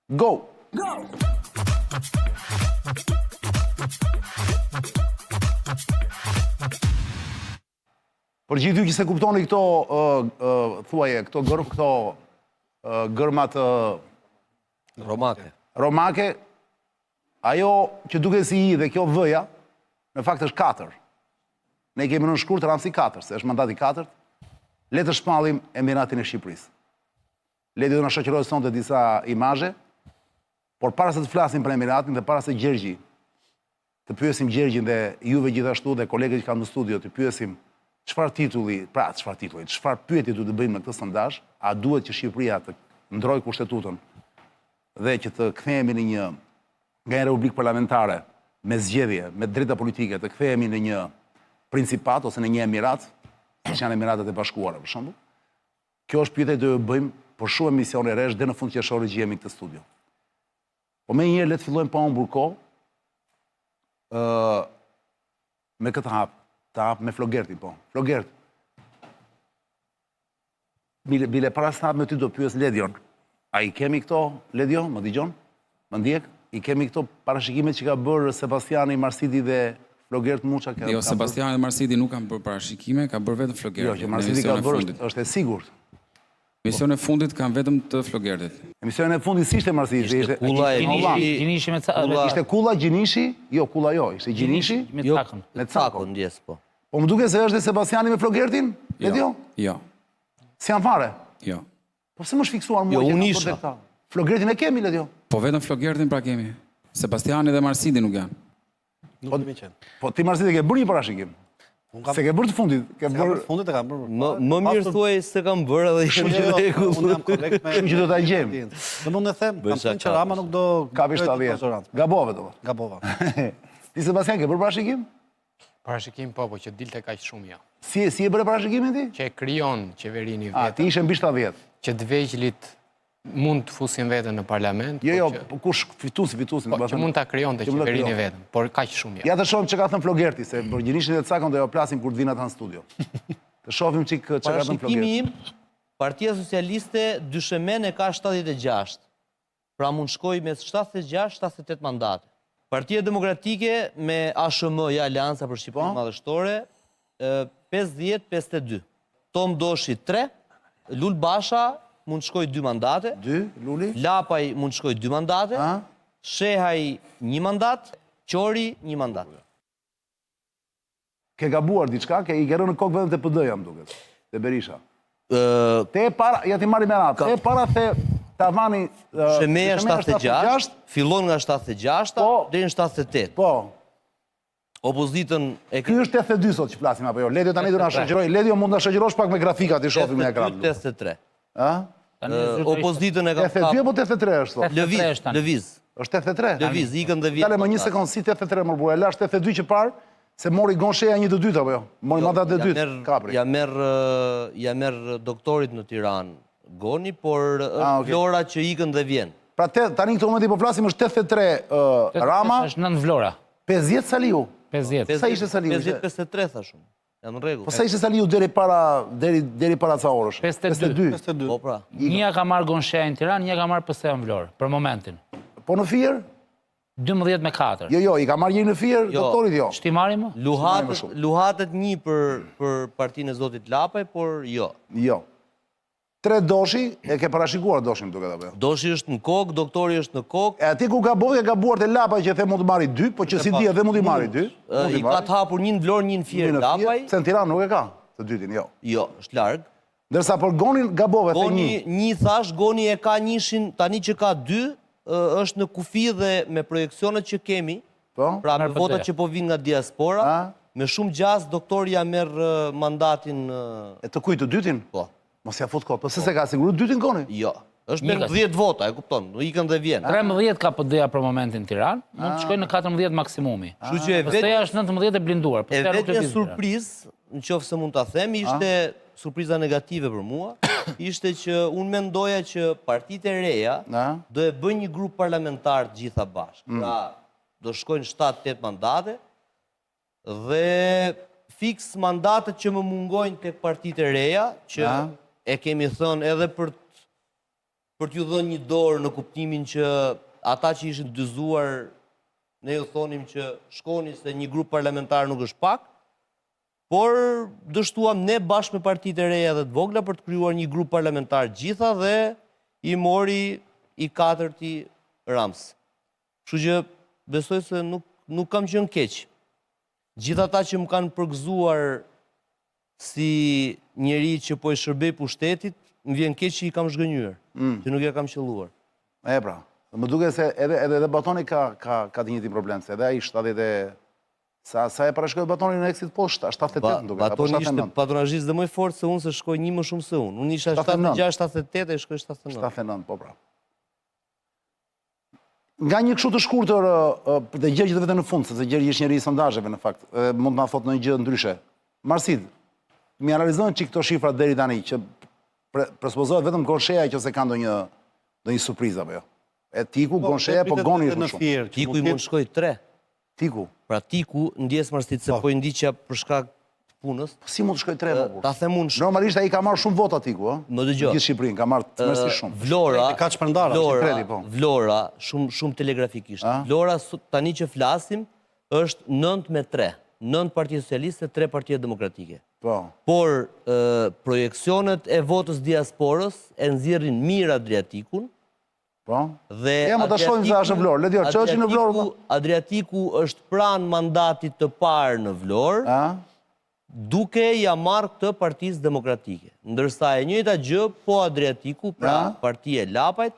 Go! Go! Për gjithë ju që s'e kuptoni këto, thuaje, këto gër, këto gërmat romake. Romake, ajo që duket si i dhe kjo V-ja, në fakt është 4. Ne kemi në shkurt Ramsi 4, se është mandati 4. Le të shpallim Emiratin e Shqipërisë. Ledi do na shoqërojë sonte disa imazhe, por para se të flasim për Emiratin dhe para se Gjergji të pyesim Gjergjin dhe juve gjithashtu dhe kolegët që kam në studio të pyesim çfarë titulli, pra çfarë titulli, çfarë pyetje duhet të bëjmë në këtë sondazh, a duhet që Shqipëria të ndrojë kushtetutën dhe që të kthehemi në një nga një republikë parlamentare me zgjedhje, me drejta politike, të kthehemi në një principat ose në një emirat, siç janë Emiratet e Bashkuara për shembull. Kjo është pyetja që do ju bëjmë për shumë emisione rresht deri në fund qershorit që jemi në këtë studio. Po menjëherë le të fillojmë pa humbur kohë. Ë me këtë hap, të hap me Flogertin, po. Flogert. Bile, bile para se të hap me ty do pyes Ledion. A i kemi këto, Ledio, më dëgjon? Më ndjek? I kemi këto parashikimet që ka bërë Sebastiani, Marsidi dhe Flogert Muça? Ka, jo, Sebastiani dhe Marsidi nuk kanë bërë parashikime, ka bërë vetëm Flogerti. Jo, që Marsidi ka bërë është, është e sigurt. Emisionin e fundit kam vetëm të Flogertit. Emisionin e fundit s'ishte Marsidi, ishte Kulla e Gjinishi, Gjinishi me ca, ishte Kulla Gjinishi, jo Kulla jo, ishte Gjinishi me jo, Cakon. Me Cakon, ndjesë po. Po më duket se është dhe Sebastiani me Flogertin? Jo. Jo. Jo. S'janë fare. Jo. Po pse më është fiksuar mua jo, që unë kam isha. bërë këta? Flogertin e kemi Ledio. Po vetëm Flogertin pra kemi. Sebastiani dhe Marsidi nuk janë. Nuk po, kemi qenë. Po ti Marsidi ke bërë një parashikim. Unë kam S'e ke bërë të fundit, ke bërë të fundit e kam bërë. Më më mirë thuaj se kam bërë edhe jemi në jo, rregull. Unë jam korrekt me. Kështu që do ta gjejmë. Do mund të them, kam thënë që Rama nuk do kapi 70. Gabove do. Gabova. Ti Sebastian ke bërë parashikim? Parashikim po, po që dilte kaq shumë jo. Si si e bëre parashikimin ti? Që e krijon qeverinë i vetëm. A ti ishe mbi 70. Që të vegjlit mund të fusin veten në parlament. Jo, jo, po kush fituesi, fituesi. Po, që mund ta krijonte qeverinë i vetëm, por kaq shumë jo. Ja të shohim çka ka thënë Flogerti, se për Gjinishin dhe Cakon do ja plasim kur të vinë ata në studio. Të shohim çik çka ka thënë Flogerti. Parashikimi im, Partia Socialiste dyshemen e ka 76. Pra mund shkojë mes 76 78 mandate. Partia Demokratike me ASHM, ja Aleanca për Shqipërinë po. Madhështore, 50 52. Tom Doshi 3, Lul Basha mund të shkojë 2 mandate. 2, Luli. Lapaj mund të shkojë 2 mandate. A? Shehaj një mandat, Qori një mandat. Ke gabuar diçka, ke i ke rënë në kokë vetëm te PD-ja, më duket. Te Berisha. Te e para, ja t'i marrim me radhë. Te e para the tavani Dyshemeja 76, fillon nga 76 po, deri në 78. Po. Opozitën e Ky është 82 sot që flasim apo jo? Ledio tani do na shoqëroj. Ledio mund na shoqërosh pak me grafikat i shohim në ekran. 83. Ë? Opozitën e ka 82 apo 83 është sot? Lëviz, lëviz. Është 83. Lëviz, ikën dhe vjen. Dale më një sekond si 83 më burrë, e lash 82 që parë se mori Gon Shehaj një të dytë apo jo? Mori jo, mandat të dytë, kapri. Ja merr ja merr doktorit në Tiranë Goni, por ah, është okay. Vlora që ikën dhe vjen. Pra te, tani në këtë moment i po flasim është 83 uh, Rama, është nën Vlora. 50 Saliu. 50. Sa ishte Saliu? 50 53 thashë unë. Jam në rregull. Po sa ishte Saliu deri para deri deri para ca orësh? 52. 52. Po pra. Një ka marrë Gon Shehaj në Tiranë, një ka marrë PS në Vlorë për momentin. Po në Fier? 12 me 4. Jo, jo, i ka marrë njëri në Fier, jo. doktorit jo. Ç'ti marri më? Luhatet, luhatet një për për partinë e zotit Lapaj, por jo. Jo. Tre Doshi, e ke parashikuar Doshin duket apo jo? Doshi është në kokë, doktori është në kokë. E aty ku gabove, ke gabuar te Lapaj që the mund të marri dy, po që si di edhe mund t'i marri dy. I ka të hapur një në Vlorë, një në Fier Lapaj. Se në Tiranë nuk e ka të dytin, jo. Jo, është larg. Ndërsa për Gonin gabove the një. Goni një thash, Goni e ka njëshin, tani që ka dy, është në kufi dhe me projeksionet që kemi, po? pra me votat që po vinë nga diaspora, me shumë gjasë doktori ja merr mandatin... E të kujt të dytin? Po. Mos ja fut kot, po se s'e ka siguru dytin Goni? Jo. Është me 10 vota, e kupton, nuk ikën dhe vjen. 13 ka PD-ja për momentin në Tiranë, mund të shkojë në 14 maksimumi. Kështu që e vetë PS-ja është 19 e blinduar, E vetmja surprizë, në qoftë se mund ta them, ishte surpriza negative për mua, ishte që unë mendoja që partitë e reja do e bëjnë një grup parlamentar të gjitha bashkë. Mm. Pra, do shkojnë 7-8 mandate, Dhe fiks mandatet që më mungojnë tek partitë e reja, që e kemi thënë edhe për të. për t'ju dhënë një dorë në kuptimin që ata që ishin dyzuar, ne ju thonim që shkoni se një grup parlamentar nuk është pak, por dështuam ne bashkë me partitë e reja dhe të vogla për të krijuar një grup parlamentar gjitha dhe i mori i katërti Rams. Kështu që besoj se nuk nuk kam qenë keq. Gjithë ata që më kanë përgëzuar si njeri që po i shërbej pushtetit, më vjen keq që i kam zhgënjyer, Mm. që nuk ja kam qëlluar. E pra, më duket se edhe edhe edhe Batoni ka ka ka të njëjtin problem, se edhe ai 70 e sa sa e parashikoi Batoni në exit poll 78 Ba, më duket, apo Batoni ishte 79. patronazhist dhe më i fortë se unë se shkoi një më shumë se unë. Unë isha 79. 76, 78 e shkoi 79. 79, po pra. Nga një kështu të shkurtër, ë, ë, dhe Gjergji do vete në fund, sepse Gjergji është njeri i sondazheve në fakt, dhe mund të na thotë ndonjë gjë ndryshe. Marsid, mi analizon çik këto shifra deri tani që pre, presupozohet vetëm Gonsheja që se ka ndonjë ndonjë surprizë apo jo. E Tiku, Gonsheja, po pritet Goni edhe është më në shumë. Fier, që Tiku mund i mund t'jetë- shkoi 3. Tiku. Pra Tiku, ndjes Marsit se Po. po i ndiqja për shkak të punës. Po si mund të shkoj 3 më burr? Ta them unë, sh- Normalisht ai ka marrë shumë vota Tiku, ë? Më dëgjo. Gjithë Shqipërinë ka marrë tmerrësisht shumë. Vlora, E ka shpërndara, Vlora, treti, po. Vlora, shumë shumë telegrafikisht. Vlora sot- tani që flasim është 9 me 3. 9 parti socialiste, 3 parti demokratike. Po. Por ë, projeksionet e votës diasporës e nxjerrin mirë Adriatikun Po. dhe Ja, më ta shohim sa është në Vlorë. Le t'jo, ç'është në Vlorë, Adriatiku, Adriatiku është pranë mandatit të parë në Vlorë, A? duke ja marrë këtë Partisë Demokratike. Ndërsa e njëjta gjë, po Adriatiku, pra A? partia e Lapajt,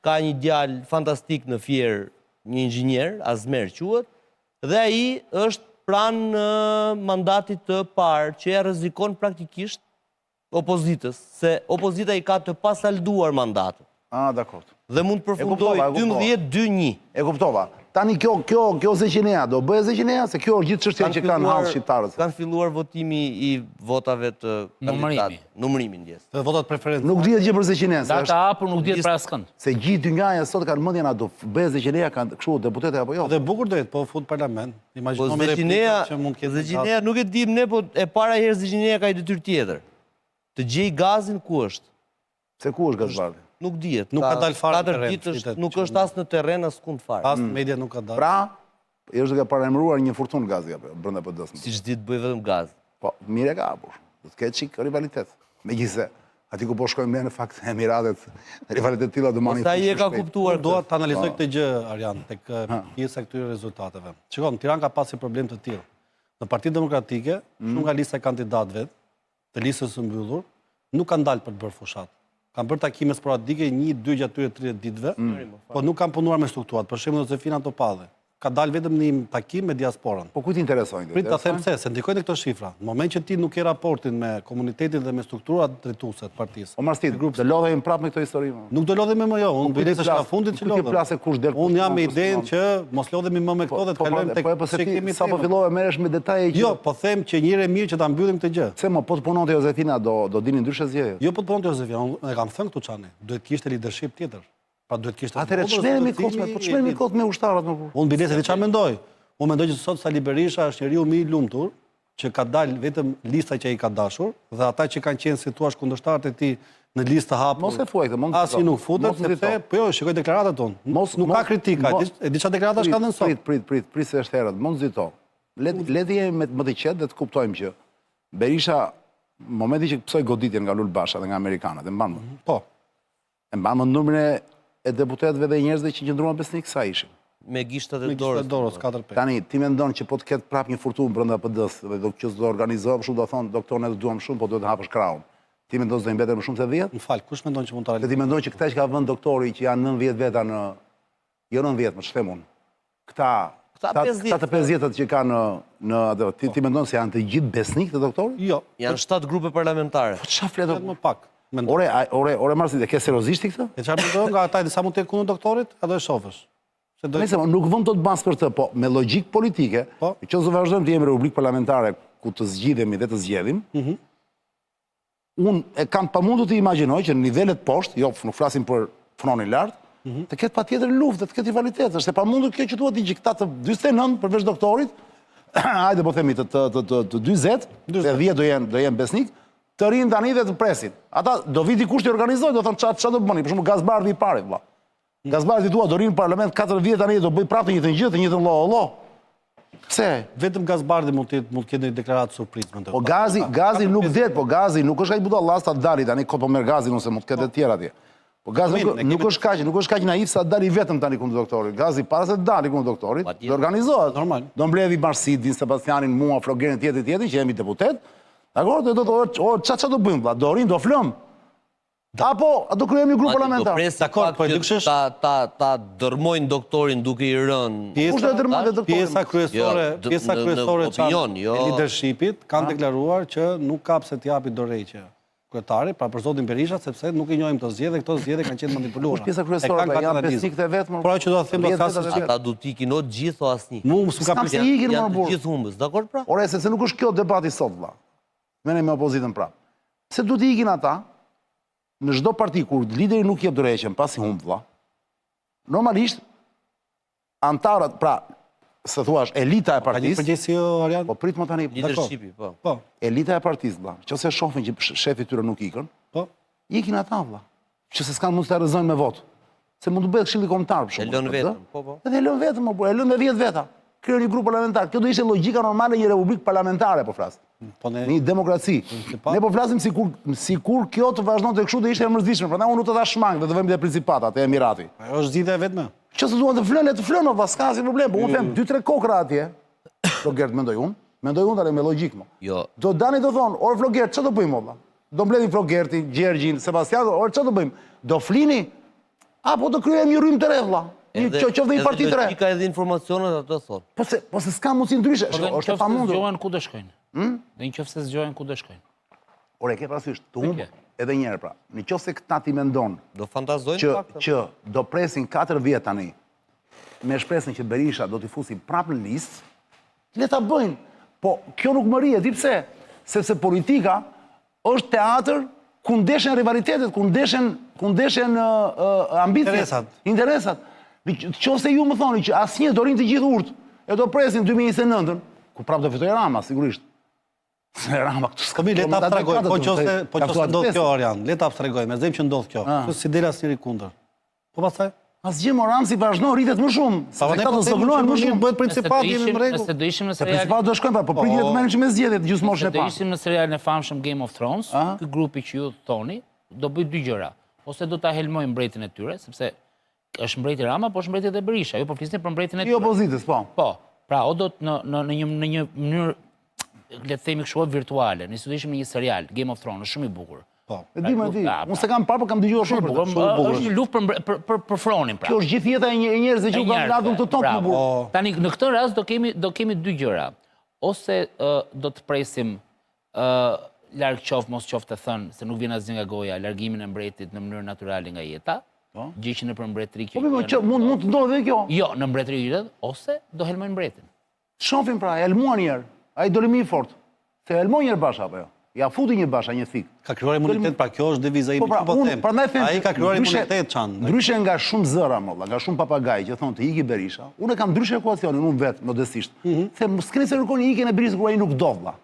ka një djalë fantastik në Fier, një inxhinier, Azmer quhet, dhe ai është pranë ë, mandatit të parë që ja rrezikon praktikisht opozitës, se opozita i ka të pasalduar mandatet. A, dakord. Dhe mund të E kuptova, përfundoj e kuptova. 12-2-1. E kuptova. Tani kjo kjo kjo Zeqinea do bëhet Zeqinea se kjo është gjithë çështja që kanë hall shqiptarët. Kanë filluar votimi i votave të Numërimi. kandidatëve. Numërimi ndjes. Dhe votat preferencë. Nuk dihet gjë për Zeqinean, se Data është hapur nuk dihet për askënd. se gjithë dynjaja sot kanë mendjen a do bëhet Zeqinea kanë kështu deputete apo jo. Dhe bukur do jetë, po fut parlament. Po Imagjino me Zeqinea, replikën që mund të ketë. Zeqinea nuk e dim ne, po e para herë Zeqinea ka një detyrë tjetër. Të gjej gazin ku është? Se ku është Gazbardhi? Nuk dihet. Nuk ka dalë fare në Katër terren, ditë është, flitet nuk që është as në terren as kund fare. As media nuk ka dalë. Pra, i është duke paralajmëruar një furtunë gazi apo jo, brenda PD-s. Siç di të bëj vetëm gaz. Po, mirë e ka hapur. Do të ketë çik rivalitet. Megjithëse, aty ku po shkojmë ne në fakt Emiratet, rivalitet të tilla do marrin. Ose ai e fuqi ka shpejt. kuptuar Unë dua këtë. të analizoj këtë gjë, Arjan, tek eh, pjesa e këtyre rezultateve. Shikon, në Tiranë ka pasur problem të tillë. Në Partinë Demokratike, shumë nga lista e kandidatëve të listës së mbyllur nuk kanë dalë për të bërë fushat. Kanë bërë takime sporadike, një, dy gjatë tyre 30 ditëve, po nuk kanë punuar me strukturat. Për shembull, Josefina Topalli ka dalë vetëm në një takim me diasporën. Po kujt i interesojnë? Prit ta them pse, se ndikojnë këto shifra. Në moment që ti nuk ke raportin me komunitetin dhe me strukturat drejtuese të partisë. O Marsit, do lodhemi prapë me këto histori. mo? Nuk do lodhemi më jo, unë Po, kujt i biles është nga plas- fundit që kujt i lodhem. plase kush del, kush Unë jam punon, me kush idenë punon. që mos lodhemi më me këto dhe të Po, kalojmë tek po, po, se çe ti kemi sapo temën. fillove merresh me detaje që Jo, po them që një herë e mirë që ta mbyllim këtë gjë. Pse mo, po të punonte Josefina do do dinin ndryshe zgjedhjet. Jo po të punonte Josefina, unë e kam thënë këtu Çani, duhet kishte leadership tjetër. Pra duhet kishte Atëherë ç'merremi kot me, po ç'merremi kot me ushtarët më burr. Unë biles e di çfarë mendoj. Unë mendoj që sot Sali Berisha është njeriu më i lumtur që ka dalë vetëm lista që ai ka dashur dhe ata që kanë qenë si thua kundërshtarët e tij në listë të hapur. Mos e thuaj këtë, mos Asnjë nuk futet Mos sepse nxito. po jo, shikoj deklaratat tonë. Mos nuk ka mos- kritika, e mos- di- e di çfarë deklaratash ka dhënë sot. Prit, prit, prit, prit se është herët, mos nxito. Le le të jemi me më të qetë dhe të kuptojmë që Berisha në momentin që pësoi goditjen nga Lul Basha dhe nga amerikanët, e mban mend. Po. E mban mend numrin e, e deputetëve dhe njerëzve që qëndruan besnik sa ishin. Me gishtat e Me dorës. dorës, dorës 4-5. Tani ti mendon që po të ketë prap një furtunë brenda PD-s dhe do që s'do organizohet, shumë do thonë doktor ne të duam shumë, po duhet të hapësh krahun. Ti mendon se do i mbetet më shumë se 10? Më fal, kush mendon që mund ta Dhe ti mendon që këta që ka vënë doktori që janë 90 veta në jo 90, më ç'them unë. Këta Këta 50. këta të 50-ët që kanë në në atë, ti ti mendon se janë të gjithë besnik të doktorit? Jo, Janë 7 grupe parlamentare. Po çfarë flet? më pak. Mendoj. Ore, a- ore, ore Marsit, e ke seriozisht ti këtë? E çfarë mendon nga ata disa mund të jetë kundër doktorit, a do e shohësh? Se do Nëse nuk vëm dot bas për të, po me logjikë politike, Po. nëse vazhdojmë të jemi republikë parlamentare ku të zgjidhemi dhe të zgjedhim, Mhm. unë e kam pamundur të imagjinoj që në nivelet poshtë, jo nuk flasim për fronin lart, Mhm. të ketë patjetër luftë, dhe të ketë rivalitet. Është e pamundur kjo që thua ti që këta të 49 përveç doktorit, hajde po themi të të të të, të 40, dhe 10 do jenë do jenë besnik, Të rrinë tani dhe të presin. Ata do vi dikush t'i organizojë, do thonë ça ça do bëni, për shembull Gaz Bardhi i pari vëlla. Gaz Bardhi thua do rri në parlament 4 vjet tani do bëj prapë të njëjtën gjë, të njëjtën llo llo. Pse? Vetëm Gaz Bardhi mund të jetë mund të ketë një deklaratë surprizë mendoj. Po Gazi, Gazi nuk del, po Gazi nuk është kaq budalla sa dali tani kot po merr Gazin ose mund të ketë të tjerë atje. Po Gazi nuk, nuk është kaq, nuk është kaq naiv sa dali vetëm tani kundër doktorit. Gazi para se të dali kundër doktorit, do organizohet. Normal. Do mbledhi Marsidin, Sebastianin, mua, Flogerin, tjetrin, tjetrin që jemi deputet. Dakor, do të thotë, o ça ça do bëjmë vëlla? Do rrim, do flëm. Apo do krijojmë një grup parlamentar. Dakor, po nuk është ta ta ta dërmojnë doktorin duke i rënë. Kush do të dërmojë doktorin? Pjesa kryesore, jo, pjesa kryesore opinion, jo. e leadershipit kanë deklaruar që nuk ka pse të japi dorëheqje kryetari, pra për zotin Berisha, sepse nuk i njohim këto zgjedhje, këto zgjedhje kanë qenë manipuluara. Kush pjesa kryesore, pra janë besnikët e vet, Por ajo që do të them do të se ata do të ikin o të gjithë o asnjë. Mu s'm ka pse ikin më burrë. Gjithë humbës, dakor pra? Ore, sepse nuk është kjo debati sot vëlla. Merrem me opozitën prapë. Pse duhet të ikin ata? Në çdo parti kur lideri nuk jep dorëheqjen pasi humb vëlla. Normalisht anëtarët, pra, se thua është elita e partisë. Ka një përgjegjësi jo Arjan? Po prit më tani. Leadershipi, po. Po. Elita e partisë, vëlla. Nëse shohin që shefi i tyre nuk ikën, po. Ikin ata vëlla. Që se s'kanë mund të rrëzojnë me votë. Se mund të bëhet këshilli kombëtar për shembull. E lënë vetëm, po po. Edhe e lënë vetëm, po, e lënë me 10 veta. Krijon një grup parlamentar. Kjo do ishte logjika normale një republikë parlamentare, po flas. Po ne një demokraci. Ne po flasim sikur sikur kjo të vazhdonte kështu do ishte e mërzitshme. Prandaj unë nuk do ta shmang dhe të vëmë te principata, te Emirati. Ajo është zgjidhja e vetme. Që se duan të flënë, le të flënë, o vlla, s'ka asnjë problem. Po unë them dy tre kokra atje. Flogert mendoj unë, mendoj unë tani me logjikë mo. Jo. Do dalin do thonë, or Flogert, çfarë do bëjmë o vlla? Do mbledhim Flogertin, Gjergjin, Sebastian, or çfarë do bëjmë? Do flini apo do krijojmë një rrymë të re vlla? Një qoftë dhe një parti të re. Edhe logjika edhe informacionet ato thonë. Po se po se s'ka mundësi ndryshe, po është e pamundur. Zgjohen ku do shkojnë? Hm? Dhe në qoftë se zgjohen ku do shkojnë? Ore, ke parasysh, të humb edhe një herë pra. Në qoftë se këta ti mendon do fantazojnë që pak, që do presin 4 vjet tani me shpresën që Berisha do t'i fusi prapë në listë, le ta bëjnë. Po kjo nuk më rri, e di pse? Sepse politika është teatër ku ndeshen rivalitetet, ku ndeshen ku ndeshen uh, ambiciet, interesat. Interesat. Në qoftë se ju më thoni që asnjë do rrinë të gjithë urtë, e do presin 2029-ën, ku prapë do fitojë Rama, sigurisht. Se Rama këtu s'ka. Po le ta abstragojmë, po qoftë po qoftë ndodh kjo Arjan, le ta abstragojmë, e zëmë që ndodh kjo. Ah. Si del asnjëri kundër. Po pastaj Asgjë mo Ramsi vazhdon rritet më shumë. Sa po ne po zvogëlohen më shumë bëhet principati jemi në rregull. Nëse do ishim në serial. Principati do shkojmë pra, po pritje të po. merrem me zgjedhjet gjysmoshin e parë. Do ishim në serialin e famshëm Game of Thrones, ky grupi që ju thoni do bëj dy gjëra. Ose do ta helmojë mbretin e tyre, sepse është mbreti Rama, po është mbreti edhe Berisha. Ju po flisni për mbretin e tyre. I opozitës, po. Po. Pra, o do të në në në një në një mënyrë le të themi kështu virtuale, nëse do ishim në një serial Game of Thrones, shumë i bukur. Po. E di, më e di. Unë s'e kam parë, por kam dëgjuar shumë për të. Shumë bukur. Është një luftë për për për, për fronin pra. Kjo është gjithë jeta e një njerëzve që u kanë ardhur këtë tokë më burrë. Po. Tani në këtë rast do kemi do kemi dy gjëra. Ose do të presim ë larg qoftë mos qoftë e thënë se nuk vjen asgjë nga goja, largimin e mbretit në mënyrë natyrale nga jeta. Po. Gjë që nëpër mbretëri kjo. Po po, që mund mund të ndodhë edhe kjo. Jo, në mbretëri kjo, ose do helmojnë mbretin. Shofim pra, e helmuan një herë. Ai doli më i fortë. Se e helmoi një herë Basha apo jo? Ja futi një Basha një thikë. Ka krijuar imunitet, pra kjo është deviza ime po, pra, që po them. Prandaj them. Ai ka krijuar imunitet çan. Ndryshe nga shumë zëra mo vlla, nga shumë papagaj që thonë të iki Berisha, unë e kam ndryshe ekuacionin unë vetë modestisht. Mm -hmm. Se mos keni se kërkoni ikjen e Berishës kur ai nuk do vlla.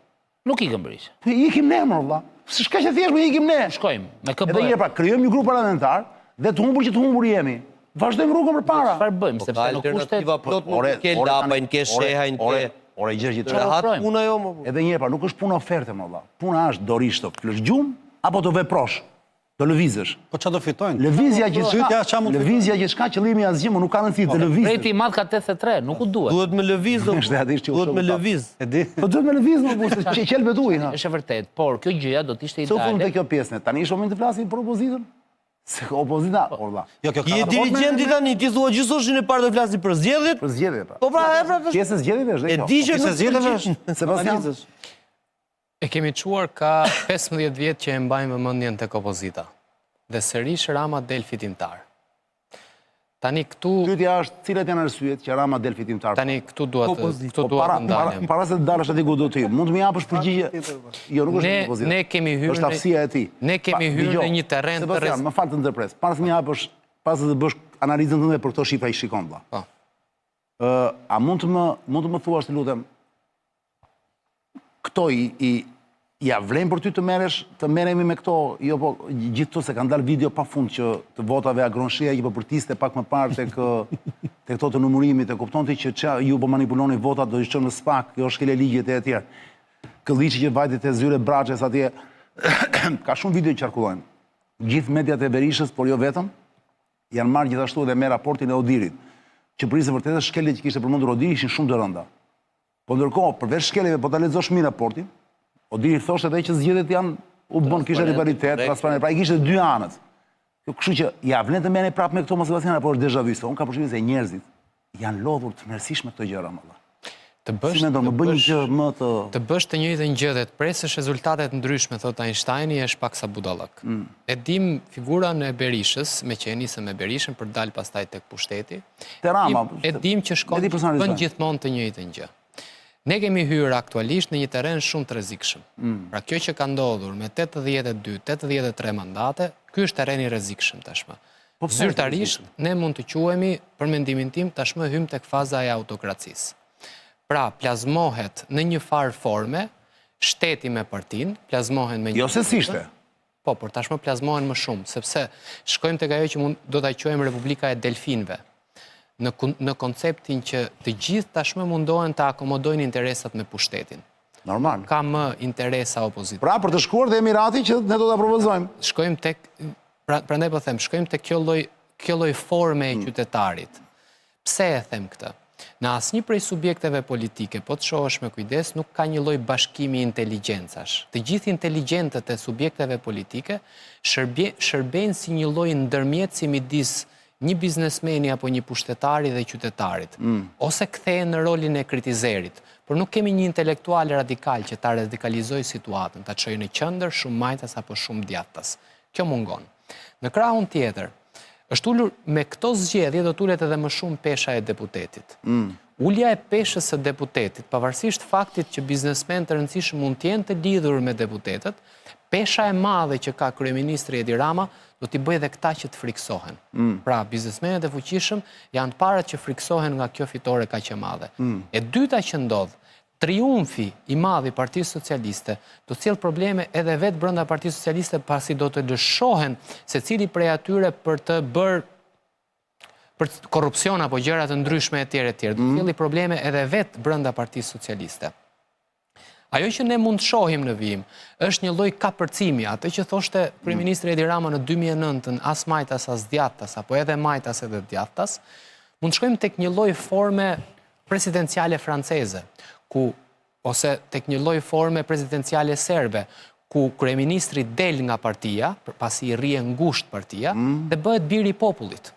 Nuk ikën Berisha. Po ikim ne mor vlla. S'është kaq e thjeshtë, po ikim ne. Shkojmë me kë bëjmë. Edhe një herë pra, krijojmë një grup parlamentar dhe të humbur që të humbur jemi. Vazhdojmë rrugën përpara. Çfarë bëjmë, po sepse në kushtet po plot më ke Lapajn, ke Shehajn, ke Ore Gjergji, çfarë ofrojmë? Puna jo më. Edhe një herë pra, nuk është punë oferte më vlla. Puna është do rrish të flësh gjumë apo do veprosh. Do lëvizësh. Po çfarë do fitojnë? Lëvizja gjithçka. Pyetja mund Lëvizja gjithçka, qëllimi asgjë, më nuk ka rëndësi të po, lëvizësh. Mbreti i madh ka 83, nuk u duhet. Duhet me lëviz, do. Duhet me lëviz. E di. Po duhet me lëviz, më burrë, se qelbet uji, ha. Është e vërtetë, por kjo gjëja do të ishte ideale. Se u fund kjo pjesë ne. Tani është momenti të flasim për opozitën. Se opozita, po. or vlla. Jo, kjo ka. Je dirigjenti tani, ti thua gjysmoshin e parë do flasim për zgjedhjet? Për zgjedhjet, pra. Po pra, e pra. Pjesë e zgjedhjeve është dhe kjo. E di që nuk zgjedhjeve është. Sebastian. E kemi çuar ka 15 vjet që e mbajmë vëmendjen tek opozita. Dhe sërish Rama del fitimtar. Tani këtu Pyetja është, cilat janë arsyet që Rama del fitimtar? Tani këtu dua të këtu po dua para, të ndalem. Para, para se të dalësh aty ku do ti, mund të më japësh përgjigje? Jo, nuk është opozita. Ne kemi hyrë është aftësia e tij. Ne kemi hyrë në një terren të Sebastian, më fal të ndërpres. Para se më japësh, para se të bësh analizën tënde për këto shifra që shikon vlla. Po. Ë, a mund të më mund të më thuash të lutem këto i i. Ja vlen për ty të merresh, të merremi me këto, jo po gjithë këto se kanë dalë video pa fund që të votave Agron Shehaj që po bërtiste pak më parë tek tek këto të numërimit, e kupton ti që ça ju po manipuloni votat, do i çojmë në SPAK, kjo është shkelje ligjit e etj. Këlliçi që vajti te zyra e Braçes atje, ka shumë video që qarkullojnë. Gjithë mediat e Berishës, por jo vetëm, janë marrë gjithashtu edhe me raportin e Odirit, që për hir të së vërtetës shkeljet që kishte përmendur Odiri ishin shumë të rënda. Po ndërkohë, përveç shkeljeve, po ta lexosh mirë raportin, Odiri thoshte edhe që zgjedhjet janë u bën kishte rivalitet, transparent, pra i kishte dy anët. Kjo kështu që ja vlen të merremi prapë me këto mos Sebastian apo është deja vu, se unë kam përshtypjen se njerëzit janë lodhur tmerrësisht me këto gjëra më vëlla. Të bësh, si mendon, më bëj një gjë më të të bësh të njëjtën gjë dhe të presësh rezultate të ndryshme, thotë Einsteini, është paksa budallëk. Mm. E dim figurën e Berishës, meqë e nisëm me Berishën për të dalë pastaj tek pushteti. Te Rama. E dim që shkon bën gjithmonë të njëjtën gjë. Ne kemi hyrë aktualisht në një terren shumë të rrezikshëm. Mm. Pra kjo që ka ndodhur me 82, 83 mandate, ky është terren i rrezikshëm tashmë. Po zyrtarisht ne mund të quhemi, për mendimin tim, tashmë hymë tek faza e autokracisë. Pra, plazmohet në një farë forme shteti me partinë, plazmohen me një... Jo se s'ishte. Po, por tashmë plazmohen më shumë, sepse shkojmë tek ajo që mund do ta quajmë Republika e Delfinëve. Në në konceptin që të gjithë tashmë mundohen të akomodojnë interesat me pushtetin. Normal. Ka më interesa opozitare. Pra për të shkuar te Emirati që ne do ta propozojmë. Shkojmë tek pra, prandaj po them, shkojmë tek kjo lloj kjo lloj forme e mm. qytetarit. Pse e them këtë? Në asnjë prej subjekteve politike, po të shohësh me kujdes, nuk ka një lloj bashkimi inteligjencash. Të gjithë inteligjentët e subjekteve politike shërbejnë si një lloj ndërmjetësi midis një biznesmeni apo një pushtetari dhe qytetarit. Mm. Ose kthehen në rolin e kritizerit. Por nuk kemi një intelektual radikal që ta radikalizojë situatën, ta çojë në qendër, shumë majtas apo shumë djathtas. Kjo mungon. Në krahun tjetër, është ulur me këto zgjedhje do të ulet edhe më shumë pesha e deputetit. Mm. Ulja e peshës së deputetit, pavarësisht faktit që biznesmenë të rëndësishëm mund të jenë të lidhur me deputetët, pesha e madhe që ka kryeministri Edi Rama do t'i bëjë dhe këta që të frikësohen. Mm. Pra, biznesmenët e fuqishëm janë të parët që frikësohen nga kjo fitore kaq e madhe. Mm. E dyta që ndodh, Triumfi i madh i Partisë Socialiste do të sjellë probleme edhe vetë brenda Partisë Socialiste pasi do të lëshohen secili prej atyre për të bërë për korrupsion apo gjëra të ndryshme etj etj. Do të mm. sjellë probleme edhe vetë brenda Partisë Socialiste. Ajo që ne mund të shohim në vijim është një lloj kapërcimi, atë që thoshte mm. kryeministri Edi Rama në 2009-ën, as majtas as djathtas apo edhe majtas edhe djathtas, mund të shkojmë tek një lloj forme presidenciale franceze, ku ose tek një lloj forme presidenciale serbe, ku kryeministri del nga partia, pasi i rri e ngushtë partia, mm. dhe bëhet biri i popullit.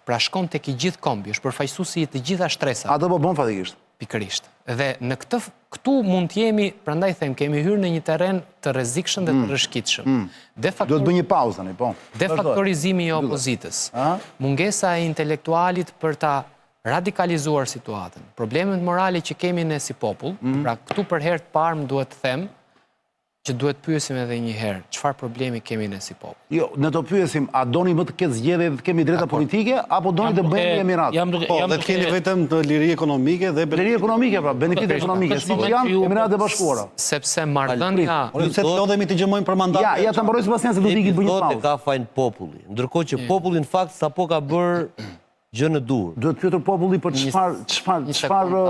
Pra shkon tek i gjithë kombi, është përfaqësuesi i të gjitha shtresave. Atë po bën faktikisht. Pikërisht. Dhe në këtë këtu mund të jemi, prandaj them, kemi hyrë në një terren të rrezikshëm dhe të mm. rrëshqitshëm. Mm. Duhet të bëj një pauzë tani, po. Defaktorizimi i opozitës. Mungesa e intelektualit për ta radikalizuar situatën. Problemet morale që kemi ne si popull, mm. pra këtu për herë të parë më duhet të them që duhet pyesim edhe një herë, çfarë problemi kemi ne si popull. Jo, ne do pyesim, a doni më të ketë zgjedhje dhe të kemi drejta politike, apo doni të bëhemi emirat? Jam duke, po, jam dhe të keni vetëm të liri ekonomike dhe liri ekonomike, pra, benefit ekonomike, si që janë Emiratet e Bashkuara. Sepse marrëdhënia... Ore, pse të lodhemi të gjëmojmë për mandat? Ja, ja ta mbaroj Sebastian se do të ikë të bëj një pauzë. E ka fajin populli. Ndërkohë që populli në fakt sapo ka bërë gjënë e duhur. Duhet pyetur populli për çfarë çfarë çfarë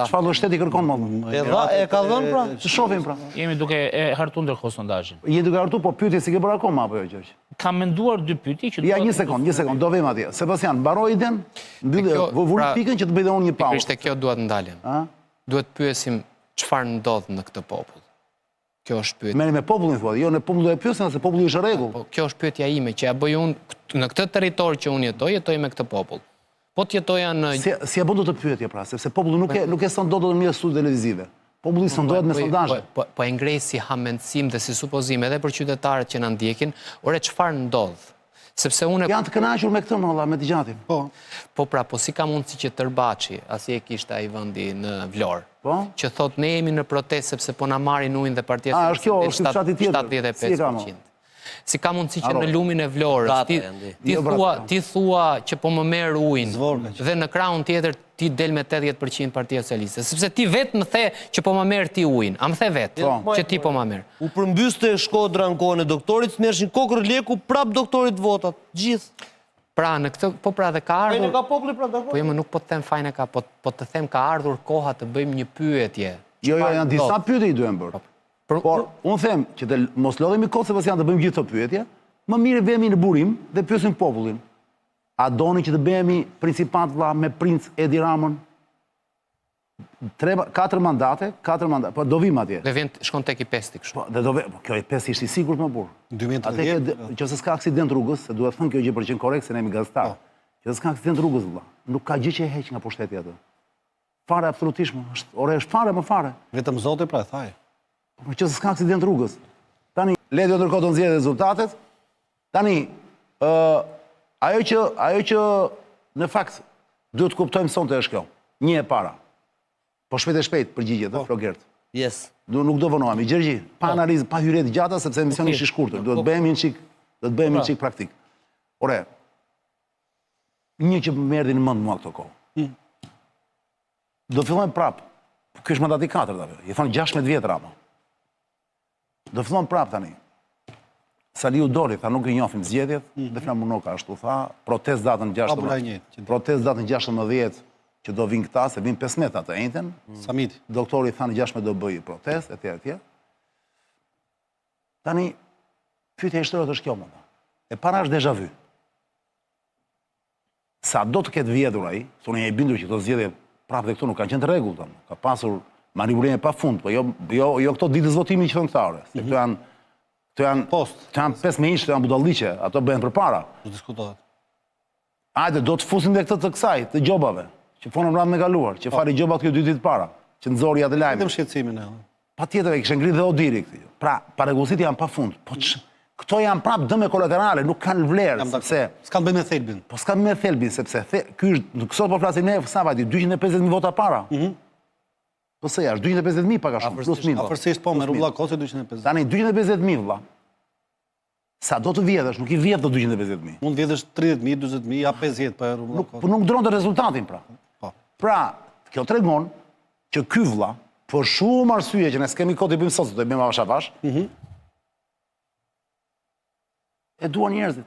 çfarë lloj shteti kërkon më. E dha e ka dhënë pra? Të shohim pra. Jemi duke e hartuar ndërkohë sondazhin. Je duke hartuar, po pyetje s'i ke bërë akoma apo jo Gjergj? Kam menduar dy pyetje që Ja një sekond, një sekond, do vijmë atje. Sebastian, mbaroi idenë, mbyllë, vuri pra, pikën që të bëj dhe unë një pauzë. Pikërisht te kjo dua të ndalem. Duhet pyesim çfarë ndodh në këtë popull. Kjo është pyetja. Merremi me popullin thua, jo ne popullin do e pyesim se populli është në rregull. Po kjo është pyetja ime që ja bëj unë në këtë territor që unë jetoj, jetoj me këtë popull. Po të jetoja në Si si e bën dot këtë pyetje pra, sepse populli nuk e nuk e sondon dot në mënyrë studio televizive. Populli po, sondohet me sondazhe. Po, po, po e ngrej si hamendësim dhe si supozim edhe për qytetarët që na ndjekin, ore çfarë ndodh? Sepse unë Janë të kënaqur me këtë molla, me të gjatin. Po. Po pra, po si ka mundësi që Tërbaçi, a si e kishte ai vendi në Vlorë, po? që thotë ne jemi në protestë sepse po na marrin ujin dhe partia A, është kjo, është fshati tjetër. 75%. Si ka mundësi që në lumin e Vlorës, ti, ti, Jo, thua, ti thua që po më merr ujin Zvorka që- dhe në krahun tjetër ti del me 80% Partia Socialiste, sepse ti vetë më the që po më merr ti ujin. A më the vetë Po. që ti po më merr? U përmbyste Shkodra në kohën e doktorit, s'merrshin kokër leku, prap doktorit votat, gjithë. Pra, në këtë, po pra dhe ka Fajin e ardhur ka populli pra dakord. Po jo, më nuk po të them fajin e ka, po, po të them ka ardhur koha të bëjmë një pyetje. Jo, jo, Çfarë janë disa ndodh? pyetje i duhen bërë. Për- Por unë them që të mos lodhemi kot Sebastian të bëjmë gjithë këto pyetje, më mirë vemi në burim dhe pyesim popullin. A doni që të bëhemi principat vlla me princ Edi Ramën? Tre, katër mandate, katër mandate, po do vim atje. Dhe vjen shkon tek i pesti kështu. Po, dhe do ve, po, kjo e pesë ishte i sigurt më burr. 2030, Atë ke, nëse s'ka aksident rrugës, se duhet thënë kjo gjë për qenë korrekt se ne jemi gazetar. Po. Nëse s'ka aksident rrugës vëlla, nuk ka gjë që e heq nga pushteti atë. Fare absolutisht, më, është, ore, është fare më fare. Vetëm Zoti pra e thaj. Po që s'ka aksident rrugës. Tani, Ledio ndërkohë do nxjerrë rezultatet. Tani, ë ajo që ajo që në fakt duhet të kuptojmë sonte është kjo. Një e para. Po shpejt e shpejt përgjigjet, ë, Flogert. Yes. Du, nuk do vonohemi. Gjergji, pa analizë, pa hyrje të gjata sepse emisioni është i shkurtër. Duhet të bëhemi një çik, do të bëhemi një çik praktik. Ore, një që më erdhi në mend mua këto kohë. Do fillojmë prap. Ky është mandati i katërt apo? I thonë 16 vjet Rama. Do fillojmë prap tani. Saliu doli, tha nuk i njohim zgjedhjet, dhe Flamur Noka ashtu tha, protest datën Fabula e 16. njëjtë, që- Protest datën 16 që do vinë këta, se vinë 15 atë enjten. Samiti. Doktori tha në 16 do bëj protest etj etj. Tani pyetja e shtrohet është kjo më. E para është deja vu. Sa do të ketë vjedhur ai, se unë jam i bindur që këto zgjedhje prapë dhe këto nuk kanë qenë të rregullta, më. ka pasur manipulime pafund, po jo jo jo këto ditës votimit që thonë këta ore, se këto janë këto janë Post. Këto janë 5 me 1, këto janë budalliqe, ato bëhen përpara. Do diskutohet. Hajde, do të fusim dhe këtë të kësaj, të gjobave, që fonën radhën e kaluar, që fali gjobat kjo dy ditë para, që nxori atë lajmin. Vetëm shqetësimin e. Pa tjetër e kishte ngritë dhe Odiri këtë. gjë. Pra, parregullsitë janë pafund. Po ç, këto janë prap dëme kolaterale, nuk kanë vlerë, Jam dakord. sepse S'kan bëjë me thelbin. po s'ka me thelbin, sepse the, ky është, nuk sot po flasim ne, sa vajti, 250.000 vota para. Po se është 250.000 pak a shumë, plus minus. Afërsisht po me rublla kose 250. Tani 250.000 vlla. Sa do të vjedhësh, nuk i vjedh do 250.000. Mund të vjedhësh 30.000, 40.000, ja 50 pa rublla Nuk, kose. po nuk ndron të rezultatin pra. Po. Pra, kjo tregon që ky vlla, për shumë arsye që ne s'kemi kohë të bëjmë sot, se do i bëjmë avash avash. E duan njerëzit.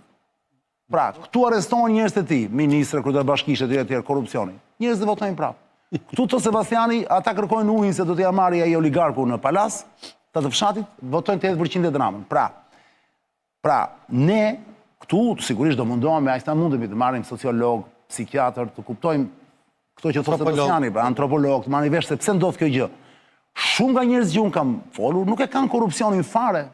Pra, këtu arrestohen njerëzit e tij, ministra, kryetar bashkish etj etj, korrupsioni. Njerëzit votojnë prapë. Këtu të Sebastiani, ata kërkojnë ujin se do t'ja marrë ai oligarku në palas, ta të fshatit, votojnë 80% e dramën. Pra, Pra, ne këtu sigurisht do mundohemi aq sa mundemi të marrim sociolog, psikiatër, të kuptojmë këto që thotë Antropolog. Sebastiani, pra antropolog, të marrin vesh se pse ndodh kjo gjë. Shumë nga njerëz që un kam folur nuk e kanë korrupsionin fare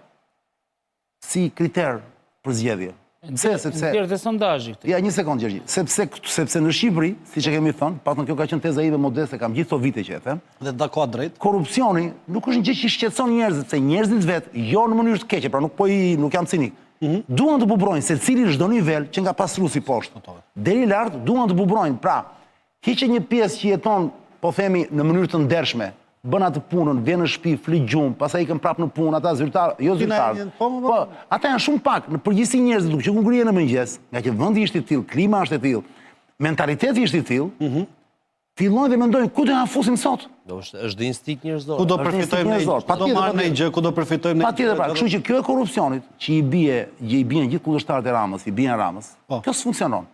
si kriter për zgjedhje. Pse? Sepse Nxjerr dhe sondazhi këtë. Ja, një sekond, Gjergji. Sepse, sepse në Shqipëri, siç e kemi thënë, patën kjo ka qenë teza ime modeste, kam gjithë këto vite që e them, Dhe dakord drejt. korrupsioni nuk është një gjë që i shqetëson njerëzit, se njerëzit vetë, jo në mënyrë të keqe, pra nuk po i nuk jam cinik. Duan të bubrojnë secili në çdo nivel, që nga pastruesi poshtë deri lart duan të bubrojnë. Pra, hiqe një pjesë që jeton, po themi, në mënyrë të ndershme, bën atë punën, vjen në shtëpi, fli gjumë, pastaj ikën prapë në punë, ata zyrtar, jo zyrtar. po, po, po. Po, ata janë shumë pak, në përgjithësi njerëzit duke që ku ngrihen në mëngjes, nga që vendi është i tillë, klima është e tillë, mentaliteti është i tillë, fillojnë dhe mendojnë ku do ja fusim sot. Do është është dhe instinkt njerëzor. Ku do Është një përfitojmë ne? njerëzor, Ku do patjetër, marrim ne patjetër. gjë, ku do përfitojmë ne? Patjetër pra, kështu që kjo e korrupsionit që i bie, që i bien gjithë kundërshtarët e Ramës, i bien Ramës, Po. kjo s'funksionon.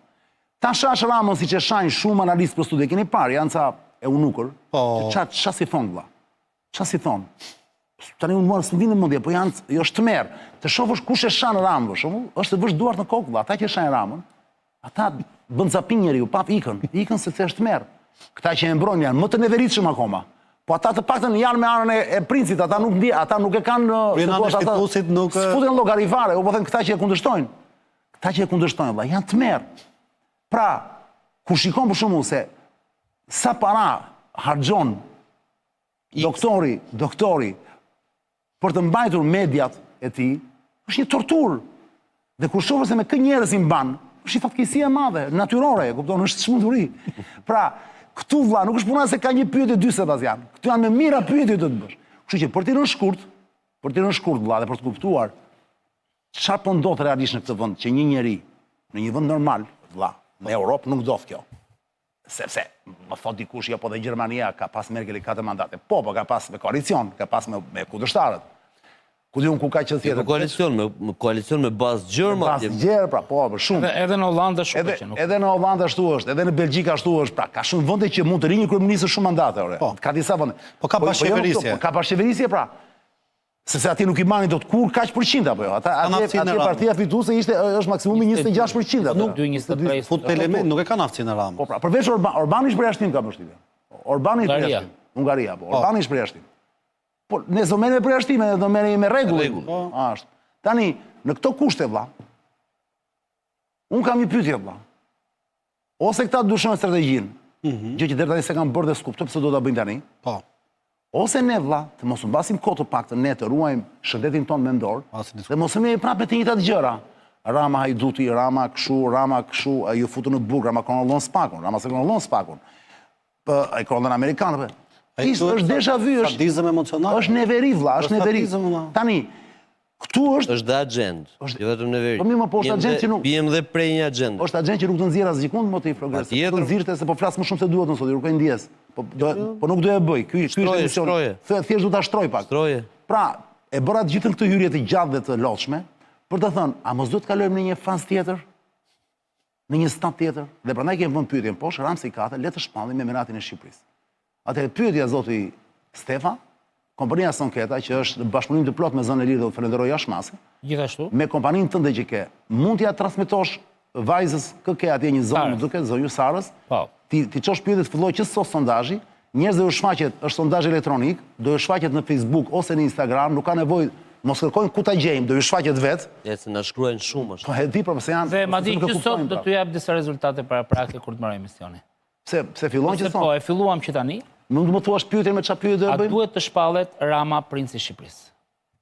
Ta shash Ramën siç e shajnë shumë analistë për studio, keni parë, janë ca eunukër, Po. që ça ça si thon vlla? Ça si thon? Tani unë mua s'më vjen në mendje, po janë jo është tmerr. Të shohësh kush e shan Ramën, për shembull, është të vësh duart në kokë vlla, ata që e shajnë Ramën, ata bën zapin njeriu, pap ikën, ikën sepse është tmerr. Këta që e mbrojnë janë më të neveritshëm akoma. Po ata të paktën janë me anën e, e princit, ata nuk ndi, ata nuk e kanë Por se janë thua, anë ata fituesit, nuk, e- S'futen llogari fare, u po them këta që e kundërshtojnë. Këta që e kundërshtojnë, vlla, janë tmerr. Pra, kur shikon për shembull se sa para harxhon doktori, doktori për të mbajtur mediat e tij, është një torturë. Dhe kur shohësh se me kë njerëz i mban, është një fatkeqësi e madhe, natyrore, e kupton, është çmenduri. Pra, këtu vlla, nuk është puna se ka një pyetje dy Sebastian. Këtu janë me mira pyetje do të bësh. Kështu që për t'i rënë shkurt, për t'i rënë shkurt vlla dhe për të kuptuar. Çfarë po ndodh realisht në këtë vend që një njeri në një vend normal, vlla, në Europë nuk ndodh kjo. Sepse më thot dikush, jo po dhe Gjermania ka pas Merkeli katër mandate. Po, po ka pas me koalicion, ka pas me, me kundërshtarët. Ku di unë ku ka që tjetër. Po koalicion, me, me koalicion me bazë gjerë, ma. Bazë gjerë, pra, po, për shumë. Edhe, edhe në Holanda ashtu edhe, që nuk. Edhe në Holanda ashtu është, edhe në Belgjikë ashtu është, pra, ka shumë vende që mund të rrinë një kryeministër shumë mandate, ore. Po. Ka disa vende. Po ka po, bashkëqeverisje. Po, po, ka bashkëqeverisje, pra. Sepse atje nuk i marrin dot kurrë kaq përqind apo jo. Ata atje atje partia fituese ishte është maksimumi 26 përqind apo. Nuk 23. Fut element, nuk e kanë aftësinë e Ramës. Po pra, përveç Orban, Orbani është përjashtim kam përshtypjen. Orbani është përjashtim. Hungaria po. po. Orbani është përjashtim. Po ne s'do merremi me përjashtime, ne do merremi me rregullin. Po. Ashtu. Tani, në këto kushte vlla, unë kam një pyetje vlla. Ose këta ndryshojnë strategjinë, mm -hmm. gjë që deri tani s'e kanë bërë dhe s'kuptoj pse do ta bëjnë tani. Po. Ose ne vlla, të mos humbasim kohë të paktën ne të ruajmë shëndetin tonë mendor dhe mos merremi prapë me të njëjtat gjëra. Rama hajduti, Rama kshu, Rama kshu, ai u futën në burg, Rama kontrollon SPAK-un, Rama s'e kontrollon SPAK-un. Po, ai kontrollon amerikanët. Ai është deja vu, është sadizëm emocional. Është neveri vlla, është neveri. Tani, Këtu është është dhe axhendë, është jo vetëm neveri. Po mirë, më po është axhendë që nuk biem dhe prej një axhende. Është axhendë që nuk të nxjerr asgjëkund më ti progres. Të nxirrte se po flas më shumë se duhet në sot, ju kërkoj ndjesë. Po do jo. po nuk do e bëj. Ky ky është emisioni. Thjesht do ta shtroj pak. Shtroje. Pra, e bëra të gjithën këtë hyrje të gjatë dhe të lodhshme për të thënë, a mos duhet të kalojmë në një fazë tjetër? Në një stad tjetër? Dhe prandaj kemi vënë pyetjen poshtë, Ramsi 4, le të shpallim Emiratin e Shqipërisë. Atëherë pyetja zoti Stefa, kompania Sonketa që është në bashkëpunim të plotë me Zërin e Lirë dhe të falenderoj jashtë mase. Gjithashtu. Me kompaninë tënde që ke, mund t'ia transmetosh vajzës kë ke atje një zonjë, më duket, zonjë Sarës. Po. T'i t'i çosh pyetjet të fillojë që sot sondazhi, njerëzve u shfaqet, është sondazh elektronik, do ju shfaqet në Facebook ose në Instagram, nuk ka nevojë mos kërkojnë ku ta gjejmë, do ju shfaqet vetë. E se na shkruajnë shumë ashtu. Po e di, po pse janë. Dhe madje që sot do t'ju jap disa rezultate paraprake kur të mbarojë emisioni. Pse, pse fillon që sot? Po, e filluam që tani. Mund të më thuash pyetjen me çfarë pyetje do e bëjmë? A duhet të shpallet Rama princi i Shqipërisë?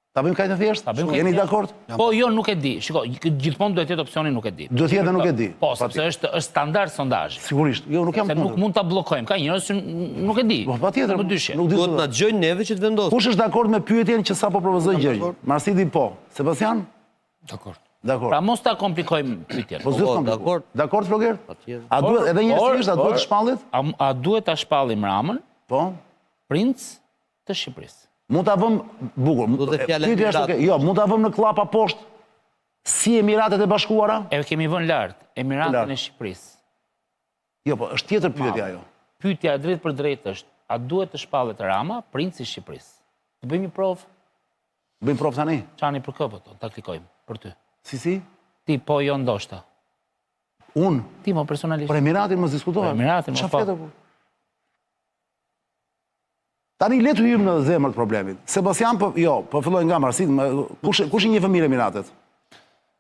Ta bëjmë kaq të thjeshtë? Ta bëjmë Jeni dakord? Po, jo, nuk e di. Shiko, gjithmonë duhet të jetë opsioni nuk e di. Duhet të jetë nuk e di. Po, sepse është është standard sondazhi. Sigurisht. Jo, nuk jam kundër. Nuk mund ta bllokojmë. Ka njerëz që nuk e di. Po, patjetër. Më dyshje. Nuk di. Duhet na dëgjojnë neve që të vendosim. Kush është dakord me pyetjen që sapo propozoi Gjergji? Marsidi po. Sebastian? Dakord. Dakord. Pra mos ta komplikojmë pyetjen. Po s'duhet po, dakord. Dakord Floger? Patjetër. A duhet edhe një herë a duhet të shpallet? A, a duhet ta shpallim Ramën? Po. Princ të Shqipërisë. Mund ta vëmë bukur. Do të fjalë Pyetja është okay. Jo, mund ta vëmë në klapa poshtë si Emiratet e Bashkuara? E kemi vënë lart, Emiratin e Shqipërisë. Jo, po është tjetër pyetja ajo. Pyetja e drejtpërdrejtë është, a duhet të shpallet Rama princ i Shqipërisë? Të bëjmë një provë? Bëjmë provë tani? Çani për kë po ta klikojmë për ty. Si si? Ti po jo ndoshta. Unë? Ti mo personalisht. Për Emiratin mos diskutohet. Për Emiratin mo po. po. Tani le të hyjmë në zemër të problemit. Sebastian po jo, po filloj nga Marsit, kush kush i njeh më mirë Emiratet?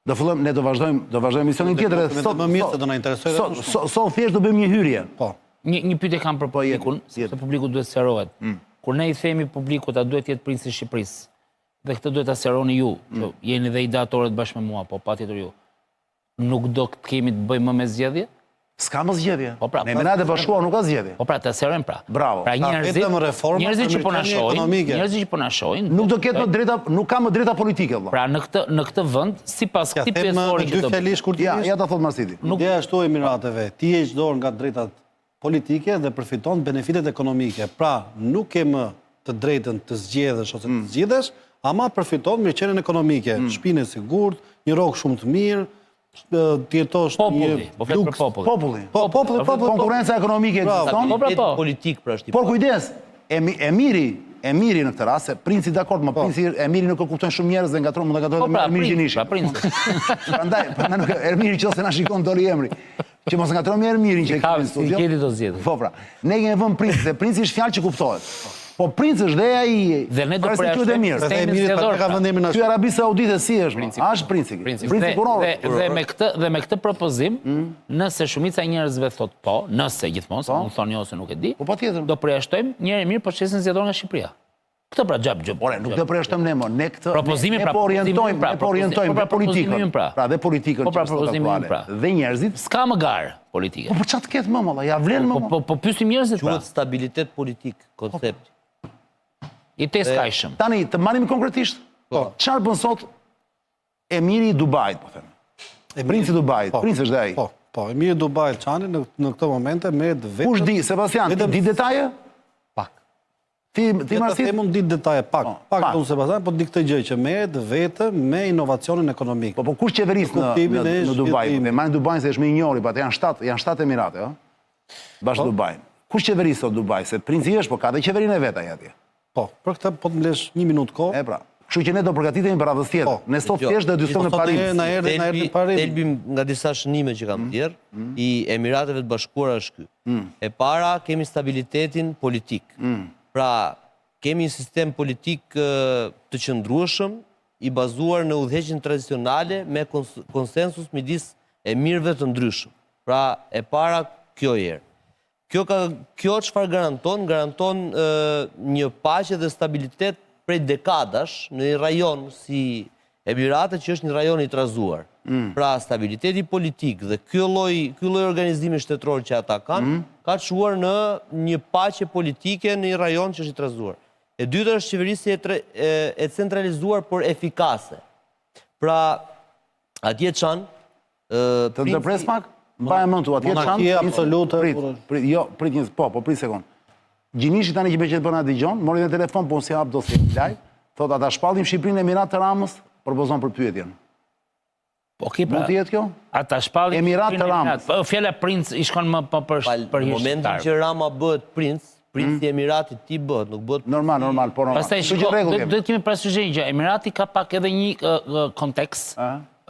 Do fillojmë, ne do vazhdojmë, do vazhdojmë emisionin tjetër dhe sot më mirë se do na interesojë edhe më shumë. Sot sot thjesht do bëjmë një hyrje. Po. Një një pyetje kam për po, publikun, sepse publiku duhet të sqarohet. Mm. Kur ne i themi publikut a duhet të jetë princi i Shqipërisë, dhe këtë duhet ta sqaroni ju, mm. që jeni dhe ideatorët bashkë me mua, po patjetër ju. Nuk do të kemi të bëjmë më me zgjedhje? S'ka më zgjedhje. Po pra, në Emiratet e Bashkuara nuk ka zgjedhje. Po pra, ta sqarojmë pra. Bravo. Pra njerëzit, njerëzit që po na shohin, njerëzit që po na shohin, nuk do ketë më drejta, nuk ka më drejta politike vëlla. Pra në këtë në këtë vend, sipas këtij pyetësori që do. Ja, ja ta thotë Marsidi. Nuk Ideja është e Emirateve, ti heq dorë nga drejtat politike dhe përfiton benefitet ekonomike. Pra, nuk ke më të drejtën të zgjedhësh ose të mm. zgjidhesh, ama përfiton mirëqenien ekonomike, mm. shpinë e sigurt, një rrogë shumë të mirë, të jetosh populli, po flet për popullin. Populli. Po, populli, populli. Konkurrenca ekonomike ekziston. Po, pra, po. Politik pra është. Por kujdes, emiri, emiri në këtë rast, se princi dakord, më po. princi emiri nuk e kuptojnë shumë njerëz dhe ngatërron, mund ta ngatërrojnë po, pra, Ermir Gjinishi. Pra, princi. Prandaj, prandaj nuk Ermiri nëse na shikon doli emri. Që mos ngatërrojmë me Ermirin që e kemi në studio. Si do zgjidhë. Po pra. Ne kemi vënë princi, se princi është fjalë që kuptohet. Po princ është dhe ai. Dhe ne do përjashtojmë Emir. Dhe Emiri pa ka vënë emrin ashtu. Ky Arabi Saudite si është? Princi. A është princi? Princi. Princi kurorë. Dhe, dhe me këtë dhe me këtë propozim, mm. nëse shumica e njerëzve thotë po, nëse gjithmonë, se po. mund thonë jo se nuk e di. Po patjetër. Do përjashtojmë një emir procesin zgjedhor nga Shqipëria. Këtë pra xhap xhap. Ore, nuk do përjashtojmë ne më, ne këtë propozimi pra, po orientojmë, pra, ne po orientojmë po pra, politikën. Pra. pra dhe politikën po pra propozimi ynë pra. Dhe njerëzit. S'ka më garë politike. Po për çfarë të ketë më valla, ja vlen më. Po po, po pyesim njerëzit pra. Quhet stabilitet politik, koncept. I tejskajshëm. Tani të marrim konkretisht. Po. Çfarë bën sot? Emiri i Dubait, po them. Princi i Dubait, po, princ është dhe ai. Po, po, emiri i Dubait Çani në në këto momente merret vetëm Kush di, Sebastian, ti di detaje? Pak. Ti ti Marsi? Them unë di detaje pak. Po, pak unë Sebastian, po di këtë gjë që merret vetëm me inovacionin ekonomik. Po po kush qeveris në në, në Dubai? Po marrim Dubain se është më i njohuri, po atë janë 7, janë 7 emirate, ëh. Bashkë po. Dubain. Kush qeveris sot Dubai? Se princi është, po ka dhe qeverinë e vet ai atje. Po, për këtë po të më lesh një minutë kohë. E pra. Kështu që ne do përgatitemi për radhës tjetër. Po. Ne sot thjesht do të diskutojmë në po, parim. Na erdhi, na erdhi parim. Thelbi nga disa shënime që kam mm. nxjerrë mm. i Emirateve të Bashkuara është ky. Mm. E para kemi stabilitetin politik. Pra, kemi një sistem politik të qëndrueshëm i bazuar në udhëheqjen tradicionale me konsensus midis emirëve të ndryshëm. Pra, e para kjo herë. Kjo ka kjo çfarë garanton? Garanton një paqe dhe stabilitet prej dekadash në një rajon si Emiratet që është një rajon i trazuar. Mm. Pra stabiliteti politik dhe ky lloj ky lloj organizimi shtetëror që ata kanë, mm. ka çuar në një paqe politike në një rajon që është i trazuar. E dyta është qeverisje e, tre, e, e centralizuar por efikase. Pra atje çan Të ndërpres pak? Mbaje mend tu atje çan. Monarkia absolute. Prit, prit, jo, prit një, po, po prit sekond. Gjinishi tani që meqë po na dëgjon, mori në telefon, po unë s'i hap dot si live, thotë a ta shpallim Shqipërinë Emirat të Ramës, propozon për pyetjen. Po ki pra. Mund të jetë kjo? A ta shpallim Emirat të Ramës. Po fjala princ i shkon më po për për Në momentin që Rama bëhet princ, princi mm. i Emiratit ti bëhet, nuk bëhet Normal, normal, po normal. Pastaj shiko, duhet kemi parasysh një gjë. Emirati ka pak edhe një kontekst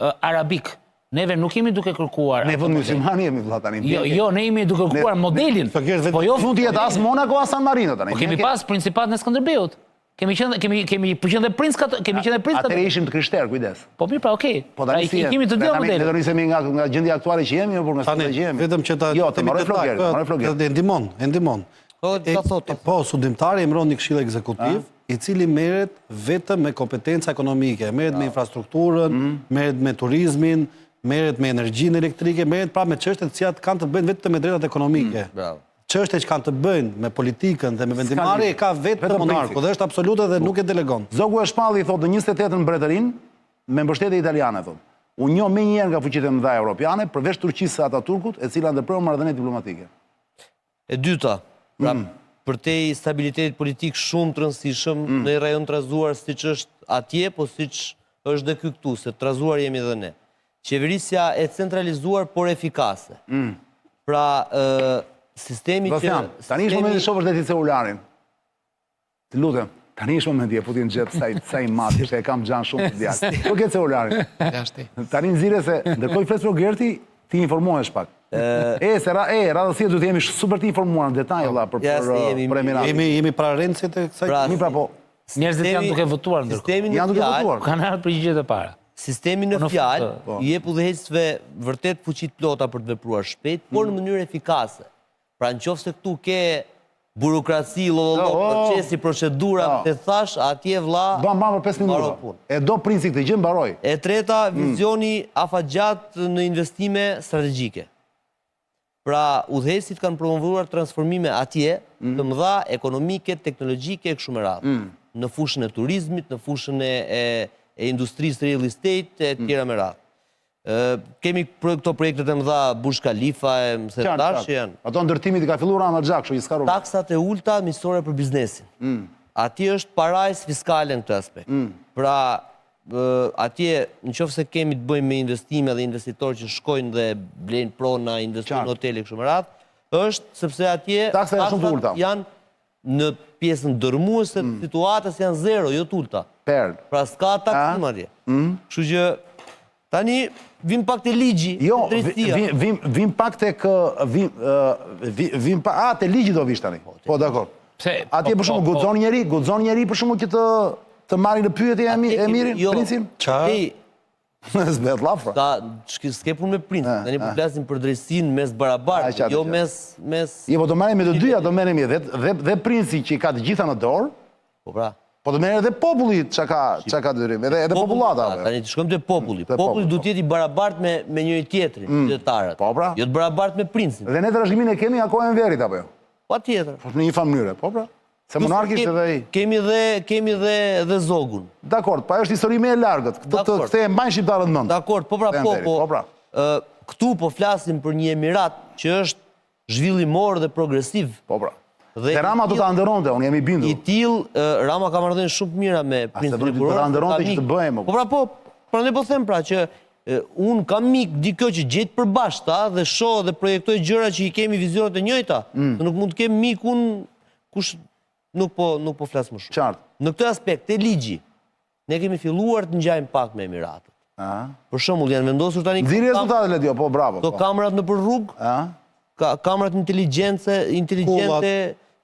arabik. Neve nuk jemi duke kërkuar. Ne vend musliman jemi vëlla tani. Jo, jo, ne jemi duke kërkuar modelin. Po jo mund të jetë as Monaco as San Marino tani. Po kemi pas principatën e Skënderbeut. Kemi qenë kemi kemi qenë dhe princ kato, kemi qenë dhe princ Atëherë ishim të krishterë, kujdes. Po mirë, pra, okay. Po tani pra, i kemi të dyja modelet. Ne do nisemi nga nga gjendja aktuale që jemi, jo por nga tani që jemi. Vetëm që ta Jo, të marrë Flogeri, të marrë Flogeri. E ndihmon, e ndihmon. Po, ta thotë. Po, sundimtari emëron një këshill ekzekutiv, i cili merret vetëm me kompetenca ekonomike, merret me infrastrukturën, mm. merret me turizmin, merret me energjinë elektrike, merret pra me çështje të cilat kanë të bëjnë vetëm me drejtat ekonomike. Mm, bravo. Çështje që kanë të bëjnë me politikën dhe me vendimmarrje e ka vetëm monarku dhe është absolute dhe nuk e delegon. Zogu e shpalli thotë në 28-ën mbretërinë me mbështetje italiane thotë. U njoh menjëherë nga fuqitë e mëdha europiane, përveç Turqisë së Ataturkut, e cila ndërpreu marrëdhëniet diplomatike. E dyta, pra mm. përtej stabilitetit politik shumë të rëndësishëm mm. në një rajon trazuar siç është atje, po siç është dhe ky këtu, se trazuar jemi dhe ne. Qeverisja e centralizuar por efikase. Mm. Pra, sistemi që... Tani është momenti të shohësh dhe ti celularin. Të lutem, tani është momenti e futi në xhep sa i sa i madh, se e kam xhan shumë të djalë. Po ke celularin. Tani nxire se ndërkohë flet Rogerti, ti informohesh pak. E, se ra, e, radhës tjetër duhet të jemi super të informuar në detaj vëlla për për për Emiratin. Jemi jemi pararendësit e kësaj. Pra, mi pra po. Njerëzit janë duke votuar ndërkohë. Sistemi në Janë duke votuar. Kanë ardhur përgjigjet e para. Sistemi në po fjalë po. i jep udhëheqësve vërtet fuqi të plota për të vepruar shpejt, por në mm. mënyrë efikase. Pra në qoftë se këtu ke burokraci, llollollo, oh, procesi, procedura, oh. të thash, atje vlla... Bam, bam, për 5 minuta. E do princi këtë gjë, mbaroi. E treta, mm. vizioni afatgjatë në investime strategjike. Pra, udhëheqësit kanë promovuar transformime atje, mm. të mëdha, ekonomike, teknologjike e kështu me radhë. Mm. Në fushën e turizmit, në fushën e, e, e industrisë real estate e mm. tjera me radhë. Kemi këto projektet e mëdha Burj Khalifa e më se tash që janë. Ato ndërtimit i ka filluar Rama xha, kështu që s'ka problem. Taksat e ulta miqësore për biznesin. Mm. Atje është parajsë fiskale në këtë aspekt. Mm. Pra, atje, në qoftë se kemi të bëjmë me investime dhe investitorë që shkojnë dhe blejnë prona, investojnë në hotele kështu me radhë, është sepse atje taksat janë shumë të ulta. Janë në pjesën dërmuese të mm. situatës janë zero, jo të ulta. Per. Pra s'ka taksim atje. Mm. Kështu që tani vim pak te ligji, jo, drejtësia. Vim vim vim pak tek vim vim pa a te ligji do vish tani. Po, po dakor. Pse? Atje po, për shembull po, po. guxon njeri, guxon njeri për shembull që të të marrin në pyetje emirin, jo, princin? Ça? S'bëhet llaf. Ta, s'ke punë me princin. Tani po flasim për drejtësinë mes barabartë, jo mes mes Jo, po do merremi të dyja, do merremi dhe dhe dhe princi që i ka të gjitha në dorë. Po pra. Po do merret edhe populli çka ka çka ka detyrim, edhe edhe popullata. Tani të shkojmë te populli. Populli duhet të jetë i barabartë me me njëri tjetrin, mm. qytetarët. Po pra. Jo të barabartë me princin. Dhe ne trashëgiminë e kemi nga koha e Enverit apo jo? Patjetër. Po në një farë mënyre, po pra. Se monark ishte dhe ai. Kemi dhe kemi dhe dhe Zogun. Dakord, po ajo është histori më e largët. Këtë të këtë e mbajnë shqiptarët mend. Dakord, po pra po, po. Po pra. Ë këtu po flasim për një emirat që është zhvillimor dhe progresiv. Po pra. Dhe Rama do ta ëndërronte, unë jam i bindur. I tillë, Rama ka marrëdhënie shumë të mira me princin e kurorës. Do ta ëndërronte që të bëhej më. Po pra po, prandaj po them pra që unë kam mik dikë që gjej të përbashkëta dhe shoh dhe projektoj gjëra që i kemi vizionet e njëjta. Mm. Nuk mund të kem mik unë kush nuk po nuk po flas më shumë. Qartë. Në këtë aspekt te ligji ne kemi filluar të ngjajmë pak me Emiratet. Ëh. Për shembull janë vendosur tani Nxirri rezultatet Ledio, po bravo. Këto po. kamerat nëpër rrugë. Ëh. Ka kamerat inteligjence, inteligjente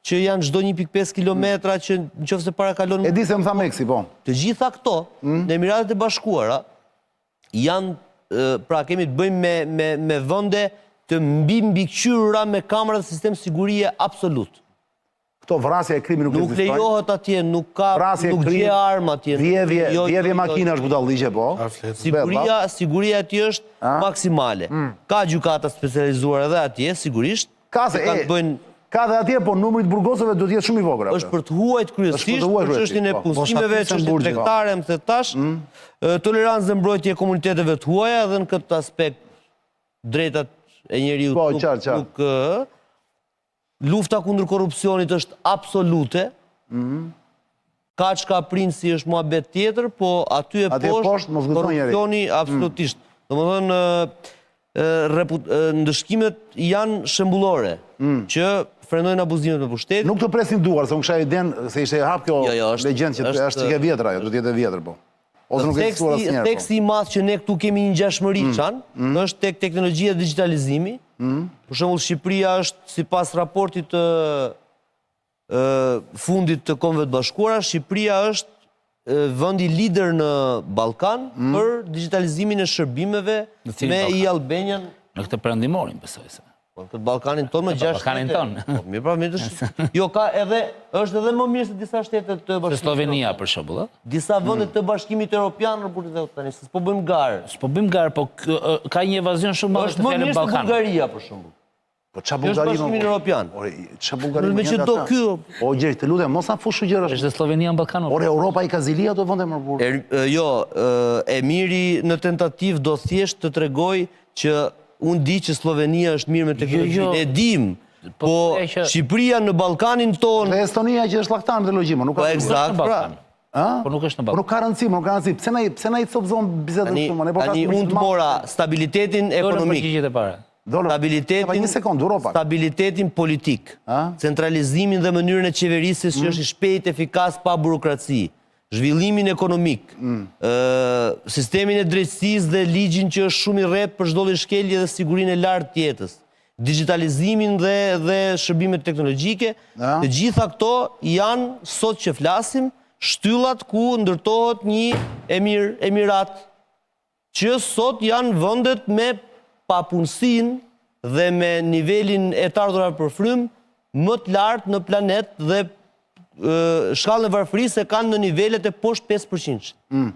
që janë çdo 1.5 kilometra që në qoftë se parakalon E di se më tha Meksi, po. Të gjitha këto mm. në Emiratet e Bashkuara janë pra kemi të bëjmë me me me vende të mbi mbikëqyrura me kamera dhe sistem sigurie absolut. Këto vrasja e krimi nuk Nuk ekzistojnë. lejohet atje, nuk ka Vrasje, nuk krim, gje armë atje. Vjedhje, Jo, jo, vjedhje jo, makina është budalliqe, po. Siguria, siguria atje është maksimale. Mm. Ka gjykata specializuara edhe atje, sigurisht. Ka se që kanë e, të bëjnë ka dhe atje, po numri i të burgosurve duhet të jetë shumë i vogël. është për të huajt kryesisht, huajt për çështjen e kryesisht, po. punësimeve, Boshatisen çështjen burgjet. tregtare, më the tash, Mm. tolerancë dhe mbrojtje e komuniteteve të huaja edhe në këtë aspekt drejtat e njeriut Po, nuk, qartë, qartë. nuk ë, lufta kundër korrupsionit është absolute. Mm. Ka çka princi është muhabet tjetër, po aty e Atje poshtë mos guxon njeri. Mm. korrupsioni absolutisht. Domethënë ë, ë, repu- ë, ndëshkimet janë shembullore që frenojnë abuzimet me pushtetin. Mm. Nuk të presin duar, se unë kisha idenë se ishte hap kjo Jo, jo, është- legjendë që është- është çike e vjetër ajo, duhet të jetë e vjetër po. Ose nuk ekzistuar Theksi, asnjëherë. Po. theksi i madh që ne këtu kemi një ngjashmëri Mm. Çan, është tek teknologjia dhe digjitalizimi. Për shembull Shqipëria është sipas raportit të ë, fundit të Kombeve të Bashkuara, Shqipëria është ë, vendi lider në Ballkan për digjitalizimin e shërbimeve cilin me Ballkan? e-Albanian Në këtë perëndimorin, besoj se. Po në këtë Ballkanin tonë me 6 Ballkanin shtete. tonë. Po mirë pra, mirë të Jo, ka edhe është edhe më mirë se disa shtete të Se Bashkimit. Slovenia, për shembull, ë? Disa vende të Bashkimit Evropian në burrin e tani, se s'po bëjmë garë. S'po bëjmë garë, po kë- ë, ka një evazion shumë madh Është të më fjalën mirë se Ballkan. Bullgaria për shembull. Po ça Kjo është Bullgari Bashkimi Evropian. Ore, ça Bullgari? Me që do ky O Gjergj, të lutem, mos na fush kështu gjërash. Është dhe Slovenia në Ballkan. Ore, Europa i ka zili ato vende më burr. Er, e, jo, e, Emiri në tentativë do thjesht të tregoj që unë di që Slovenia është mirë me teknologjinë. jo. E dim. Po, Po e që- Shqipëria në Ballkanin tonë, Dhe Estonia që është llaktar në teknologji, më nuk po ka. eksakt Në pra. Ballkan. Ë? Po nuk është në Po Ballkan. nuk ka rëndësi, nuk ka rëndësi. Pse na i pse na i copëzon bisedën Tani, kështu, më ne po tani flasim për unë të madh. mora stabilitetin Dolën ekonomik. përgjigjet e para. Dolën. Stabilitetin, Pa një sekondë, duro pak. Stabilitetin politik, A? centralizimin dhe mënyrën e qeverisjes që është i shpejt, efikas, pa burokraci, zhvillimin ekonomik, ë, sistemin e drejtësisë dhe ligjin që është shumë i rreptë për çdo lloj shkelje dhe sigurinë e lartë të jetës, digjitalizimin dhe dhe shërbimet teknologjike, A? të gjitha këto janë sot që flasim shtyllat ku ndërtohet një emir emirat që sot janë vendet me papunësinë dhe me nivelin e të ardhurave për frymë më të lartë në planet dhe ë, shkallën e varfërisë e kanë në nivelet e poshtë 5%. Mm.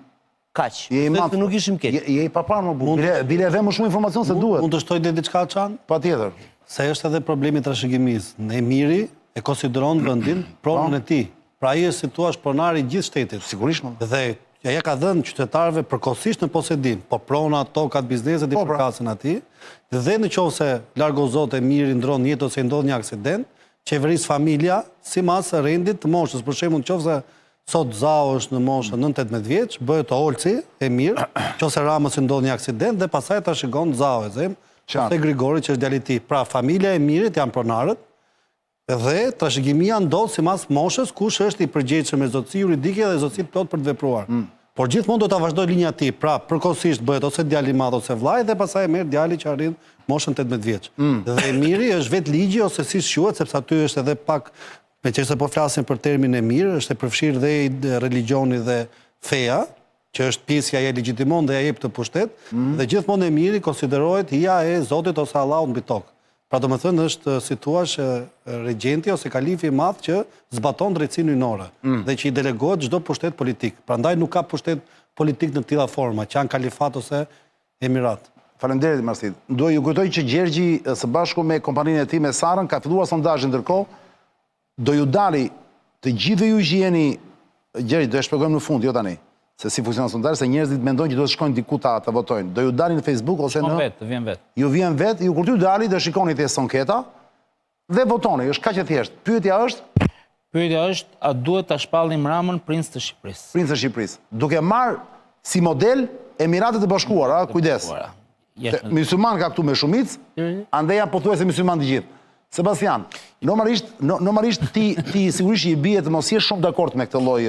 Kaq. Je i Besoj madh. se nuk ishim keq. Je, je i paparë më burr. Bile, bile dhe më shumë informacion se duhet. Mund të shtoj dhe diçka Çan? Patjetër. Se është edhe problemi i trashëgimisë. Ne Emiri e konsideron vendin pronën e tij. Pra ai është si thua pronari i gjithë shtetit. Sigurisht më. Dhe ja ja ka dhënë qytetarëve përkohësisht në posedim, po prona, tokat, bizneset i Po, pra. përkasin atij. Dhe në qoftë se largo Zot Emiri ndron jetë ose i ndodh një aksident, qeveris familja sipas rendit të moshës. Për shembull, në qoftë se sot Zao është në moshën 19 vjeç, bëhet Olci, Emir, qoftë se Ramës i ndodh një aksident dhe pastaj trashëgon Zao, e them, Qartë. ose Grigori që është djali i tij. Pra familja e Emirit janë pronarët, Dhe trashëgimia ndodh sipas moshës, kush është i përgjegjshëm me zotësi juridike dhe zotësi të plot për të vepruar. Por gjithmonë do ta vazhdoj linja e tij, pra përkohësisht bëhet ose djali i madh ose vllai dhe pastaj e merr djali që arrin moshën 18 vjeç. Dhe Emiri është vetë ligji ose si shquhet, sepse aty është edhe pak meqenëse po flasim për termin emir, është e përfshirë dhe i- religjioni dhe feja, që është pjesë ja e legjitimon dhe ja jep të pushtet, dhe gjithmonë emiri konsiderohet hija e Zotit ose Allahut mbi tokë. Pra do më thënë është, si thuash, e, regjenti ose kalifi i madh që zbaton drejtësinë hyjnore dhe që i delegohet çdo pushtet politik. Prandaj nuk ka pushtet politik në të tilla forma, që janë kalifat ose emirat. Faleminderit Marsit. Dua ju kujtoj që Gjergji e, së bashku me kompaninë e tij me Sarën ka filluar sondazhin ndërkohë do ju dali Të gjithëve ju që jeni, Gjergj, do e shpjegojmë në fund, jo tani, se si funksionon sondazhi, se njerëzit mendojnë që duhet të shkojnë diku ta ta votojnë. Do ju dalin në Facebook ose në vetë, vjen vetë. Ju vjen vetë, ju kur t'ju dali do shikoni thjesht anketa dhe votoni, është kaq e thjeshtë. Pyetja është Pyetja është, a duhet ta shpallim Ramën princ të Shqipërisë? Princ të Shqipërisë, duke marrë si model Emiratet e Bashkuara, kujdes. Mysliman ka këtu me shumicë, andej janë pothuajse mysliman të gjithë. Sebastian, normalisht, normalisht ti ti sigurisht i bie të mos jesh shumë dakord me këtë lloj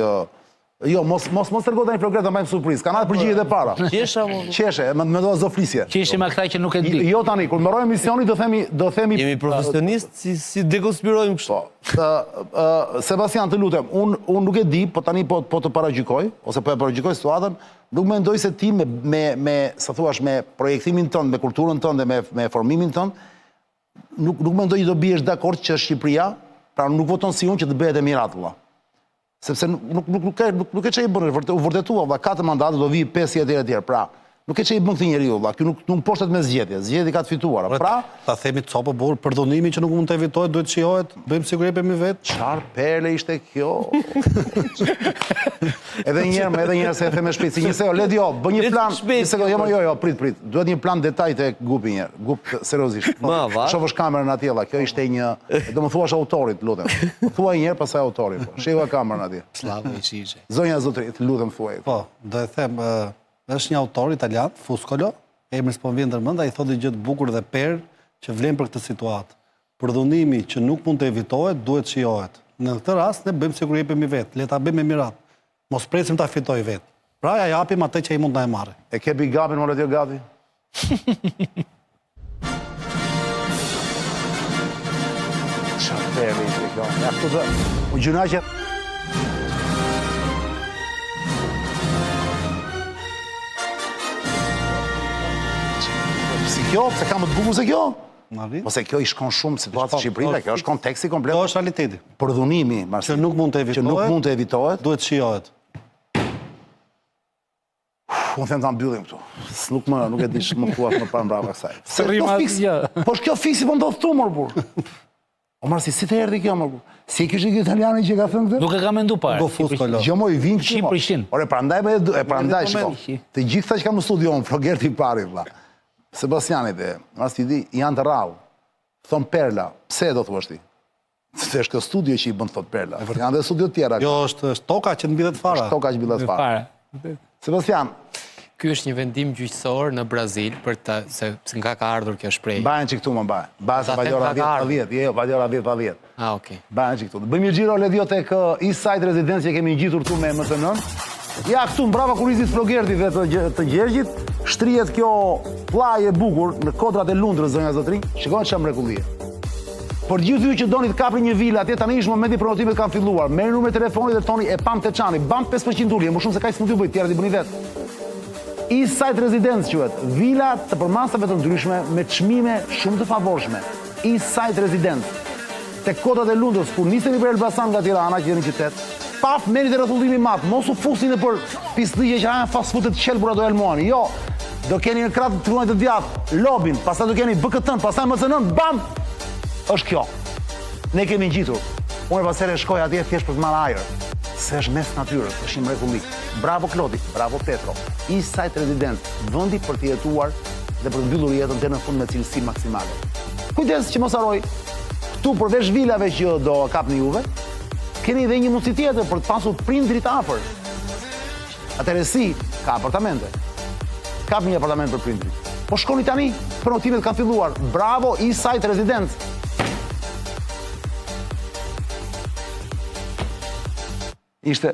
Jo, mos mos mos trego tani Flogert ta mbajmë surprizë. Kanë ardhur përgjigjet e para. Qesha mo. Qeshe, më më do flisje. Qeshe me këta që nuk e di. Jo tani, kur mbarojmë emisionin do themi do themi Jemi profesionistë, si si dekonspirojmë kështu. Po. Ë Sebastian, të lutem, un un nuk e di, po tani po po të paragjykoj ose po e paragjykoj situatën, nuk mendoj se ti me me me sa thua me projektimin tënd, me kulturën tënde, me me formimin tënd, nuk nuk mendoj që do biesh dakord që Shqipëria, pra nuk voton si unë që të bëhet emirat vëlla. Sepse nuk nuk nuk nuk e nuk, nuk e çe i bën, vërtet u vërtetua vëlla, katër mandate do vi 5 etj etj. Pra, nuk e çe i bën këtë njeriu vëlla, ky nuk nuk mposhtet me zgjedhje, zgjedhjet ka të fituara. Pra, ta themi copë burr, përdhunimi që nuk mund të evitohet, duhet të shijohet, bëjmë sikur jepemi vet. Çfarë perle ishte kjo? edhe një herë, edhe një herë se e them me shpejtësi. Një sekondë, Ledio, bë një plan. Një sekondë, jo, jo, jo, prit, prit. Duhet një plan detaj te Gupi një herë. Gup, seriozisht. Ma, va. Shofësh kamerën atje, valla. Kjo ishte një, do më thuash autorit, lutem. Thuaj një herë pastaj autori, po. Shihua kamerën atje. Sllavo i Zhizhek. Zonja zotëri, të lutem thuaj. Po, do e them, është një autor italian, Fuscolo, emri s'po më vjen ndërmend, ai thotë një gjë të bukur dhe perlë që vlen për këtë situatë. Përdhunimi që nuk mund të evitohet, duhet shijohet. Në këtë rast ne bëjmë sikur jepemi vetë, le ta bëjmë emirat. Mos presim ta fitojë vetë. Pra ja japim atë që ai mund të na e marrë. E ke big upin more gati? Çfarë perle ishte kjo? Ja këtu dhe... U gjyna që... Si kjo? Se ka më të bukur se kjo? Po se kjo i shkon shumë situatës së Shqipërisë, kjo është konteksti komplet. Kjo është realiteti. Përdhunimi, Marsi. Që nuk mund të evitohet. Që nuk mund të evitohet. Duhet shijohet. Unë them ta mbyllim këtu. Nuk më, nuk e di ç'më thua më parë mbrapa kësaj. Se kjo fiks, po kjo fiksi po ndodh këtu mor burr. O Marsi, si të erdhi kjo mor burr? Si e kishte kjo italiani që ka thënë këtë? Nuk e kam menduar parë. Do Fuscolo. Jo mo i vin këtu. 100%. Ore prandaj më e prandaj shiko. Të gjithë këta që kam në studio, unë Flogerti i pari vëlla. Sebastiani dhe Marsi di janë të rrallë. Thon perla, pse do thuash ti? Se është kjo studio që i bën thot perla. Janë dhe studio të tjera. Jo, është është toka që të mbillet fara. Është toka që mbillet fara. Sebastian, Ky është një vendim gjyqësor në Brazil për të se nga ka ardhur kjo shprehje. Mbahen që këtu më mbahen. Mbahen se vajora 10 pa 10, jo, jo, vajora 10 pa 10. Ah, okay. Mbahen që këtu. Bëjmë një xhiro Ledio tek uh, East Side Residence që kemi ngjitur këtu me MSN-n. Ja këtu mbrapa kurrizit Flogertit dhe të, të Gjergjit, shtrihet kjo pllajë e bukur në kodrat e Lundrës zonja zotërinj. Shikoni çfarë mrekullie. Për gjithë ju që doni të kapni një vilë atje, tani është momenti prenotimet kanë filluar. Merrni numrin e telefonit dhe thoni e pam te Çani, bam 5% ulje, më shumë se kaq s'mund t'ju bëj, tjerat i bëni vetë. East Side Residence quhet, vila të përmasave të ndryshme me çmime shumë të favorshme. East Side Residence. Te kodrat e Lundrës, kur niseni për Elbasan nga Tirana që jeni në qytet, paf merrni te rrethullimi i madh, mos u fusni nëpër pisllëqe që janë fast food të qelbura do helmoheni. Jo, do keni në krah të tuaj të djathtë lobin, pastaj do keni BKT-n, pastaj MCN-n, bam! Është kjo. Ne kemi ngjitur. Unë pas here shkoj atje thjesht për të marrë ajër. Se është mes natyrës, është një mrekulli. Bravo Klodi, bravo Petro. East Side Residence, vendi për të jetuar dhe për të mbyllur jetën deri në fund me cilësi maksimale. Kujdes që mos harroj, këtu përveç vilave që do kapni juve, keni edhe një mundësi tjetër për të pasur prindrit afër. Atëherë si, ka apartamente. Kap një apartament për prindrit. Po shkoni tani, prenotimet kanë filluar. Bravo East Side Residence. Ishte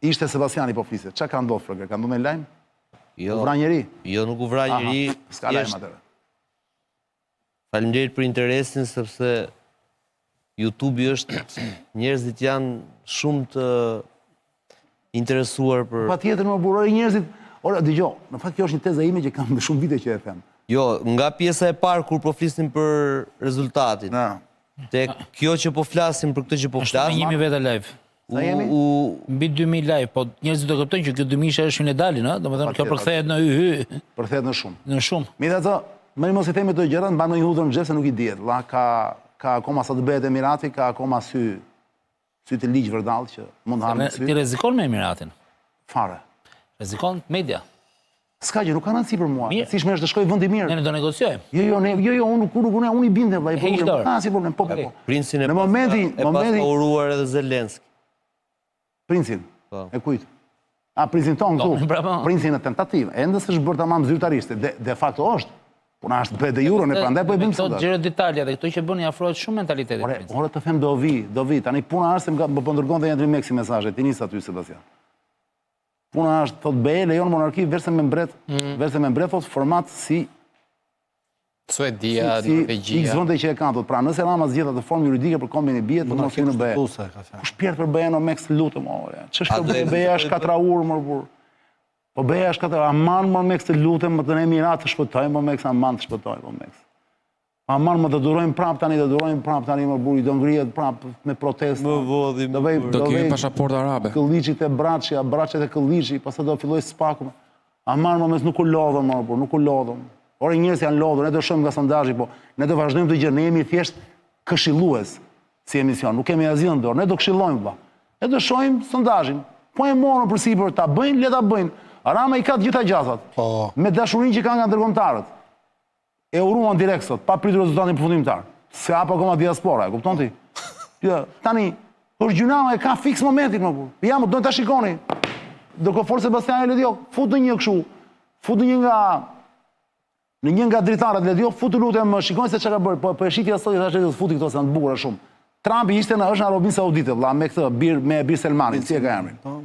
ishte Sebastiani po fliste. Çka ka ndodhur, Floger? Ka ndodhur një lajm? Jo. U vra njeri? Jo, nuk u vra njeri. S'ka lajm atëherë. Faleminderit për interesin sepse YouTube-i është njerëzit janë shumë të interesuar për Patjetër më burroj njerëzit. Ora, dëgjo, në fakt kjo është një teza ime që kam shumë vite që e them. Jo, nga pjesa e parë kur po flisnim për rezultatin. Na. Tek kjo që po flasim për këtë që po flasim. Është 1000 veta live. Sa jemi? U mbi 2000 live, po njerëzit do kuptojnë që kjo 2000 është një dalin, ë, domethënë kjo përkthehet në hy hy. Përkthehet në shumë. Në shumë. Megjithatë, më mos i themi këto gjëra, mban ndonjë hudhër në xhep se nuk i dihet. Vlla ka ka akoma sa të bëhet Emirati, ka akoma sy. Sy të ligj vërdallë që mund të hanë sy. Ti rrezikon me Emiratin. Fare. Rrezikon media. S'ka gjë, nuk ka rëndësi për mua. Rëndësishme është të shkojë vendi mirë. Ne do negociojmë. Jo, jo, ne, jo, jo, unë nuk unë unë unë i bindem vëlla, i problem. Ka asnjë problem, po, po, po. Princin e në momentin, e momentin e uruar edhe Zelenski. Princin. Po. E kujt? A princin tonë këtu. Pra, po. Princin në tentativë. Ende s'është bërë tamam zyrtarisht. De, de facto është. Puna është bëhet de jure, ne prandaj po e bëjmë sot. Këto gjëra detalje dhe këto që bën i afrohet shumë mentalitetit. Ore, ore të them do vi, do vi. Tani puna është se më po dërgon dhe Endri Meksi mesazhe, ti nis aty Sebastian. Puna është thotë BE lejon monarki veçse me mbret, mm. veçse me mbret thotë format si Suedia, si, Norvegjia. X vende që e kanë thotë. Pra nëse Rama zgjedh atë formë juridike për kombin i bie, të mos hyjë në BE. Kush pjerrët për BE në Meks lutem ore. Ç'është kjo BE? BE është katraur mor burr. Po BE është katraur. Aman mor Meks të lutem, më të në Emirat të shpëtojmë, mor Meks aman të shpëtojmë, mor Meks. Aman më të durojmë prap tani, të durojmë prap tani mor burri, do ngrihet prap me protestë. Më vodhi. Do vej, do kemi pasaportë arabe. Këlliçi te Braçi, Braçe te Këlliçi, pastaj do filloj SPAK-u. Aman më mes nuk u lodhëm, mor burr, nuk u lodhëm. Ore njerëz janë lodhur, ne do shohim nga sondazhi, po ne do vazhdojmë të gjë, ne jemi thjesht këshillues si emision, nuk kemi asgjë në dorë, ne do këshillojmë vëlla. Ne do shohim sondazhin. Po e morën përsipër ta bëjnë, le ta bëjnë. Rama i ka të gjitha gjasat. Po. Me dashurinë që ka nga ndërkombëtarët. E uruan direkt sot, pa pritur rezultatin përfundimtar. S'e hap akoma diaspora, e kupton ti? Jo, tani, është gjynah, e ka fiks momentin, më burr. Ja, më do ta shikoni. Ndërkohë fort Sebastian e Ledio, fut në një kështu. Fut në një nga në një nga dritaret Ledio, fut të lutem, shikoni se çka ka bërë. Po po e shihja sot i thashë Ledios, futi këto se janë të bukura shumë. Trumpi ishte në është në Arabinë Saudite, vëlla, me këtë bir me bir Selmanin, si e ka emrin? Po.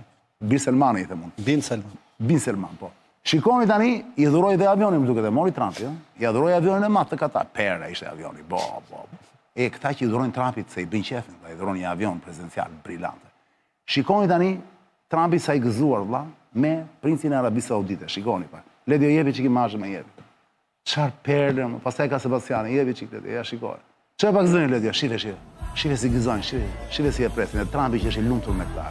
Bir Selmani i them unë. Bin Selman. Bin Selman, po. Shikoni tani, i dhuroi dhe avionin, më duket e mori Trumpi, ëh. Ia dhuroi avionin e madh të Katar. Perla ishte avioni, bo, bo. E këta që i dhurojnë Trumpit se i bëjnë qefin, vëlla, i dhuron një avion presidencial brilante. Shikoni tani Trumpi sa i gëzuar vëlla me princin e Arabisë Saudite. Shikoni pak. Ledio jepi çik imazhe më jepi. Çfarë perle, më pastaj ka Sebastiani, jepi çik Ledio, ja shikoje. Çoje pak zërin Ledio, shife, shife. Shife si gëzojnë, shife, shife si e presin, e Trumpi që është i lumtur me këta.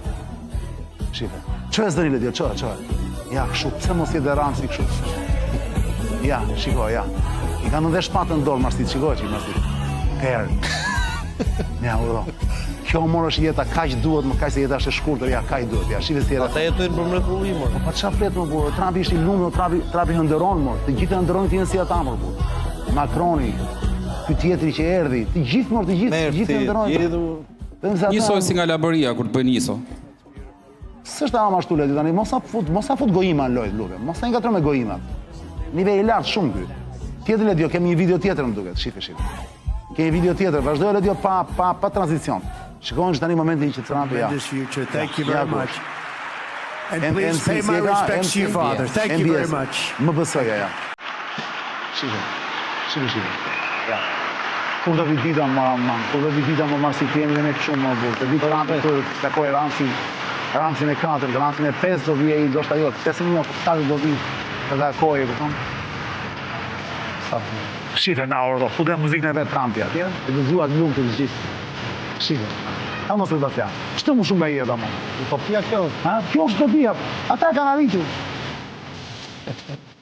Shife. Çoje zërin Ledio, çoje, çoje. Ja, kështu, pse mos jetë dhe Ramsi kështu? Ja, shiko, ja. I kanë dhe shpatën në dorë Marsit, shikoje çik Marsit. Perlë. Ja, urdhëro. Kjo mor është jeta, kaq duhet, më kaq se jeta është e shkurtër, ja, kaq duhet, ja, shife si era. Ata jetojnë për mrekulli, mor. Po pa çfarë flet më burr, Trumpi është i lumtur, Trumpi, Trumpi ëndërron mor, të gjithë ëndërrojnë të jenë si ata mor burr. Macroni, ky tjetri që erdhi, të gjithë mor, të gjithë, të gjithë ëndërrojnë. Vetëm se ata Njësoj si nga Labëria kur të bëjnë iso. S'është ama ashtu Ledi tani, mos na fut, mos na fut goima në lojë, lutem. Mos na ngatërro me goimat. Nivel i lartë shumë ky. Tjetër Ledio, kemi një video tjetër më duket. Shife, shife. Kemi një video tjetër, vazhdoj Ledio pa pa pa tranzicion. Shikoni që tani momentin që Trump ja. Future. Thank you very much. And please pay my respects to your father. Thank you very much. MBS-ja, ja. Shife. Shife, shife. Ja. Kur do vi dita më më, kur do vi dita më marr si kemi dhe ne kështu më burr. Të vi Trumpi të takoj Ramsin, Ramsin e katërt, Ramsin e pestë do vi ai, ndoshta jo, pesë një apo katër do vi të takoj, e kupton? Sa Shife na urdhëro, fute muzikën e vet Trumpi atje, e gëzuar të lumtur të gjithë. Shife. Ka mos Sebastian. Ç'të më shumë nga jeta më. Utopia kjo. Ha, kjo është utopia. Ata kanë arritur.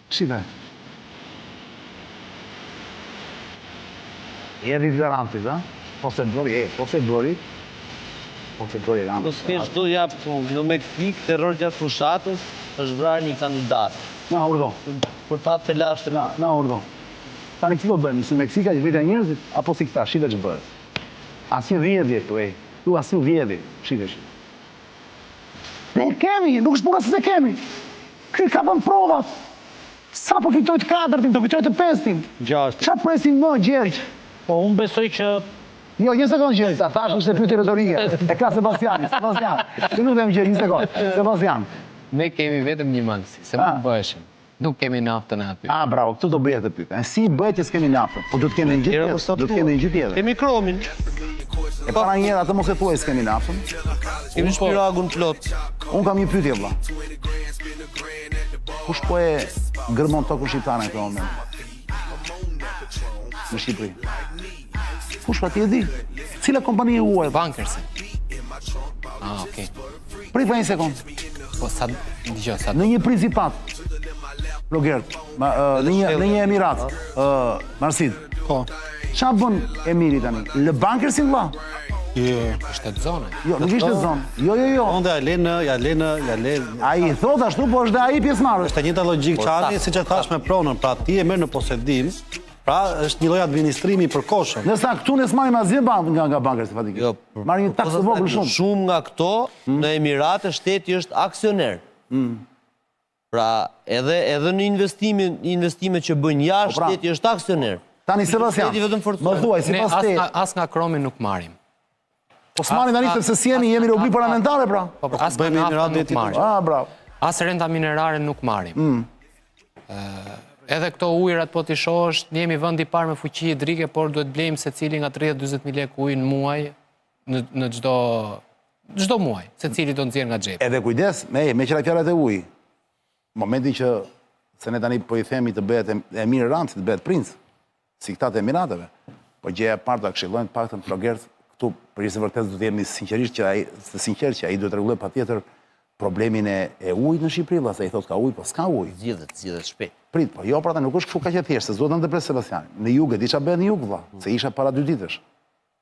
Shife. Erdhi dhe Ramsit, ha? Po se bëri, e, po se bëri. Po se bëri Ramsi. Po s'ke çdo jap këtu, në Meksikë, terror gjatë fushatës, është vrarë një kandidat. Na urdhëro. Për fat të lashtë. Na, na urdhëro. Tani si po bëjmë, si Meksika që vriten njerëzit, apo si këta, shife ç'bëhet. Asnjë vjedhje këtu, ej. Këtu asnjë vjedhje, shife, shife. Ne e kemi, nuk është puna se s'e kemi. Ky ka vënë provat. Sapo fitoi të katërtin, do fitojë të pestin. Gjashtë. Ça presim më, Gjergj? Po unë besoj që Jo, një sekondë Gjergj, ta thashë ishte pyetje retorike. E ka Sebastiani, Sebastian. Të lutem Gjergj, një sekondë. Sebastian. Ne kemi vetëm një mangësi, se mund bëheshim. Nuk kemi naftën aty. Ah, bravo, këtu do bëja këtë pyetje. Si bëhet që s'kemi naftën? Po duhet të kemi një gjë tjetër, duhet të kemi një gjë tjetër. Kemi kromin. E para një herë atë mos e thuaj s'kemi naftën. Kemi shpiragun plot. Unë kam një pyetje vëlla. Kush po e gërmon tokën shqiptare në këtë moment? Në Shqipëri. Kush pa ti e di? Cila kompani e huaj? Bankersi. Ah, okay. Prit pa një sekond. Po sa dëgjoj sa. Në një principat. Rogert, ma, në një në një emirat, ë Marsid. Po. Ça bën emiri tani? Lë bankersin vëlla? Jo. Shtet zone. Jo, nuk ishte zonë. Jo, jo, jo. Onda ja lenë, ja lenë, ja lenë. Ai thot ashtu, po është dhe ai pjesëmarrës. Është e njëjta logjikë Çani, siç e thash me pronën, pra ti e merr në posedim, pra është një lloj administrimi i përkohshëm. Ndërsa këtu ne s'marrim asgjë bank nga nga banka si fatikisht. Jo, Marrim një taksë të vogël shumë. Shumë nga këto në Emirate shteti është aksioner. Pra, edhe edhe në investimin, investimet që bëjnë jashtë, Po pra. shteti është aksioner. Tani Sebastian, Shteti vetëm forcohet. më thuaj Ne sipas as te, nga, as nga kromi nuk marrim. po s'marrim tani sepse s'jemi, jemi republikë parlamentare pra. Po, pra, as nga bëjmë nafta Emirate nuk ti- marrim. Ah, bravo. As renta minerare nuk marrim. Ë, edhe këto ujërat po t'i shohësh, ne jemi vendi i parë me fuqi hidrike, por duhet blejmë secili nga 30-40 mijë lekë ujë në muaj në në çdo çdo muaj, secili do nxjerr nga xhepi. Edhe kujdes, me me qira fjalët e uji. Momentin që se ne tani po i themi të bëhet e, emir Ramsi, të bëhet princ, si këta të Emirateve. Po gjëja e parë do ta këshillojnë të paktën Flogert këtu për hir të vërtetës do të jemi sinqerisht që ai të sinqert që ai duhet të rregullojë patjetër problemin e, e ujit në Shqipëri, valla, se ai thotë ka ujë, po s'ka ujë. Zgjidhet, zgjidhet shpejt. Prit, po jo pra nuk është kështu kaq e thjeshtë, se s'duhet të ndërpres Sebastianin. Në jug e di ç'a bëhet në jug vlla, se isha para dy ditësh.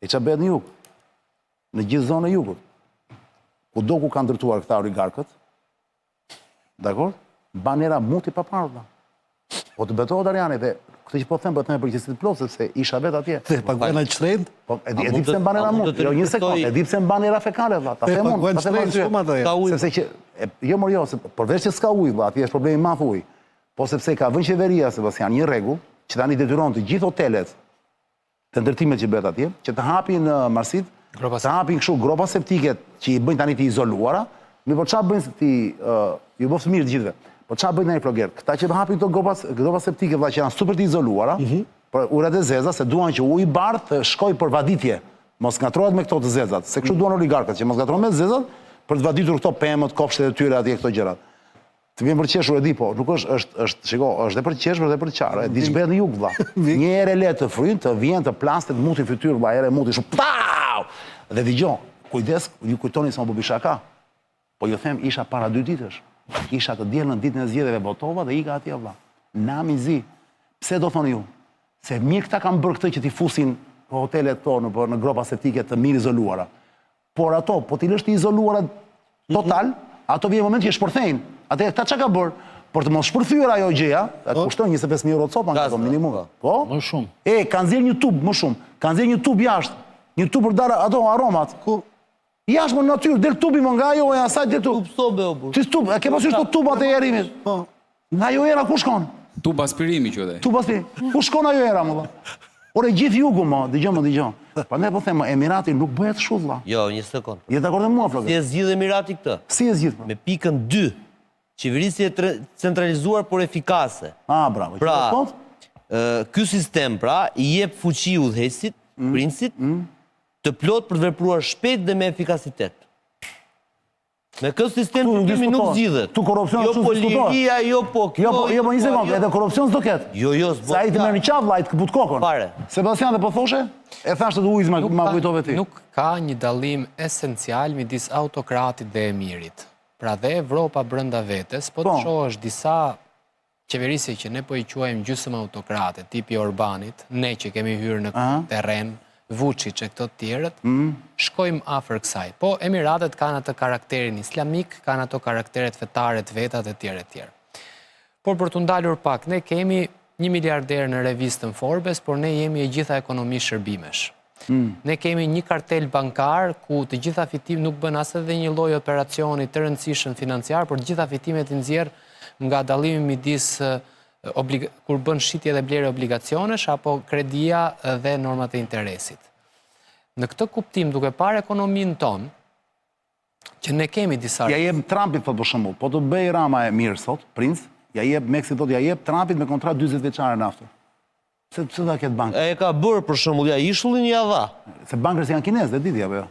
E ç'a bëhet në jug? Në gjithë zonën e jugut. Kudo ku kanë ndërtuar këta oligarkët, dakor? Mban era muti pa parë vlla. Po të betohet Arjani dhe këtë që po them, po e them me përgjegjësi të plotë sepse isha vet atje. Dhe paguajnë aq shtrenjtë? Po e di, A e di mund pse të- mban a era mund mut. të Jo, një sekond, riflektoj- e di pse mban era fekale vlla. Ta Dhe them unë, paguajnë ta them shtrenjtë arsye. shumë ato. Ka ujë. Sepse që e, jo mor jo, se përveç që s'ka ujë vlla, atje është problemi i madh ujë. Po sepse ka vënë qeveria Sebastian një rregull që tani detyron të gjithë hotelet të ndërtimet që bëhet atje, që të hapin uh, Marsit, Gropa të hapin kështu gropa septike që i bëjnë tani të izoluara, mirë po çfarë bëjnë ti uh, ju bëftë mirë të gjithëve. Po çfarë bëjnë tani Flogert? Këta që hapin këto gropa gropa septike vlla që janë super të izoluara, për ujërat e zeza se duan që uji i bardhë të shkojë për vaditje, mos ngatrohet me këto të zezat, se kështu duan oligarkët që mos ngatrohen me të zezat për të vaditur këto pemët, kopshtet e tyre atje këto gjërat. Të vjen për qeshur e di, po, nuk është, është, është, shiko, është dhe për qeshur dhe për qarë, e di ç'bëhet në jug, vlla. Një herë e le të fryn, të vjen të plastet muti fytyrë, vlla, herë e muti shumë, pau! Dhe dëgjo, kujdes, ju kujtoni se më po bëj shaka. Po ju them, isha para dy ditësh. Isha të dielën ditën e zgjedhjeve votova dhe ika atje, vlla. Nami zi. Pse do thoni ju? Se mirë këta kanë bërë këtë që t'i fusin hotelet tonë në, në gropa septike të mirë izoluara. Por ato, po t'i lësh të izoluara total, ato vjen moment që shpërthejnë. Atë këta çka ka bërë? Për të mos shpërthyer ajo gjëja, atë kushton 25000 euro copa nga ato minimum. Po? Më shumë. E, kanë nxjerr një tub më shumë. Kanë nxjerr një tub jashtë. Një tub për dara ato aromat. Ku? Jashtë më në natyrë, del tubi më nga ajo e asaj del tub. Tub sobe o burr. Ti tub, e ke pasur këto tubat e aerimit? Po. Nga ajo era ku shkon? Tub aspirimi quhet ai. Tu pas Ku shkon ajo era më valla? Ore gjithë jugu më, dëgjoj më, dëgjoj. Prandaj po them, më, Emirati nuk bëhet kështu vlla. Jo, një sekond. Je dakord me mua Si Flogert? e zgjidh Emirati këtë? Si e zgjidh? pra? Me pikën 2. Qeverisje e tre- centralizuar por efikase. Ah, bravo. Që Pra, do thotë? ë, ky sistem pra i jep fuqi udhëheqësit, Mm. princit, të plot për të vepruar shpejt dhe me efikasitet. Me këtë sistem Këtu nuk që kemi nuk diskutohet. zgjidhet. Këtu korrupsioni jo kështu po diskutohet. liria, jo po kjo. Jo, po, jo, po një sekond, ajo. edhe korrupsion s'do ketë. Jo, jo, s'bo. Se ai të merr në qafë, ai të këput kokën. Fare. Sebastian, dhe po thoshe? E thash të ujit ma, ma ka- kujtove ti. Nuk ka një dallim esencial midis autokratit dhe emirit. Pra dhe Evropa brenda vetes, po të Po. shohësh disa qeverisje që ne po i quajmë gjysmë autokrate, tipi Orbanit, ne që kemi hyrë në këtë terren, Vučić e këto të tjerët, shkojmë afër kësaj. Po Emiratet kanë atë karakterin islamik, kanë ato karakteret fetare të vetat e tjerë e tjerë. Por për të ndalur pak, ne kemi një miliarder në revistën Forbes, por ne jemi e gjitha ekonomi shërbimesh. Ne kemi një kartel bankar ku të gjitha fitimet nuk bën as edhe një lloj operacioni të rëndësishëm financiar, por të gjitha fitimet i nxjerr nga dallimi midis eh, oblig kur bën shitje dhe blerje obligacionesh apo kredia eh, dhe normat e interesit. Në këtë kuptim, duke parë ekonominë tonë, që ne kemi disa Ja jep Trumpit thot për shembull, po të bëj Rama e mirë sot, princ, ja jep Meksi thot ja jep Trumpit me kontratë 40 vjeçare naftë. Pse pse do ta ketë banka? E ka bërë për shembull ja ishullin ja dha. Se bankers janë kinezë, e di ti apo jo?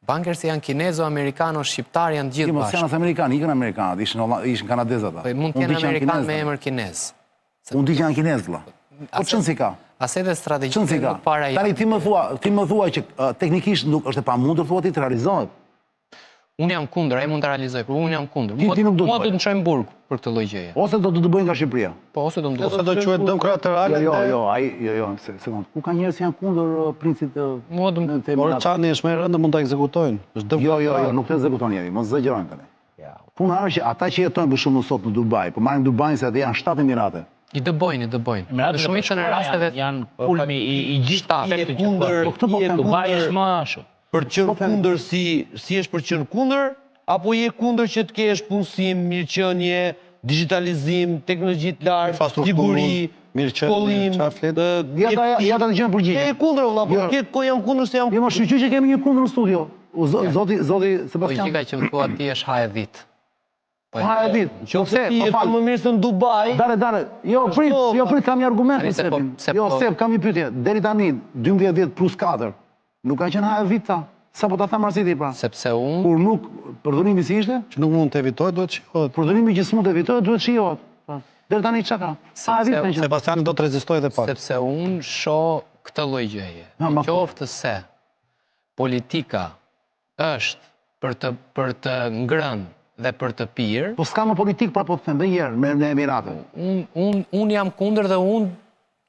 Bankers janë kinezo, amerikano, shqiptar, janë gjithë Jo, mos bashkë. janë as amerikanë, ikën amerikanët, ishin Holla- ishin kanadezë ata. Po, mund të Unë jenë di që janë amerikan kinezë, me tani. emër kinez. Unë di që janë kinezë, vlla. Po çon si ka? As edhe Çon si strategjitë ka? nuk para Tani janë. ti më thua, ti më thua që uh, teknikisht nuk është e pamundur thua ti të realizohet. Unë jam kundër, ai mund ta realizojë, por unë jam kundër. Ti- ti nuk do të Mua bëje. do të më çojnë në burg për këtë lloj gjëje. Ose do të dëbojnë nga Shqipëria. Po ose do më Ose duhet. do quhet dëm kolaterale. Jo, jo, jo, ai, jo, jo, se sekond. Ku ka njerëz që janë kundër uh, princit të Mua do më në të Por Emiratit? Çani është më e rëndë, mund ta ekzekutojnë. Është dëm. Jo, jo, jo, nuk të ekzekuton njeri, mos zëgjërojmë tani. Puna është që ata që jetojnë për shembull sot në Dubai, po marrim Dubain se aty janë 7 Emirate. I dëbojnë, i dëbojnë. Emiratet Në e shumicën e Bashkuara rasteve janë, janë kulmi i, i gjithë Shtat. efektit Je që kundër, po. këto po je them, Dubai kundër është më ashtu. për të qenë kundër si si është për të qenë kundër apo je kundër që të kesh punësim, mirëqenie, digjitalizim, teknologji të lartë, Infrastrukturë, siguri, mirëqenie, shkollim. çfarë flet? ë, Ja ta ja ta dëgjojmë përgjigjen. Je kundër vëlla, po Jo. ke ko jam kundër se jam Jo, më shyqyr që kemi një kundër në studio. U zo- Zoti, zoti Sebastian. Logjika që më thua ti është ha e dhit. Po Ha e ditë. Qofse ti Po je fal. më mirë se në Dubai, Dale, dale. Jo, prit, po, jo prit, kam një argument Tani për se po- Sepin. se Jo, po- Sep, kam një pyetje. Deri tani 12 vjet plus 4. Nuk ka qenë ha e dhit ta. Sa po ta tha Marsiti pra. Sepse unë Kur nuk përdorimi si ishte? Që nuk mund të evitohet, duhet shihohet. Përdorimi që s'mund të evitohet duhet shijohet. Po. Deri tani çka ka? Ha e dhit ka qenë. Sebastiani do të rezistojë edhe pak. sepse unë shoh këtë lloj gjëje. Ha, ma- Në qoftë se politika është për të për të ngrënë dhe për të pirë, Po s'ka më politik pra po të them dhe një herë me në Emirate. unë un, un jam kundër dhe unë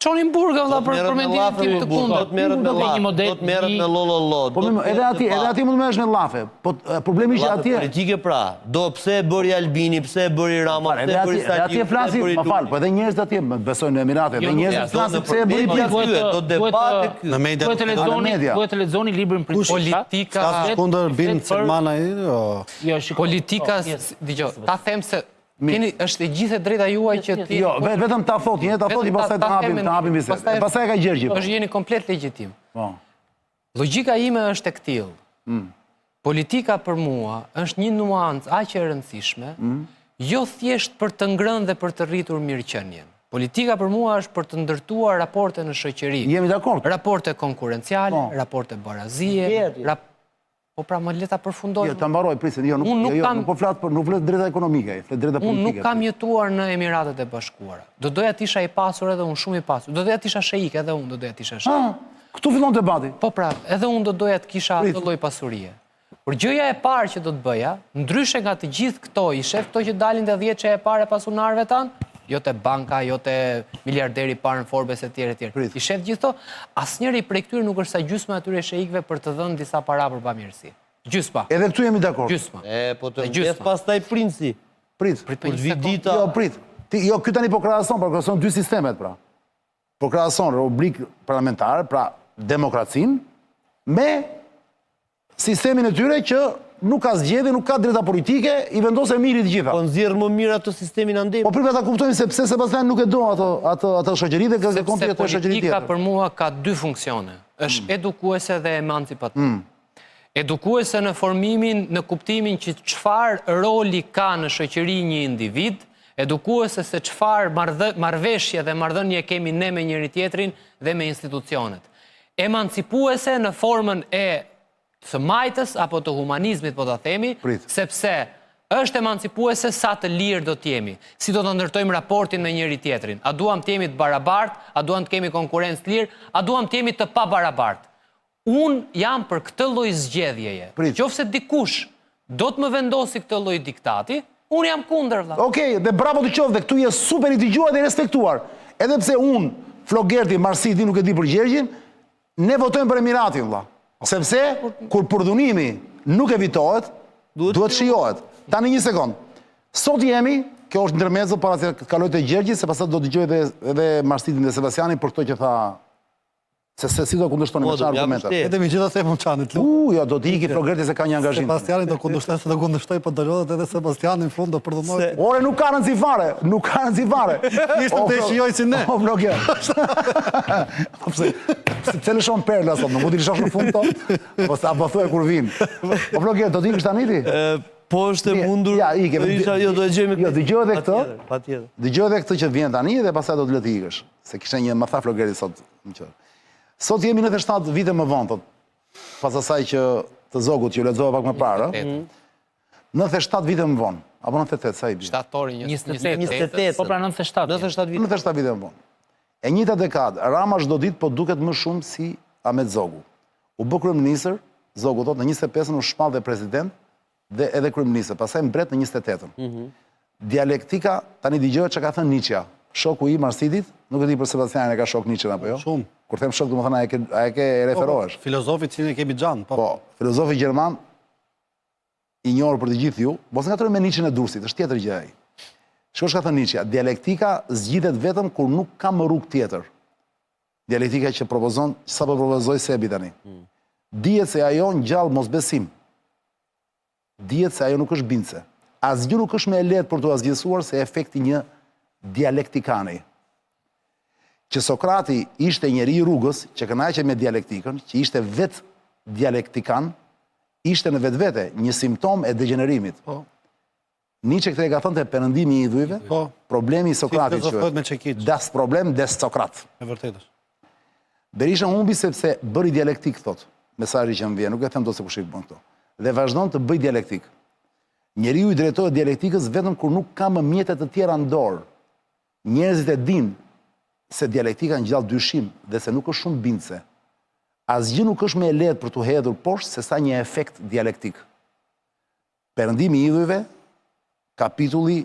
çoni në burg vëlla për merret për me mendimin llafe, tim të burr, do kundërt. të merret me Do të llafe, një model do të merret i- me llollollo. Po më edhe atje, edhe atje mund të merresh me llafe. Po e, problemi është që atje politike pra, do pse e bëri Albini, pse e bëri Rama, Fal, pse edhe e bëri atje, edhe Saliu, atje pse e flasin, bëri më fal, Luli. po edhe njerëzit atje më besojnë në Emirate, edhe Jo, nuk njerëzit ja, flasin do pse e bëri në plak. Duhet ky, të- do duhet debate të- ky. Në media Duhet të nuk e lexoni, media. duhet të lexoni librin Princi. Politika Ka kundër Bin flet për- Selman ai, jo. Jo, shiko. politika, Po, yes. dëgjoj, ta them se keni është e gjithë e drejta juaj që ti Jo, ve- vetëm ta thotë, një ta thotë, Vetëm pastaj ta- të ta hapim, them të hapim mendimin, bisedë. pastaj- E Pastaj e ka Gjergji. është jeni komplet legjitim. Po. Logjika ime është e këtillë. Mm. Politika për mua është një nuancë aq e rëndësishme, Mm. jo thjesht për të ngrënë dhe për të rritur mirëqenien. Politika për mua është për të ndërtuar raporte në shoqëri. Jemi dakord. Raporte konkurenciale, Po. raporte barazie, rap... Po pra më le ta përfundoj. Jo, ta mbaroj, prisin. Jo, nuk, Unë nuk jo, jo, kam- nuk po flas për nuk flet drejta ekonomike, flet drejta Unë politike. nuk kam jetuar në Emiratet e Bashkuara. Do doja të isha i pasur edhe unë shumë i pasur. Do doja të isha sheik edhe unë do doja të isha sheik. Ah, këtu fillon debati. Po pra, edhe unë do doja të kisha Prit. atë lloj pasurie. Por gjëja e parë që do të bëja, ndryshe nga të gjithë këto, i shef këto që dalin te 10 e parë e pasunarëve tanë, jo te banka, jo te miliarderi i parë në Forbes e tjerë e tjerë. Prit. I shef gjithë këto, asnjëri prej këtyre nuk është sa gjysma e atyre sheikëve për të dhënë disa para për bamirësi. Gjysma. Edhe këtu jemi dakord. Gjysma. E, po të E gjysma. mbes pastaj princi. Prit. Prit për Kur një të vi sekond. dita, Jo, prit. Ti, jo, ky tani po krahason, po krahason dy sistemet pra. Po krahason republikë parlamentare, pra demokracinë me sistemin e tyre që nuk ka zgjedhje, nuk ka drejta politike, i vendos e miri të gjitha. po nxjerr më mirë atë sistemin andej. Po pripë ta kuptojmë se pse Sebastian nuk e do ato ato ato shoqëri dhe kërkon të Sepse jetojë shoqëri politika tjetër. për mua ka dy funksione. Është edukuese dhe emancipative. Edukuese në formimin, në kuptimin që çfarë roli ka në shoqëri një individ, edukuese se çfarë marrëdhë- marrëveshje dhe marrëdhënie kemi ne me njëri tjetrin dhe me institucionet. Emancipuese në formën e së majtës apo të humanizmit, po ta themi, Prit. sepse është emancipuese sa të lirë do të jemi, si do të ndërtojmë raportin me njëri tjetrin. A duam të jemi të barabartë, a duam të kemi konkurrencë të lirë, a duam të jemi të pabarabartë. Unë jam për këtë lloj zgjedhjeje. Prit. Qofse dikush do të më vendosi këtë lloj diktati, unë jam kundër vëlla. Okej, dhe bravo të qoftë, dhe këtu je super i dëgjuar dhe i respektuar. Edhe pse unë, Flogerti, Marsidi, nuk e di për Gjergjin, ne votojmë për Emiratin, vëlla. Sepse kur përdhunimi nuk evitohet, duhet shijohet. Tani një sekond. Sot jemi, kjo është ndërmezë para se të kaloj te Gjergji, se pastaj do dëgjoj edhe edhe Marsidin dhe Sebastianin për këto që tha se se si do kundërshtoni Po, me do çfarë t'ja argumente. vështirë. Edhe megjithatë them unë Çanit, lu. U, jo, do të iki Flogerti se ka një angazhim. Sebastiani do kundërshtoj, se do kundërshtoj, po do lodhet edhe Sebastiani në fund do përdhunohet. Ore, nuk ka rëndësi fare, nuk ka rëndësi fare. Ishte O, të Flo- shijoj si ne. O, Floger. Po pse, pse, pse lëshon perla sot, nuk mund t'i lëshosh në fund to? Po sa po thuaj kur vin. Po Floger, do të ikësh tani ti? Po është e mundur. Ja, ike. Do isha, jo, do e gjejmë. Jo, dëgjoj edhe këtë. Patjetër, Patjetër. Dëgjoj edhe këtë që vjen tani dhe pastaj do të lë të ikësh. Se kishte një më tha Flogeri sot, më qërë. Sot jemi 97 vite më vonë, thot, pas asaj që të Zogut që ju lexova pak më parë, ë? 97 vite më vonë, apo 98, sa i bie? Shtatori 28. 28. Po pra 97. 97 vite. 97 vite më vonë. E njëjta dekadë, Rama çdo ditë po duket më shumë si Ahmet Zogu. U bë kryeministër, Zogu thotë në 25-ën u shpall dhe president. dhe edhe kryeministër, pastaj mbret në 28-ën. Mhm. Dialektika, tani dëgjoje çka ka thënë Nietzschea. Shoku i Marsidit, nuk e di për Sebastianin e ka shok Nietzschen apo jo. Shumë. Kur them shok, domethënë a e ke a e ke e po, po, referohesh. Filozofi që ne kemi xhan, po. Po, filozofi gjerman i njohur për të gjithë ju, mos ngatërroj me Nietzschen e Durrësit, është tjetër gjë ai. Shiko çka thënë Nietzschea, dialektika zgjidhet vetëm kur nuk ka më rrugë tjetër. Dialektika që propozon, sapo propozoi Sebi tani. Mm. Dihet se ajo ngjall mosbesim. Dihet se ajo nuk është bindëse. Asgjë nuk është më e lehtë për t'u asgjësuar se efekti i një dialektikani. Që Sokrati ishte njeri i rrugës, që kënaqej me dialektikën, që ishte vetë dialektikan, ishte në vetvete një simptomë e degjenerimit. Po. Nietzsche këtë e ka thënë te Perëndimi i idhujve, po. problemi i Sokratit si quhet. Me Das Problem des Sokrat. E vërtetë është. Berisha humbi sepse bëri dialektik thotë, mesazhi që më vjen, nuk e them dot se kush i bën këto. Dhe vazhdon të bëjë dialektik. Njeriu i drejtohet dialektikës vetëm kur nuk ka më mjete të tjera në dorë. Njerëzit e dinë se dialektika ngjall dyshim dhe se nuk është shumë bindëse. Asgjë nuk është më e lehtë për t'u hedhur poshtë sesa një efekt dialektik. Perëndimi i idhujve, kapitulli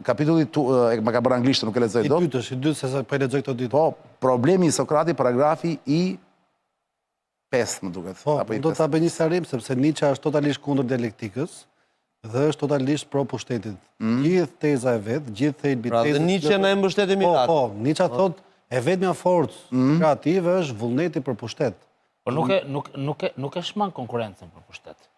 kapitulli tu, ma ka bërë anglisht, nuk e lexoj dot. I dytë është, i dytë se po e lexoj këto ditë. Po, problemi i Sokratit, paragrafi i 5, më duket. Po, apo i do ta bëj një sqarim sepse Nietzsche është totalisht kundër dialektikës dhe është totalisht pro pushtetit. Mm. Gjithë teza e vet, gjithë thelbi pra, tezës. Pra dhe Nietzsche na e mbështet Emiratin. Po, po, Nietzsche po. thotë e vetmja forcë mm. kreative është vullneti për pushtet. Po nuk e nuk nuk e nuk e shmang konkurrencën për pushtet.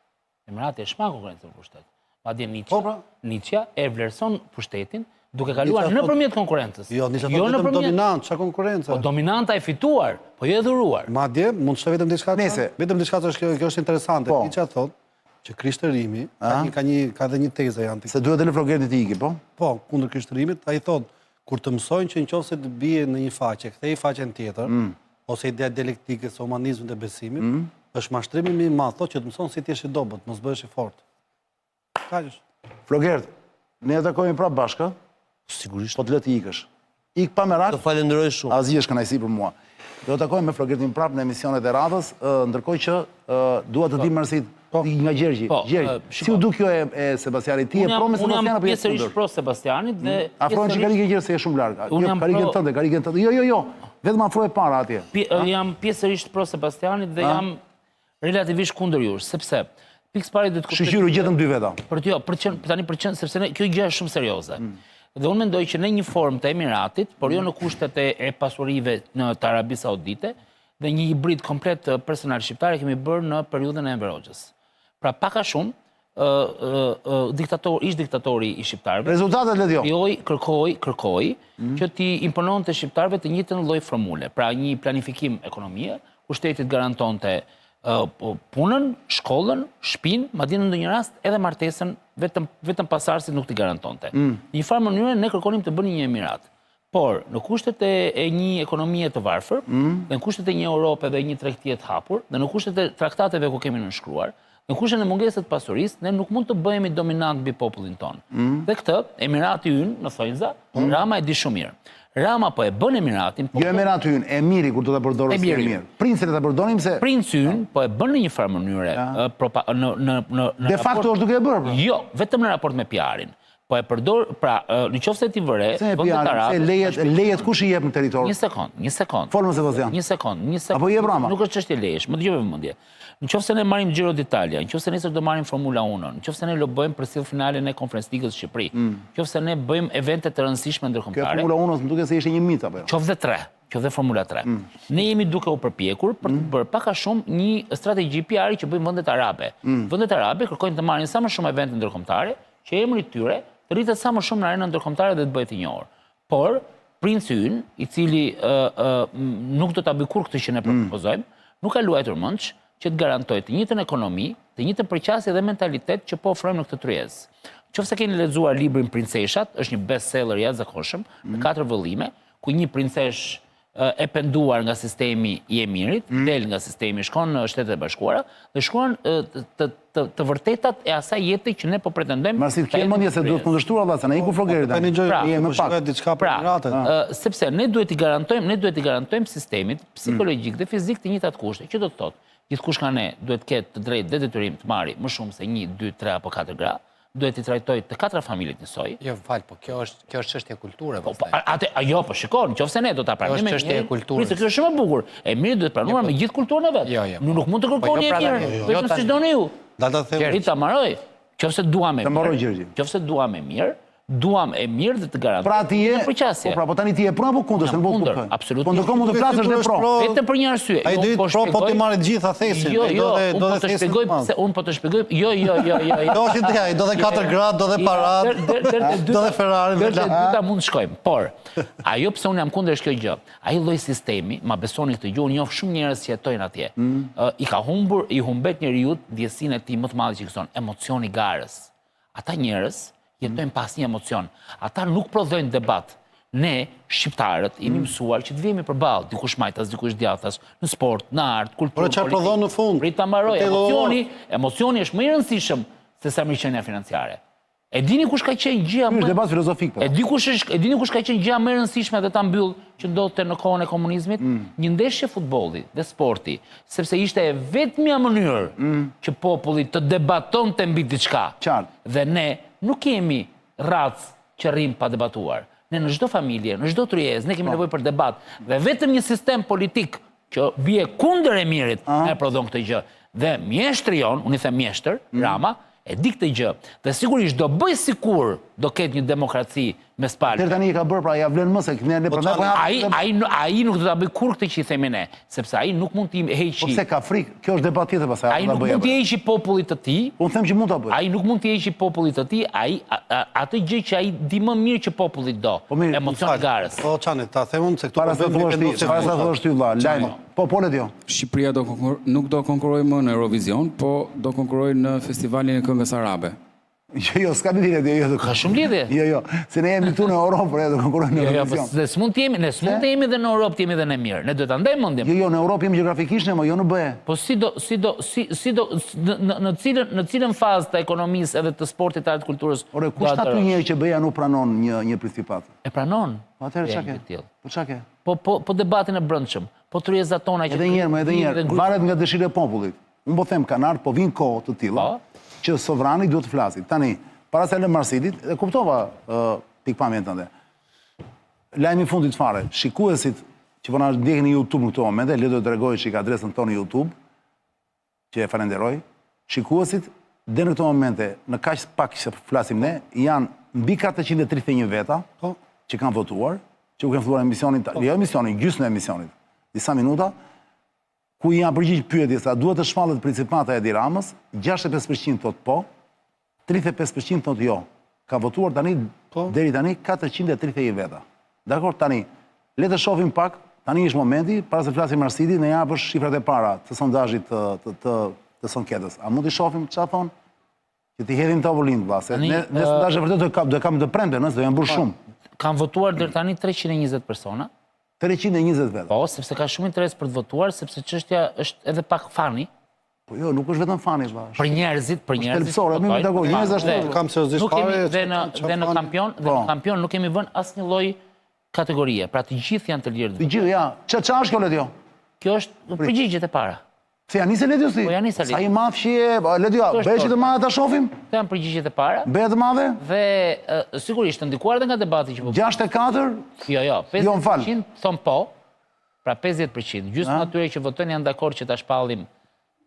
Emirati e shmang konkurrencën për pushtet. Madje Nietzsche, po, pra. Nietzsche e vlerëson pushtetin duke kaluar nëpërmjet konkurrencës. Jo, Nietzsche jo thotë vetëm dominant, çka konkurrencë? Po dominanta e fituar, po jo e dhuruar. Madje mund të shtoj vetëm diçka. Nëse vetëm diçka që është kjo, kjo është interesante. Po. Nietzsche thotë që krishtërimi ka një ka një ka edhe një tezë janë. Se duhet edhe Flogerti të iki, po? Po, kundër krishtërimit, ai thotë kur të mësojnë që në qoftë se të bie në një faqe, kthej faqen tjetër, mm. ose ideja dialektikës, humanizmit dhe besimit, mm. është mashtrimi më i madh, thotë që të mëson si të jesh i dobët, mos bëhesh i fortë. Kaq është. Flogert, ne do takohemi prapë bashkë, Sigurisht. Po të lë të ikësh. Ik pa merak. Të falenderoj shumë. Asgjë është kënaqësi për mua. Do të takohemi me Flogertin prapë në emisionet e radhës, ndërkohë që dua të di po. Marsit po. nga Gjergji. Po, Gjergj, si u duk kjo e, e Sebastianit? Ti je pro me Sebastianin apo je kundër? Unë jam pro Sebastianit dhe mm. Afrohen që karrigen Gjergj se je shumë larg. Jo, karrigen tënde, karrigen tënde. Jo, jo, jo. Vetëm afroje para atje. Jam pjesërisht pro Sebastianit dhe jam relativisht kundër jush, sepse pikësëpari duhet të kuptoj. Shyqyr u gjetëm dy veta. Për të jo, për të qenë tani për të qenë sepse ne kjo gjë është shumë serioze. Mm. Dhe unë mendoj që në një formë të Emiratit, por jo mm. në kushtet e, e pasurive në të Arabisë Saudite, dhe një hibrid komplet personal shqiptar e kemi bërë në periudhën e Enver Hoxhës. Pra pak a shumë diktator, ish diktatori i shqiptarëve. Rezultatet le jo. Krijoi, kërkoi, kërkoi mm. që t'i impononte shqiptarëve të njëjtën lloj formule, pra një planifikim ekonomie, ku shteti të garantonte punën, shkollën, shpinë, madje në ndonjë rast edhe martesën, vetëm vetëm pasardhësit nuk t'i garantonte. Mm. Në një farë mënyre ne kërkonim të bënim një emirat. Por, në kushtet e, e një ekonomie të varfër, mm. dhe në kushtet e një Europe dhe një tregtie të hapur, dhe në kushtet e traktateve ku kemi nënshkruar, në kushtet e mungesës të pasurisë, ne nuk mund të bëhemi dominant mbi popullin tonë. Mm. Dhe këtë, Emirati ynë, në thonjëza, mm. Rama e di shumë mirë. Rama po e bën Emiratin, po Jo Emirati ynë, Emiri kur do ta përdorë si Emir. Princin e ta përdorim se Princi ynë po e bën në një farë mënyre, propa, në në në në De facto është duke e bërë. Pra. Jo, vetëm në raport me PR-in. Po e përdor, pra, në qoftë se ti vë re, vendet arabe... Se lejet, lejet kush i jep në territor? Një sekond, një sekond. Fol më Sebastian. Një sekond, një sekond. Apo i jep Rama? Nuk është çështje lejesh, më dëgjo me vëmendje. Në qoftë se ne marrim Giro d'Italia, në qoftë se nesër do marrim Formula 1, në qoftë se ne lobojmë për sjellë finalen e Conference League-ës në Shqipëri, mm. në qoftë se ne bëjmë evente të rëndësishme ndërkombëtare. Kjo Formula 1 më duket se ishte një mit apo jo? Qoftë dhe tre, qoftë dhe Formula 3. Mm. Ne jemi duke u përpjekur për të mm. bërë pak a shumë një strategji PR-i që bëjnë vendet arabe. Mm. Vendet arabe kërkojnë të marrin sa më shumë evente ndërkombëtare, që emri i tyre të rritet sa më shumë në arenën ndërkombëtare dhe të bëhet i njohur. Por, princi ynë, i cili nuk do ta bëjë kurrë këtë që ne po mm. propozojmë, nuk ka luajtur mendsh që të garantojë të njëjtën ekonomi, të njëjtën përqasje dhe mentalitet që po ofrojmë në këtë tryezë. Qoftë se keni lexuar librin Princeshat, është një bestseller i jashtëzakonshëm, në mm. katër vëllime, ku një princeshë e penduar nga sistemi i Emirit, mm. del nga sistemi, shkon në Shtetet e Bashkuara dhe shkruan të, të, të, të vërtetat e asaj jete që ne po pretendojmë. Marsit ke mendje se duhet kundërshtuar valla se na iku po, Frogeri po, tani. Pra, je më pak diçka për pra, sepse ne duhet t'i garantojmë, ne duhet t'i garantojmë sistemit psikologjik mm. dhe fizik të njëjtat kushte, që do të thotë, gjithkush nga ne duhet të ketë të drejtë dhe detyrim të marrë më shumë se 1, 2, 3 apo 4 gra, duhet t'i trajtojë të katra familjet njësoj. Jo, fal, po kjo është kjo është çështje kulture po, po pastaj. Atë jo, po shiko, nëse ne do ta pranojmë. Kjo është çështje e kulturës. Prit, kjo është shumë e bukur. Emiri duhet pranuar jo, po, me gjithë kulturën e vet. Jo, jo. Nuk mund të po, jo, kërkoni pra, Emirin, jo, vetëm siç doni ju. Dal ta them. Prit ta mbaroj. Qofse duam e mirë. Ta mbaroj Gjergji. Qofse duam e mirë, duam e mirë dhe të garantojmë. Pra ti je përqasje. Po pra, po tani ti je pro apo kundër, se nuk po kuptoj. Absolutisht. Po ndërkohë mund të flasësh dhe pro. Vetëm për një arsye. Ai do të pro po t'i marrë të gjitha thesin. Jo, jo, unë po të shpjegoj pse unë po të shpjegoj. Jo, jo, jo, jo. jo. Do është ideja, do dhe katër gratë, do dhe parat, do dhe Ferrari, dhe la. Dyta mund të shkojmë. Por ajo pse unë jam kundër është kjo gjë. Ai lloj sistemi, ma besoni këtë gjë, unë njoh shumë njerëz që jetojnë atje. Mm. I ka humbur, i humbet njeriut ndjesinë e tij më të madhe që ekziston, emocioni i garës. Ata njerëz jetojnë pa asnjë emocion. Ata nuk prodhojnë debat. Ne, shqiptarët, jemi mm. mësuar që të vihemi përballë, dikush majtas, dikush djathtas, në sport, në art, kulturë, Por çfarë prodhon në fund? Prit ta mbaroj, emocioni, emocioni është më i rëndësishëm se sa mirëqenia financiare. E dini kush ka qenë gjëja më... Është debat filozofik, po. E di kush është, e dini kush ka qenë gjëja më e rëndësishme dhe ta mbyll që ndodhte në kohën e komunizmit? Mm. Një ndeshje futbolli dhe sporti sepse ishte e vetmja mënyrë mm. që populli të debatonte mbi diçka. Qartë. Dhe ne nuk jemi racë që rrim pa debatuar. Ne në çdo familje, në çdo tryezë, ne kemi po. nevojë për debat. Dhe vetëm një sistem politik që bie kundër emirit e prodhon këtë gjë. Dhe mjeshtri jonë, unë i them mjeshtër, mm. Rama, e di këtë gjë. Dhe sigurisht do bëj sikur do ketë një demokraci mes palëve. Deri tani e ka bërë, pra ia vlen më se ne ne po prandaj po ai ai ai nuk do ta bëjë kurrë këtë që i themi ne, sepse ai nuk mund t'i heqë. Po pse ka frikë? Kjo është debat tjetër pastaj. Ai nuk mund t'i heqë popullit të tij. Unë them që mund ta bëjë. Ai nuk mund t'i heqë popullit të tij, ai atë gjë që ai di më mirë që populli do. Po mirë, emocion i garës. Po Çani, ta them unë se këtu para se thuash ti, para se thuash ti vëlla, lajm. Po po le jo. Shqipëria do nuk do konkurrojë më në Eurovision, po do konkurrojë në Festivalin e Këngës Arabe. Jo, jo, s'ka lidhje, jo, jo. Ka shumë lidhje. Jo, jo, se ne jemi këtu në Europë, por do konkurrojmë në jo, jo, Eurovision. Po, ne s'mund të jemi, ne s'mund të jemi dhe në Europë, të jemi dhe në mirë. Ne duhet ta ndajmë mendjen. Jo, jo, në Europë jemi gjeografikisht, ne, mo jo në BE. Po si do, si do, si si do në në në cilën në cilën fazë të ekonomisë edhe të sportit, të kulturës. Ore, kush tha ty njëherë që BE-ja nuk pranon një një principat? E pranon. Po atëherë çka ke? Po çka ke? Po po po debatin e brendshëm, po tryezat tona që Edhe një herë, edhe një herë, varet nga dëshira e popullit. Unë po them kanë ardhur, po vijnë kohë të tilla po. që sovrani duhet të flasi. Tani, para se lëm Marsidit, e kuptova pikëpamjen tënde. Lajmi i fundit fare, shikuesit që po na ndjekin në YouTube në këto momente, le të tregoj çik adresën tonë në YouTube, që e falenderoj. Shikuesit deri në këto momente, në kaq pak që flasim ne, janë mbi 431 veta po. që kanë votuar, që u kanë filluar emisionin, po. jo emisionin, gjysmën e emisionit, disa minuta, ku i janë përgjigj pyetjes a duhet të shpallet principata e Edi Ramës, 65% thotë po, 35% thotë jo. Ka votuar tani po. deri tani 431 veta. Dakor, tani le të shohim pak, tani është momenti para se flasim Marsidi, na japësh shifrat e para të sondazhit të të të, të Sonketës. A mund t'i shohim çfarë thonë? Që t'i hedhim tavolinë, vlla, se ne ne sondazhe vërtet do kap, do kam të premten, nëse do janë bërë po, shumë. Kanë votuar deri tani 320 persona. 320 veta. Po, sepse ka shumë interes për të votuar, sepse çështja është edhe pak funny. Po jo, nuk është vetëm funny, vlla. Për njerëzit, për njerëzit. Thelbësore, më dakord, njerëz është. Kam seriozisht fare. Dhe në dhe në kampion, dhe në po. kampion nuk kemi vënë asnjë lloj kategorie. Pra të gjithë janë të lirë. Të gjithë, ja. Ça ça është kjo Ledio? Kjo është përgjigjet e para. Se ja nise Ledio si? Po ja nisa Sa i madh që je, po, Ledio, bëje që të madhe ta shohim? Këto janë përgjigjet e para. Bëje të madhe? Dhe sigurisht të ndikuar edhe nga debati që po 64? Jo, jo, 50% thonë po. Pra 50%, gjysma e atyre që votojnë janë dakord që ta shpallim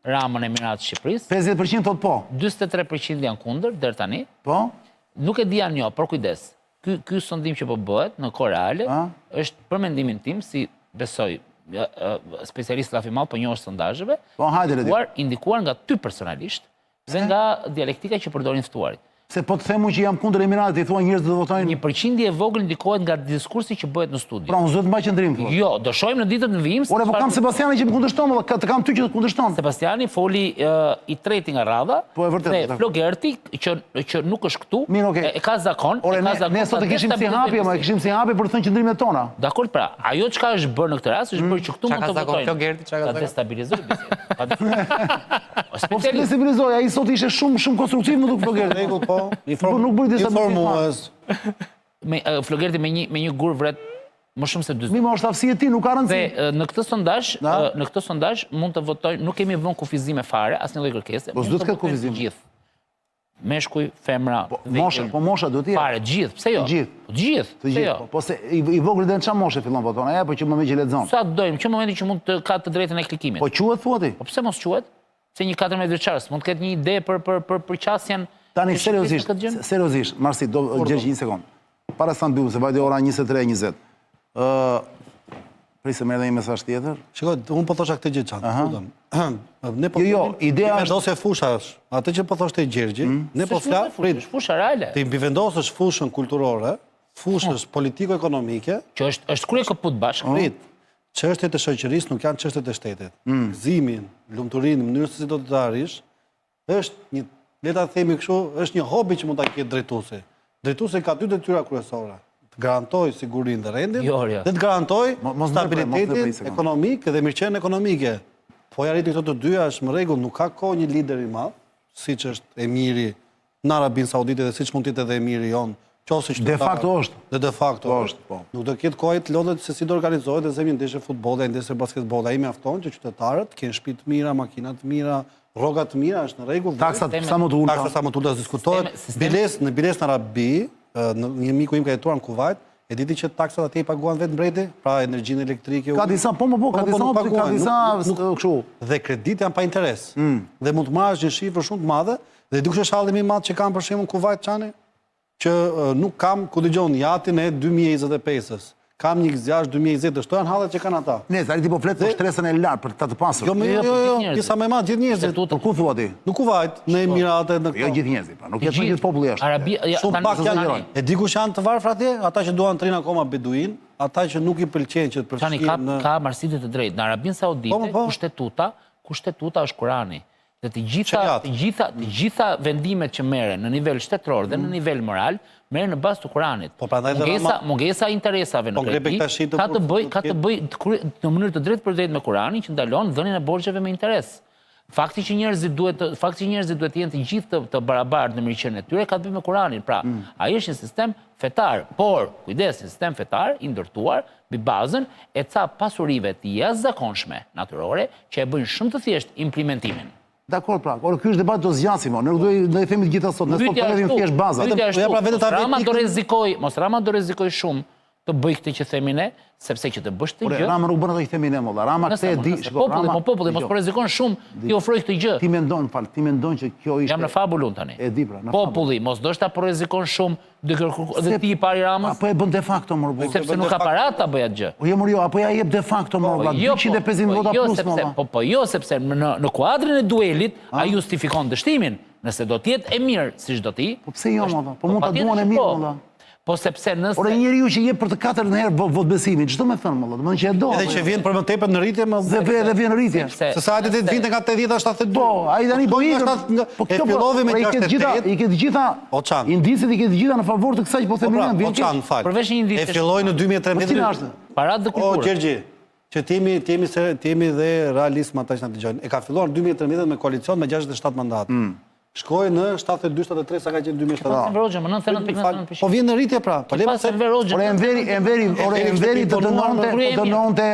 Ramën emirat të Shqipërisë. 50% thotë po. 43% janë kundër deri tani. Po. Nuk e di janë jo, por kujdes. Ky ky sondim që po bëhet në kohë reale është për mendimin tim si besoj specialist llafi madh po njohës sondazheve. Po hajde le. I ndikuar nga ty personalisht dhe nga dialektika që përdorin ftuarit. Se po të them unë që jam kundër Emiratit, i thua njerëzit do të votojnë. Një përqindje e vogël ndikohet nga diskursi që bëhet në studio. Pra unë s'duhet të mbaj qëndrim thua. Jo, do shohim në ditët në vijim. Ore, po kam Sebastianin që më kundërshton, valla, të kam ty që të kundërshton. Sebastiani foli i treti nga radha. Po e vërtetë. Dhe Flogerti që që nuk është këtu, Mirë, okay. e ka zakon, Ore, e ka zakon. Ne sot e kishim si hapje, ma e kishim si hapje për të thënë qëndrimet tona. Dakord pra, ajo çka është bërë në këtë rast është bërë që këtu mund të votojnë. Flogerti çka ka zakon? Ta destabilizojë bisedën. Po pse destabilizoi, ai sot ishte shumë shumë konstruktiv më duk Flogerti. Rregull po. Inform, nuk bëri destabilizim. Informues. Me Flogerti me një me një gur vret më shumë se 40. Mimo është aftësi e tij, nuk ka rëndësi. Dhe në këtë sondazh, në këtë sondazh mund të votojnë, nuk kemi vënë kufizime fare, asnjë lloj kërkese. Po s'duhet të ketë kufizim. Gjithë. Meshkuj, femra, po, mosha, po mosha duhet të jetë. Fare, të gjithë, pse jo? Të gjithë. Po të gjithë, të gjithë. Jo? Po, po se i, i vogël deri në çfarë moshe fillon voton, apo që momentin që lexon. Sa të dojmë, që momentin që mund të ka të drejtën e klikimit. Po quhet thua ti? Po pse mos quhet? Se një 14 vjeçar mund të ketë një ide për për për për qasjen Tani seriozisht, seriozisht, Marsi, do Gjergj një sekond. Para sa mbyllim, se vajti ora 23:20. Ë Prit se më erdhi një mesazh tjetër. Shiko, unë po thosha këtë gjë Çan, lutem. Ne po Jo, jo, ideja është vendosje fusha është. Atë që po thoshte Gjergji, mm. ne po flas, prit, është fusha reale. Ti mbivendosësh fushën kulturore, fushës politiko-ekonomike, që është është kryekëput bashkë. Prit. Çështjet e shoqërisë nuk janë çështjet e shtetit. Mm. Gëzimin, lumturinë, mënyrën se si do të arrish, është një, le ta themi kështu, është një hobi që mund ta ketë drejtuesi. Drejtuesi ka dy detyra kryesore, të garantojë sigurinë dhe rendin jo, jo. dhe të garantojë stabilitetin ekonomik dhe mirëqenien ekonomike. Po i arriti këto të dyja është në rregull, nuk ka kohë një lider i madh, siç është emiri në Arabinë Saudite dhe siç mund të jetë edhe emiri jonë, qoftë se De facto është. Dhe de facto po është, po. Nuk do ketë kohë të lodhet se si do organizohet dhe zëmë një ndeshje futbolli, një ndeshje basketbolli. Ai mjafton që qytetarët të kenë shtëpi të mira, makina të mira, rroga të mira, është në rregull. Taksat sa më të ulëta. Taksat sa më të ulëta diskutohet. Biles, në biles në Arabi, në një miku im ka jetuar në Kuvajt, e di ti që taksat atje i paguan vetë mbreti, pra energjinë elektrike. Ka disa, po, po, po, ka po, po, disa, ka disa, kështu. Dhe kreditë janë pa interes. Mm. Dhe mund të marrësh një shifër shumë të madhe, dhe di kush është halli më i madh që kam për shembull në Kuvajt Çani? Që nuk kam, ku dëgjon, jatin e 2025-ës. Kam një X6 2020, këto janë hallet që kanë ata. Ne, tani ti po flet për shtresën e lartë, për ta të pasur. Jo, jo, jo, jo, pjesa më e madhe, gjithë njerëzit. Për ku thua ti? Në Kuvajt, në Emirate, në këto. Jo gjithë njerëzit, pra, nuk jeton gjithë populli jashtë. Arabi, ja, Shumë pak janë. E di kush janë të varfër atje? Ata që duan të rrinë akoma beduin, ata që nuk i pëlqen që të përfshihen në ka ka Marsidi të drejtë. Në Arabinë Saudite, po, po, po. kushtetuta, kushtetuta është Kurani. Dhe të gjitha, të gjitha, të gjitha vendimet që merren në nivel shtetëror dhe në mm. nivel moral, merren në bazë të Kuranit. Po prandaj dhe mungesa, mungesa e interesave në po kredi ka të bëjë ka të bëjë në mënyrë të drejtpërdrejtë me Kuranin që ndalon dhënien e borxheve me interes. Fakti që njerëzit duhet të fakti që njerëzit duhet të jenë të gjithë të, të barabartë në mirëqenien e tyre ka të bëjë me Kuranin. Pra, mm. ai është një sistem fetar, por kujdes, një sistem fetar i ndërtuar mbi bazën e ca pasurive të jashtëzakonshme natyrore që e bëjnë shumë të thjeshtë implementimin. Dakord pra, por ky është debat do zgjasë mo, ne nuk do do i themi të gjitha sot, ne sot po hedhim thjesht bazat. Pyetja është, ja pra vetëm ta Rama do rrezikojë, mos Rama do rrezikojë shumë të bëjë këtë që themi ne, sepse që të bësh këtë gjë. Rama nuk bën atë që themi ne molla. Rama këtë e di, shiko, populli, po populli mos po rrezikon shumë t'i ofrojë këtë gjë. Ti mendon, fal, ti mendon që kjo ishte Jam në fabul unë tani. E di pra, në fabul. Populli mos ndoshta po rrezikon shumë Duke kërkuar dhe ti i pari Ramës. Apo e bën de facto mor burrë. Sepse nuk ka para ta bëjë atë gjë. Po jo mor jo, apo ja jep de facto mor vlla, 250 po, vota jo, plus mor. Po po jo sepse në në kuadrin e duelit ai justifikon dështimin. Nëse do të jetë emir, siç do ti. Po pse jo mor vlla? Po mund ta duan Emirin mor vlla. Po sepse nëse Ore njeriu që jep për të katërtën herë votëbesimin, ç'do me thënë mor vlla? Domethënë që e do. Edhe që vjen për më tepër në rritje më dhe dhe vjen në rritje. Se sa hajde të vinte nga 80 72. Po, ai tani po ikën. Po kjo fillove me 68. I ke të gjitha O Çan. Indicet i ke të gjitha në favor të kësaj që po themi po pra, ne, vjen. O Çan, fal. Përveç një indici. E filloi në 2013. Po cila është? Paratë dhe kulturën. O Gjergji, që të jemi të jemi se të jemi dhe realist me ata që na dëgjojnë. E ka filluar në 2013 me koalicion me 67 mandate. Mm. Shkoi në 72 73 sa ka qenë 2017. Pas Enver Hoxhën, më 99.99%. Po vjen në rritje pra. Po le pas Enver Hoxhën. Ore Enveri, Enveri, ore Enveri të dënonte, të dënonte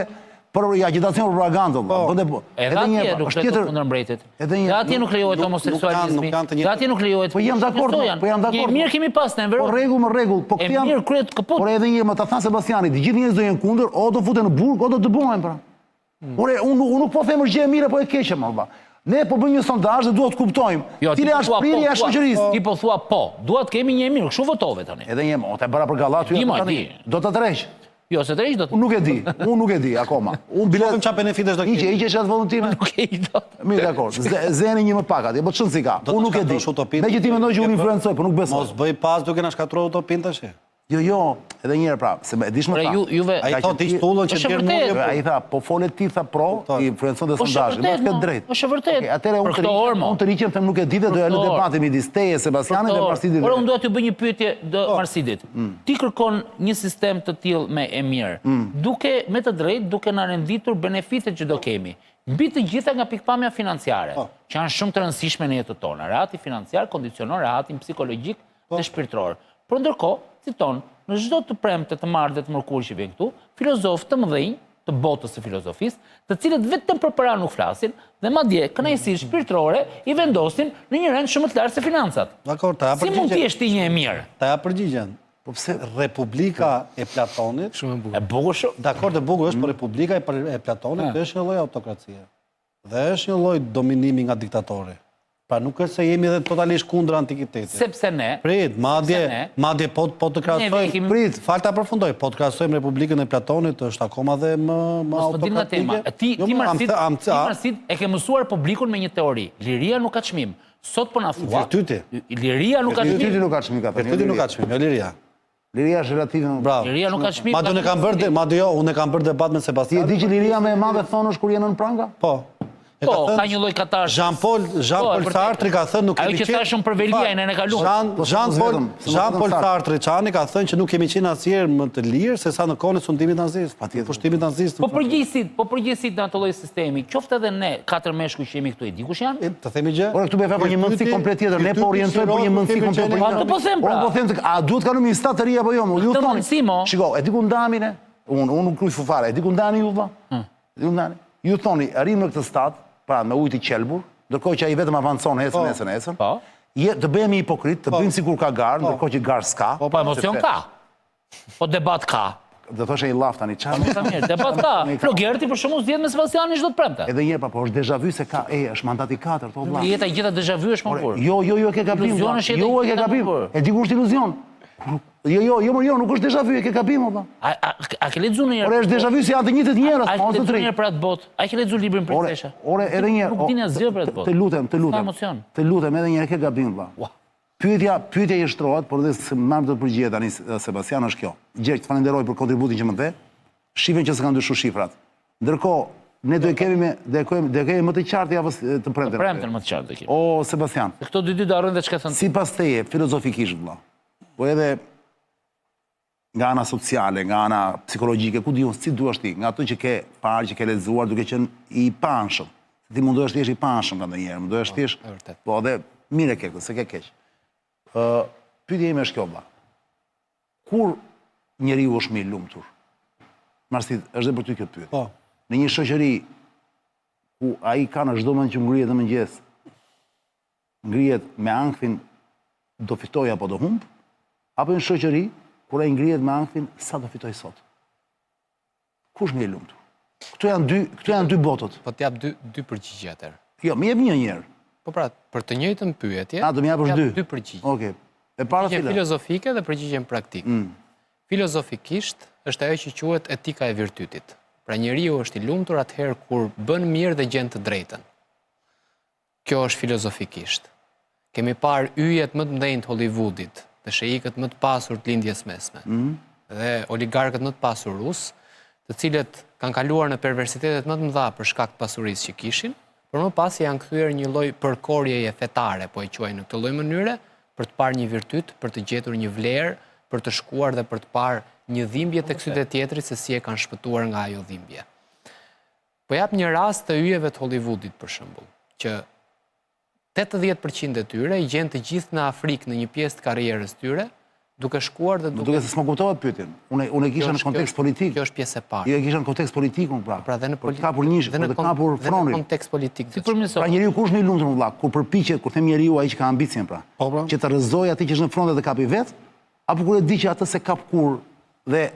për agjitacion propagandë, po. Bënte po. Edhe një herë, është tjetër kundër mbretit. Edhe një. Dhe atje nuk lejohet homoseksualizmi. Dhe atje nuk lejohet. Po jam dakord, po jam dakord. Një mirë kemi pas në Enver. Po rregull, më rregull, po këto janë. Mirë kryekëput. Por edhe një herë më ta tha Sebastiani, të gjithë njerëzit do jenë kundër, o do futen në burg, o do dëbohen pra. Hmm. Ore, unë unë nuk po them është gjë e mirë apo e keqe, më valla. Ne po bëjmë një sondazh dhe duhet të kuptojmë. Jo, Cila është po, prirja e shoqërisë? Ti po thua po, dua të kemi një emir, kështu votove tani. Edhe një, o të bëra për gallatë, do ta tërheq. Jo, s'e tërheq dot. Unë nuk e di, unë nuk e di akoma. Unë bile Shohim çfarë benefitesh do Hiqe, kemi. hiqe çat votën time. Nuk e hiq dot. Mirë, dakor. Zeni një më pak atje, po ç'rëndësi ka. Do të Unë nuk e di. shkatërrosh utopinë. Me që ti mendon që unë influencoj, po nuk besoj. Mos bëj pas duke na shkatërruar utopinë tash. Jo, jo, edhe një herë pra, se e dish më Pra tha. ju juve Ai Ka thotë që ti tullën që Është djerr vërtet. muri. Ai tha, po folet ti tha pro, ti influencon dhe Po është sondazhin. vërtet, Mos ke mo, drejt. është vërtet. Okej, atëherë Për unë këto orë, mo. unë të riqem them nuk e di dhe do ja lë këto orë. debatin midis teje Sebastianit dhe Marsidit. Ora, unë dua t'ju bëj një pyetje do Po. Marsidit. Mm. Ti kërkon një sistem të tillë me e mirë, duke me të drejtë duke na renditur benefitet që do kemi. Mbi të gjitha nga pikpamja financiare, Po. që janë shumë të rëndësishme në jetën tona. Rehati financiar kondicionon rehatin psikologjik Po. dhe shpirtëror. Por ndërkohë, citon, në çdo të premte, të martë dhe të mërkurë që vjen këtu, filozofë të mëdhenj të botës së filozofisë, të cilët vetëm për para nuk flasin dhe madje kënaqësitë shpirtërore i vendosin në një rend shumë më të lartë se financat. Dakor, ta jap Si mund të përgjigjen. jesh ti një e mirë? Ta jap përgjigjen. Po pse Republika e Platonit, Shumë e bukur. E bukur shumë. dakor të bukur është, por Republika e Platonit është një lloj autokracie. Dhe është një lloj dominimi nga diktatori. Pra nuk është se jemi edhe totalisht kundra antikitetit. Sepse ne, Prit, madje, Sepse ne- madje po po të Neve krahasojmë. kemi- Prit, fal ta përfundoj. Po të krahasojmë Republikën e Platonit është akoma dhe më më Mos po dil nga tema. autokratike. Ti Jo, ti mo, am Marsid, the- am ti Marsid e ke mësuar publikun me një teori. Liria nuk ka çmim. Sot po na thua. Virtyti. Liria nuk ka Virtyti çmim. nuk ka çmim ka thënë. Virtyti nuk ka çmim, jo liria. Liria është relative. Bravo. Liria nuk ka çmim. Madje unë kam bërë, madje jo, unë kam bërë debat me Ti e Sebastian. di që liria më e madhe thonë është kur je nën pranga? Po. E Po, ka një lloj katarsis. Jean Paul Jean Po, e Paul vërtetë. Sartre ka thënë nuk Ajo kemi që qenë. thashëm për Veliajn e kaluar. Jean Po, Jean s'mos Paul vetëm, s'mos Jean vetëm Paul Sartre. Sartre Çani ka thënë që nuk kemi qenë asnjëherë më të lirë se sa në kohën e sundimit nazist, Patjetër. pushtimit nazist. Po përgjegjësit, po përgjegjësit në atë lloj sistemi, qoftë edhe ne katër meshkuj që jemi këtu, e di kush janë? E, Të themi gjë. Ora këtu bëj fjalë për një mendësi komplet tjetër. Ne po orientojmë për një mendësi komplet Po, atë po them pra. Unë po them se a duhet kalojmë një stad të ri apo jo? Mo, Ju Këtë thoni. mendësi, mo. Shiko, e di ku ndahemi ne? Unë unë nuk kryj fare. E di ku ndaheni ju vlla? Hm. E di ku ndaheni? Ju thoni, arrim në këtë stad, pra me ujë të qelbur, ndërkohë që ai vetëm avancon, ecën, ecën, ecën. Po. Je, të bëhemi hipokrit, të bëjmë sikur ka garë, ndërkohë që garë s'ka. Po emocion ka. Po debat ka. Do thoshe një llaf tani, çfarë? Sa mirë, debat ka. Flogerti për shembull zgjedh me Sebastianin çdo të premte. Edhe një herë pa, po është deja vu se ka, e, është mandati katërt, o vlla. Jeta e gjitha deja vu është më kur. Jo, jo, jo, e ke gabim. Iluzion vlla. është jeta Jo, e ke gjitha gabim. më kur. E di ku është iluzion? Jo, jo, jo, jo, nuk është deja vu, e ke gabim, o vlla. A, a, a ke lexuar ndonjëherë? Ore, është deja vu se janë të njëjtët njerëz, A po ke të lexuar tri. ndonjëherë për atë botë? A ke lexuar librin Ore, Princesha? ore, edhe një herë. Nuk o, din asgjë për atë botë. Të lutem, të lutem. Ka emocion. Të lutem, edhe një herë ke gabim, vlla. Ua. Pyetja, pyetja që shtrohet, por edhe se marr të përgjigjet tani Sebastian është kjo. Gjergj, të falenderoj për kontributin që më dhe. Shifen që s'kan ndryshuar shifrat. Ndërkohë, ne do e kemi me do e kemi do e kemi më të qartë javës të premten. Të premten më të qartë do kemi. O Sebastian, Këto dy ditë do harrojnë dhe çka thënë. sipas teje filozofikisht vëlla, po edhe nga ana sociale, nga ana psikologjike, ku di unë, si duash ti, nga ato që ke parë, që ke lexuar, duke qenë i paanshëm. Ti mundohesh të jesh i paanshëm nga ndonjëherë, mundohesh të jesh. e vërtet. Po edhe mirë e ke këtë, se ke keq. Ë, pyetja ime është kjo vëlla. Kur njeriu është më i lumtur? Marsit, është dhe për ty kjo pyetje. Po. Në një shoqëri ku ai ka në çdo moment që ngrihet në mëngjes, ngrihet me ankthin do fitoj apo do humb, apo në shoqëri kur ai ngrihet me ankthin sa do fitoj sot. Kush më i lumtur? Këto janë dy, këto janë dy botët. Po t'jap dy dy përgjigje atëherë. Jo, më jep një njëherë. Po pra, për të njëjtën pyetje, A do më japësh jap dy? Dy përgjigje. Okej. E para Përgjigjen cila? filozofike dhe përgjigjen praktike. Filozofikisht është ajo që quhet etika e virtytit. Pra njeriu është i lumtur atëherë kur bën mirë dhe gjen të drejtën. Kjo është filozofikisht. Kemi parë yjet më të mëdhenj të Hollywoodit, dhe sheikët më të pasur të lindjes mesme, dhe oligarkët më të pasur rus, të cilët kanë kaluar në perversitetet më të mëdha për shkak të pasurisë që kishin, por më pas janë kthyer një lloj përkorjeje fetare, po e quaj në këtë lloj mënyre, për të parë një virtyt, për të gjetur një vlerë, për të shkuar dhe për të parë një dhimbje tek sytë e tjetrit se si e kanë shpëtuar nga ajo dhimbje. Po jap një rast të yjeve të Hollywoodit për shembull, që 80% e tyre i gjen të gjithë në Afrikë në një pjesë të karrierës tyre, duke shkuar dhe Më duke duket se s'më kuptova pyetjen. Unë unë e kisha Kjo në është- kontekst kjo është- politik. Kjo është pjesë e parë. Jo, e kisha në kontekst politik unë pra. Pra dhe në Për të kapur një, dhe për në të kon- kapur dhe në fronin. kontekst politik. Si do të përmirëson? Pra njeriu kush më i lumtur vëlla, kur përpiqet, kur them njeriu ai që ka ambicien pra, Po, pra. që të rrëzojë atë që është në front dhe të kapi vet, apo kur e di që atë se kap kur dhe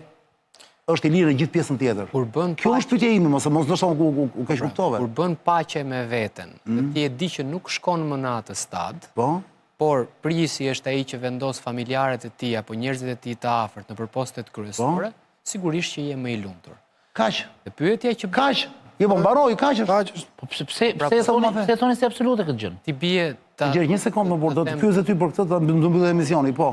është i lirë në gjithë pjesën tjetër. Kur bën Kjo paqe- është pyetja ime, mos mos ndoshta u, u, u keq kuptove. Kur bën paqe me veten, dhe ti e di që nuk shkon më në atë stad, Po? por prijësi është ai që vendos familjarët e tij apo njerëzit e tij të afërt në përpostet kryesore, Po? sigurisht që je më i lumtur. Kaq. Dhe pyetja që Kaq. Jo, po mbaroi, kaq është. Kaq është. Po pse pse pse e thoni pse e thoni si absolute këtë gjë? Ti bie ta Gjergj, një sekondë më por, do të them- pyes ty për këtë, të mbyllet emisioni, po.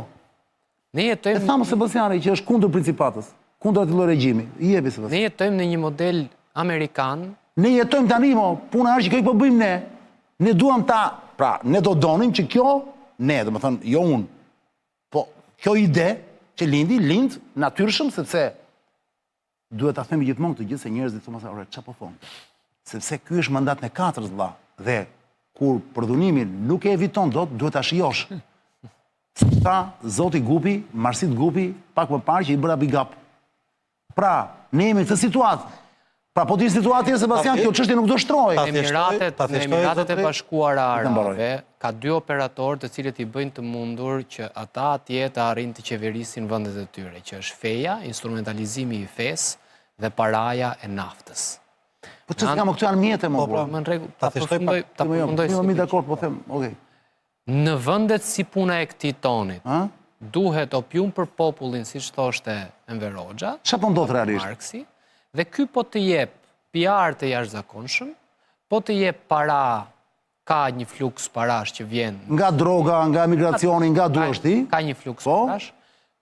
Ne E jetojmë thamë Sebastiani që është kundër principatës, kundër atij lloj regjimi. I jepi Sebastian. ne jetojmë në një model amerikan Ne jetojmë tani mo, puna është që kjo që po bëjmë ne, ne duam ta, pra, ne do donim që kjo, ne, domethënë, jo unë, po kjo ide që lindi, lind natyrshëm sepse duhet ta themi gjithmonë këtë gjë se njerëzit thonë ore, çfarë po thonë? Sepse ky është mandat e katërt vëlla dhe kur përdhunimin nuk e eviton dot, duhet ta shijosh. Tha zoti Gupi, Marsit Gupi, pak më parë që i bëra big up. Pra, ne jemi në këtë situatë. Pra, po të ishte situatë tjetër, Sebastian, kjo çështje nuk do shtrohej. Ta Në thjeshtoj, Emiratet, ta në thjeshtoj, Emiratet e zotëri. Bashkuara Ta mbaroj. Arabe ka dy operatorë të cilët i bëjnë të mundur që ata atje të arrijnë të qeverisin vendet e tyre, që është feja, instrumentalizimi i fesë dhe paraja e naftës. Po ç'është nga më këto janë mjete më Po, pra, burr. Më në rregull, Ta ta thjeshtoj përfundoj, pak. ta Jo, jo, përfundoj. jo, si mi të dakord, po them, okay. Në vendet si puna e këtij tonit, Ë? duhet opium për popullin, siç thoshte Enver Hoxha, Çfarë po ndodh realisht? Marksi, dhe ky po të jep PR të jashtëzakonshëm, po të jep para, ka një fluks parash që vjen Nga droga, nga emigracioni, nga duash ti? Ka një fluks Po? parash.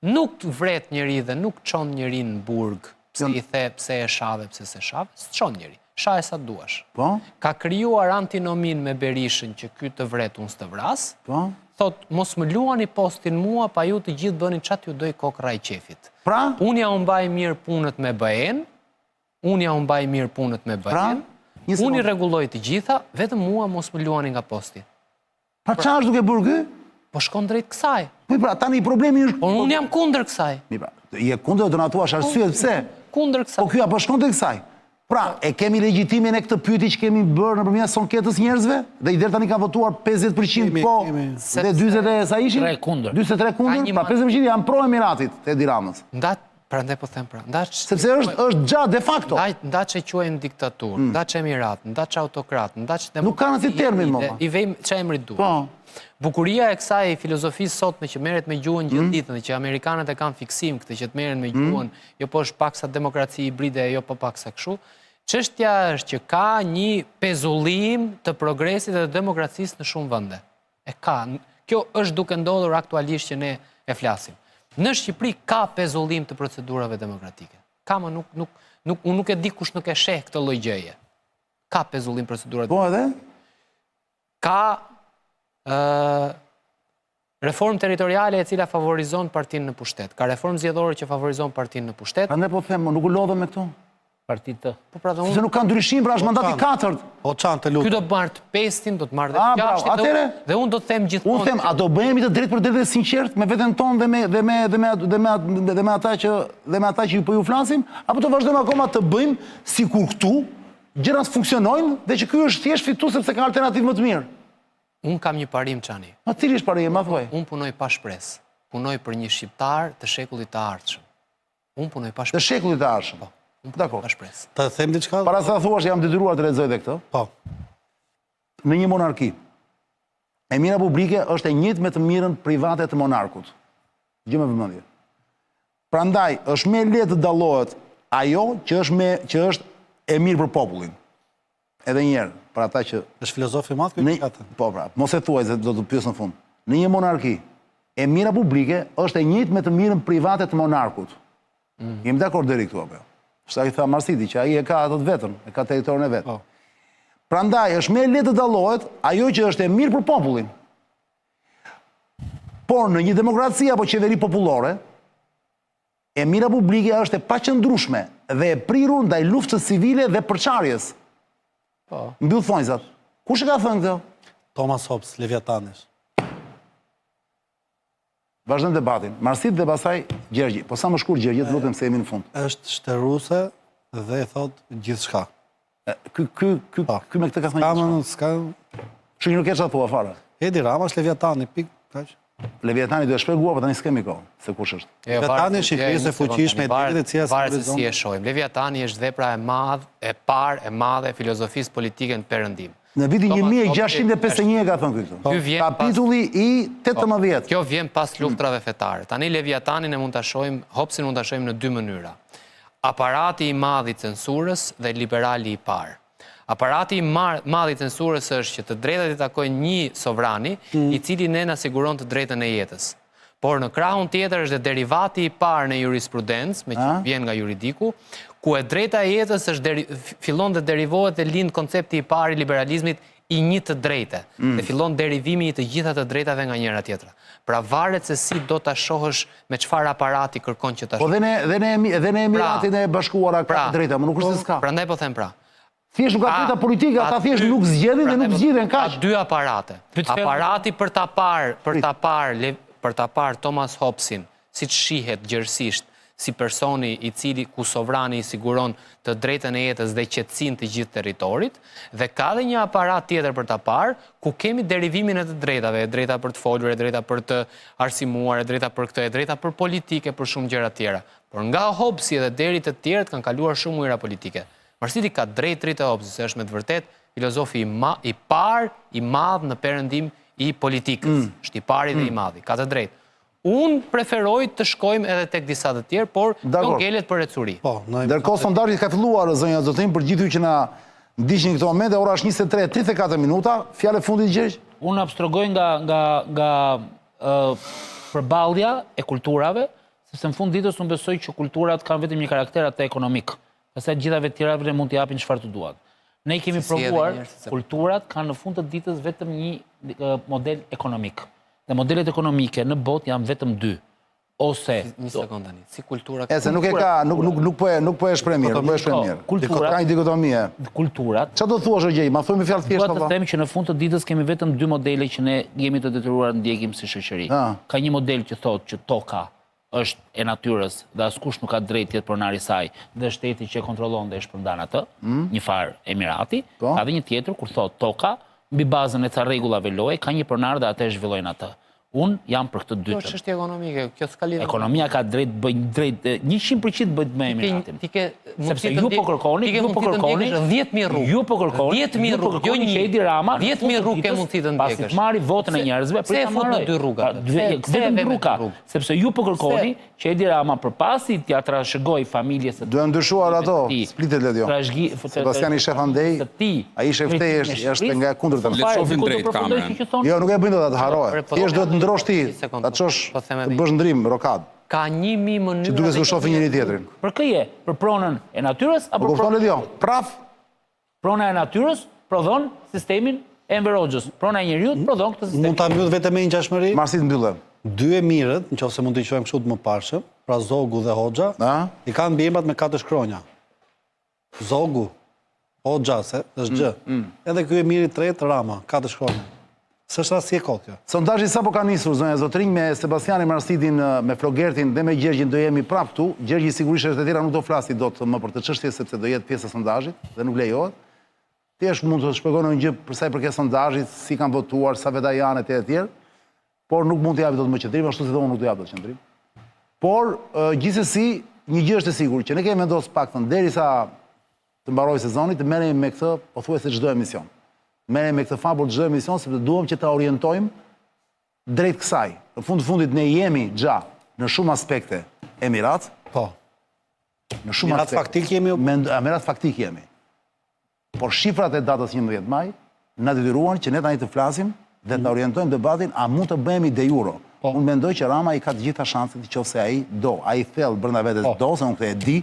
Nuk vret njeri dhe nuk çon njeri në burg, pse i the, pse e shave, pse s'e shave, s'çon njeri. Shaje sa duash. Po? Ka krijuar antinomin me Berishën që ky të vret, unë s'të vras. Po? Thot, mos më luani postin mua, pa ju të gjithë bëni ça t'ju doj kokrra e qefit. Pra? Unë ja u mbaj mirë punët me BE-n, unë ja u mbaj mirë punët me Pra? BE-n, Një unë i sekondë. rregulloj të gjitha, vetëm mua mos më luani nga posti. Pra çfarë është duke bërë ky? Po shkon drejt kësaj. Po pra, tani problemi është Por unë jam kundër kësaj. Mi pra, je kundër do na thuash arsyet pse? Kundër kësaj. Po ky apo shkon tek kësaj? Pra, e kemi legjitimin e këtë pyetje që kemi bërë nëpërmjet anketës njerëzve dhe i deri tani kanë votuar 50% Kemi, po kemi. dhe 40 e sa ishin? Tre kundër. 43 kundër, Ka një pra ma- 50% janë pro Emiratit të Edi Ramës. Nda, prandaj po them pra, nda Sepse është është gja de facto. Nda, nda që quajmë diktaturë, nda që emirat, nda që autokrat, nda që Mm. Nuk ka asnjë termin, mo, pa. I vejmë që emri duhet. Po. Bukuria e kësaj filozofisë sotme që merret me gjuhën Mm. gjithë ditën dhe që amerikanët e kanë fiksim këtë që të merren me gjuhën, jo po është paksa demokraci hibride, jo po paksa kështu. Çështja është që ka një pezullim të progresit dhe të demokracisë në shumë vende. E ka. Kjo është duke ndodhur aktualisht që ne e flasim. Në Shqipëri ka pezullim të procedurave demokratike. Ka më nuk nuk nuk unë nuk e di kush nuk e sheh këtë lloj gjëje. Ka pezullim procedurave Po edhe? ka ë reformë territoriale e cila favorizon partinë në pushtet. Ka reformë zgjedhore që favorizon partinë në pushtet. Prandaj po them, mo, nuk u lodhëm me këto. Partitë. Po pra dhe Sepse unë nuk ka ndryshim, pra është mandati i katërt. Po çan të ky lutem. do marrë të pestin, do të marrë dhe A, të bravo, gjashtin. dhe atëre? unë- Dhe unë do të them gjithmonë. Unë them, a do bëhemi të drejtë për drejtë dhe sinqert me veten tonë dhe me dhe me dhe me dhe me dhe me ata që dhe me ata që po ju flasim, apo të vazhdojmë akoma të bëjmë sikur këtu gjërat funksionojnë dhe që ky është thjesht fitues sepse ka alternativë më të mirë. Unë kam një parim Çani. Ma cili është parimi, ma thuaj. Unë punoj pa shpresë. Punoj për një shqiptar të shekullit të ardhshëm. Unë punoj pa Të shpresë. shekullit të ardhshëm. Unë punoj Dakor. pa shpresë. Të them diçka? Para se ta thuash, jam detyruar të lexoj edhe këtë. Po. Në një monarki, e mira publike është e njëjtë me të mirën private të monarkut. Gjë me vëmendje. Prandaj është më e lehtë të dallohet ajo që është me që është e mirë për popullin. Edhe një herë, për ata që Është filozof i madh ky Në, që ka thënë. po pra, mos e thuaj se do të pyes në fund. Në një monarki, e mira publike është e njëjtë me të mirën private të monarkut. Mm. Jemi dakord deri këtu apo jo? Sa i tha Marsidi që ai e ka atë të vetën, e ka territorin e vet. Po. Prandaj është më e lehtë të dallohet ajo që është e mirë për popullin. Por në një demokraci apo qeveri popullore, e mira publike është e paqëndrueshme dhe e prirur ndaj luftës civile dhe përçarjes. Po. Mbyll thonjzat. Kush e ka thënë këtë? Thomas Hobbes, Leviatani. Vazhdojmë debatin. Marsit dhe pastaj Gjergji. Po sa më shkurt Gjergji, të lutem se jemi në fund. Është shteruese dhe thot gjithçka. E, Ky ky ky Po. ky me këtë ka thënë. Ka më gjithçka. s'ka Kështu që nuk e çfarë thua fare. Edi Rama është Leviatani, pik, kaq. Leviatani duhet shpjeguar, por tani s'kemi kohë se kush është. Jo, Leviatani varet është se- një krizë jo, e fuqishme një sekondë, e drejtë e cila varet se simbolizon- si e shohim. Leviatani është vepra e madh, e parë e madhe e filozofisë politike në perëndim. Në vitin Thomas 1651 e ka thënë ky këtë. Ky vjen pas- Kapitulli i 18. Kjo vjen pas luftrave fetare. Tani Leviatanin e mund ta shohim, Hobbesin mund ta shohim në dy mënyra. Aparati i madh i censurës dhe liberali i parë. Aparati i madh i censurës është që të drejtat i takojnë një sovrani, i cili ne na siguron të drejtën e jetës. Por në krahun tjetër është dhe derivati i parë në jurisprudencë, meqë vjen nga juridiku, ku e drejta e jetës është deri, fillon dhe derivohet dhe lind koncepti i parë i liberalizmit i një të drejte mm. dhe fillon derivimi i të gjitha të drejtave nga njëra tjetra. Pra varet se si do ta shohësh me çfarë aparati kërkon që ta shohësh. Po dhe ne dhe ne dhe në pra, Emiratet e Bashkuara ka pra, të drejta, më nuk është se s'ka. Prandaj po them pra. Thjesht nuk ka të drejta politike, ata thjesht nuk zgjedhin dhe nuk po- zgjidhen kaq. Ka dy aparate. Aparati për ta parë, për ta parë, për ta parë Thomas Hobbesin, siç shihet gjerësisht si personi i cili ku sovrani i siguron të drejtën e jetës dhe qetësinë të gjithë territorit, dhe ka dhe një aparat tjetër për ta parë, ku kemi derivimin e të drejtave, e drejta për të folur, e drejta për të arsimuar, e drejta për këtë, e drejta për politikë e për shumë gjëra të tjera. Por nga Hobbesi edhe deri te të tjerët kanë kaluar shumë ujëra politike. Marsidi ka drejtë drejt te Hobbesi, se është me të vërtetë filozofi i ma, i parë i madh në perëndim i politikës. Mm. Është i pari dhe i mm. madhi, ka të drejtë. Unë preferoj të shkojmë edhe tek disa të tjerë, por kjo ngelet për ecuri. Po, Ndërkohë sondazhi ka filluar zonja zotërinj për gjithë ju që na ndiqni në këto momente, ora është 23:34 minuta. Fjalë e fundit Gjergj? Unë abstragoj nga nga nga ë përballja e kulturave, sepse në fund ditës unë besoj që kulturat kanë vetëm një karakter atë ekonomik. Pastaj të gjithave të tjerave ne mund t'i japin çfarë të duan. Ne i kemi provuar, kulturat kanë në fund të ditës vetëm një model ekonomik. Dhe modelet ekonomike në botë janë vetëm dy. Ose një sekondë tani, si kultura E se nuk e ka, nuk nuk nuk po e nuk po e shpreh mirë, nuk po e shpreh mirë. Kultura ka një dikotomi. Kulturat. Çfarë do thuash o Gjej? Ma thuaj me fjalë të thjeshta. Dua të them që në fund të ditës kemi vetëm dy modele që ne jemi të detyruar të ndjekim si shoqëri. Ka një model që thotë që toka është e natyrës dhe askush nuk ka drejtë të jetë pronar i saj dhe shteti që e kontrollon dhe e shpërndan atë, mm. një farë emirati, po. ka dhe një tjetër kur thotë toka mbi bazën e ca rregullave loje ka një pronar dhe atë e zhvillojnë atë. Unë jam për këtë dytën. Kjo është çështje ekonomike, kjo s'ka lidhje. Ekonomia ka drejt të bëjë drejt 100% bëjë me emiratin. Ti ke sepse ju po kërkoni, ju po kërkoni 10000 rrugë. Ju po kërkoni 10000 rrugë, jo një Edi Rama, 10000 rrugë ke mundësi të ndjekësh. Pasi të marri votën e njerëzve, pse e fut në dy rrugë? Vetëm rruga. Sepse ju po kërkoni që Edi Rama përpasi t'ia trashëgojë familjes së tij. Duhen ndryshuar ato, splitet Ledio. Sebastiani shef andej, ai shef këtej është është nga e kundërta. Le të shohin drejt kamerën. Jo, nuk e bëjnë dot atë harroje. Thjesht duhet të ndrosh ti, ta çosh, po të bësh ndrim, rokadë. Ka 1000 mënyra. Që duket se shohin njëri tjetrin. Për kë je? Për pronën e natyrës apo po kupton Ledio? Prap Prona e natyrës prodhon sistemin e Enver Hoxhës. Prona e njeriut prodhon këtë sistem. Mund ta mbyll vetëm me një ngjashmëri? Marsit mbyllem. Dy emirët, në qoftë se mund t'i quajmë kështu të mëparshëm, pra Zogu dhe Hoxha, i kanë mbiemrat me katër shkronja. Zogu, Hoxha, se është gjë. Mm, mm. Edhe ky emiri i tretë, Rama, katër shkronja. S'është rastësi e kotë kjo. Sondazhi sapo ka nisur, zonja zotërinj, me Sebastianin Marsidin, me Flogertin dhe me Gjergjin do jemi prapë këtu. Gjergji sigurisht është e tjera nuk do flasi dot më për këtë çështje sepse do jetë pjesë e sondazhit dhe nuk lejohet. Thjesht mund të shpjegojë ndonjë gjë për sa i përket sondazhit, si kanë votuar, sa veta janë etj etj. Por nuk mund të japi dot më qëndrim, ashtu si dhe unë nuk do jap dot qëndrim. Por gjithsesi, një gjë është e sigurt që ne kemi vendosur paktën derisa të mbarojë sezoni, të merremi me këtë pothuajse çdo emision. Merremi me këtë fabul çdo emision sepse duam që ta orientojmë drejt kësaj. Në fund të fundit ne jemi xha në shumë aspekte emirat. Po. Në shumë emirat aspekte. Faktik jemi. Emirat faktik jemi. Por shifrat e datës 11 maj na detyruan që ne tani të flasim dhe ta orientojmë debatin a mund të bëhemi de juro. Po. Unë mendoj që Rama i ka të gjitha shanset në qoftë se ai do, ai thellë brenda vetes po. do, se unë këtë e di,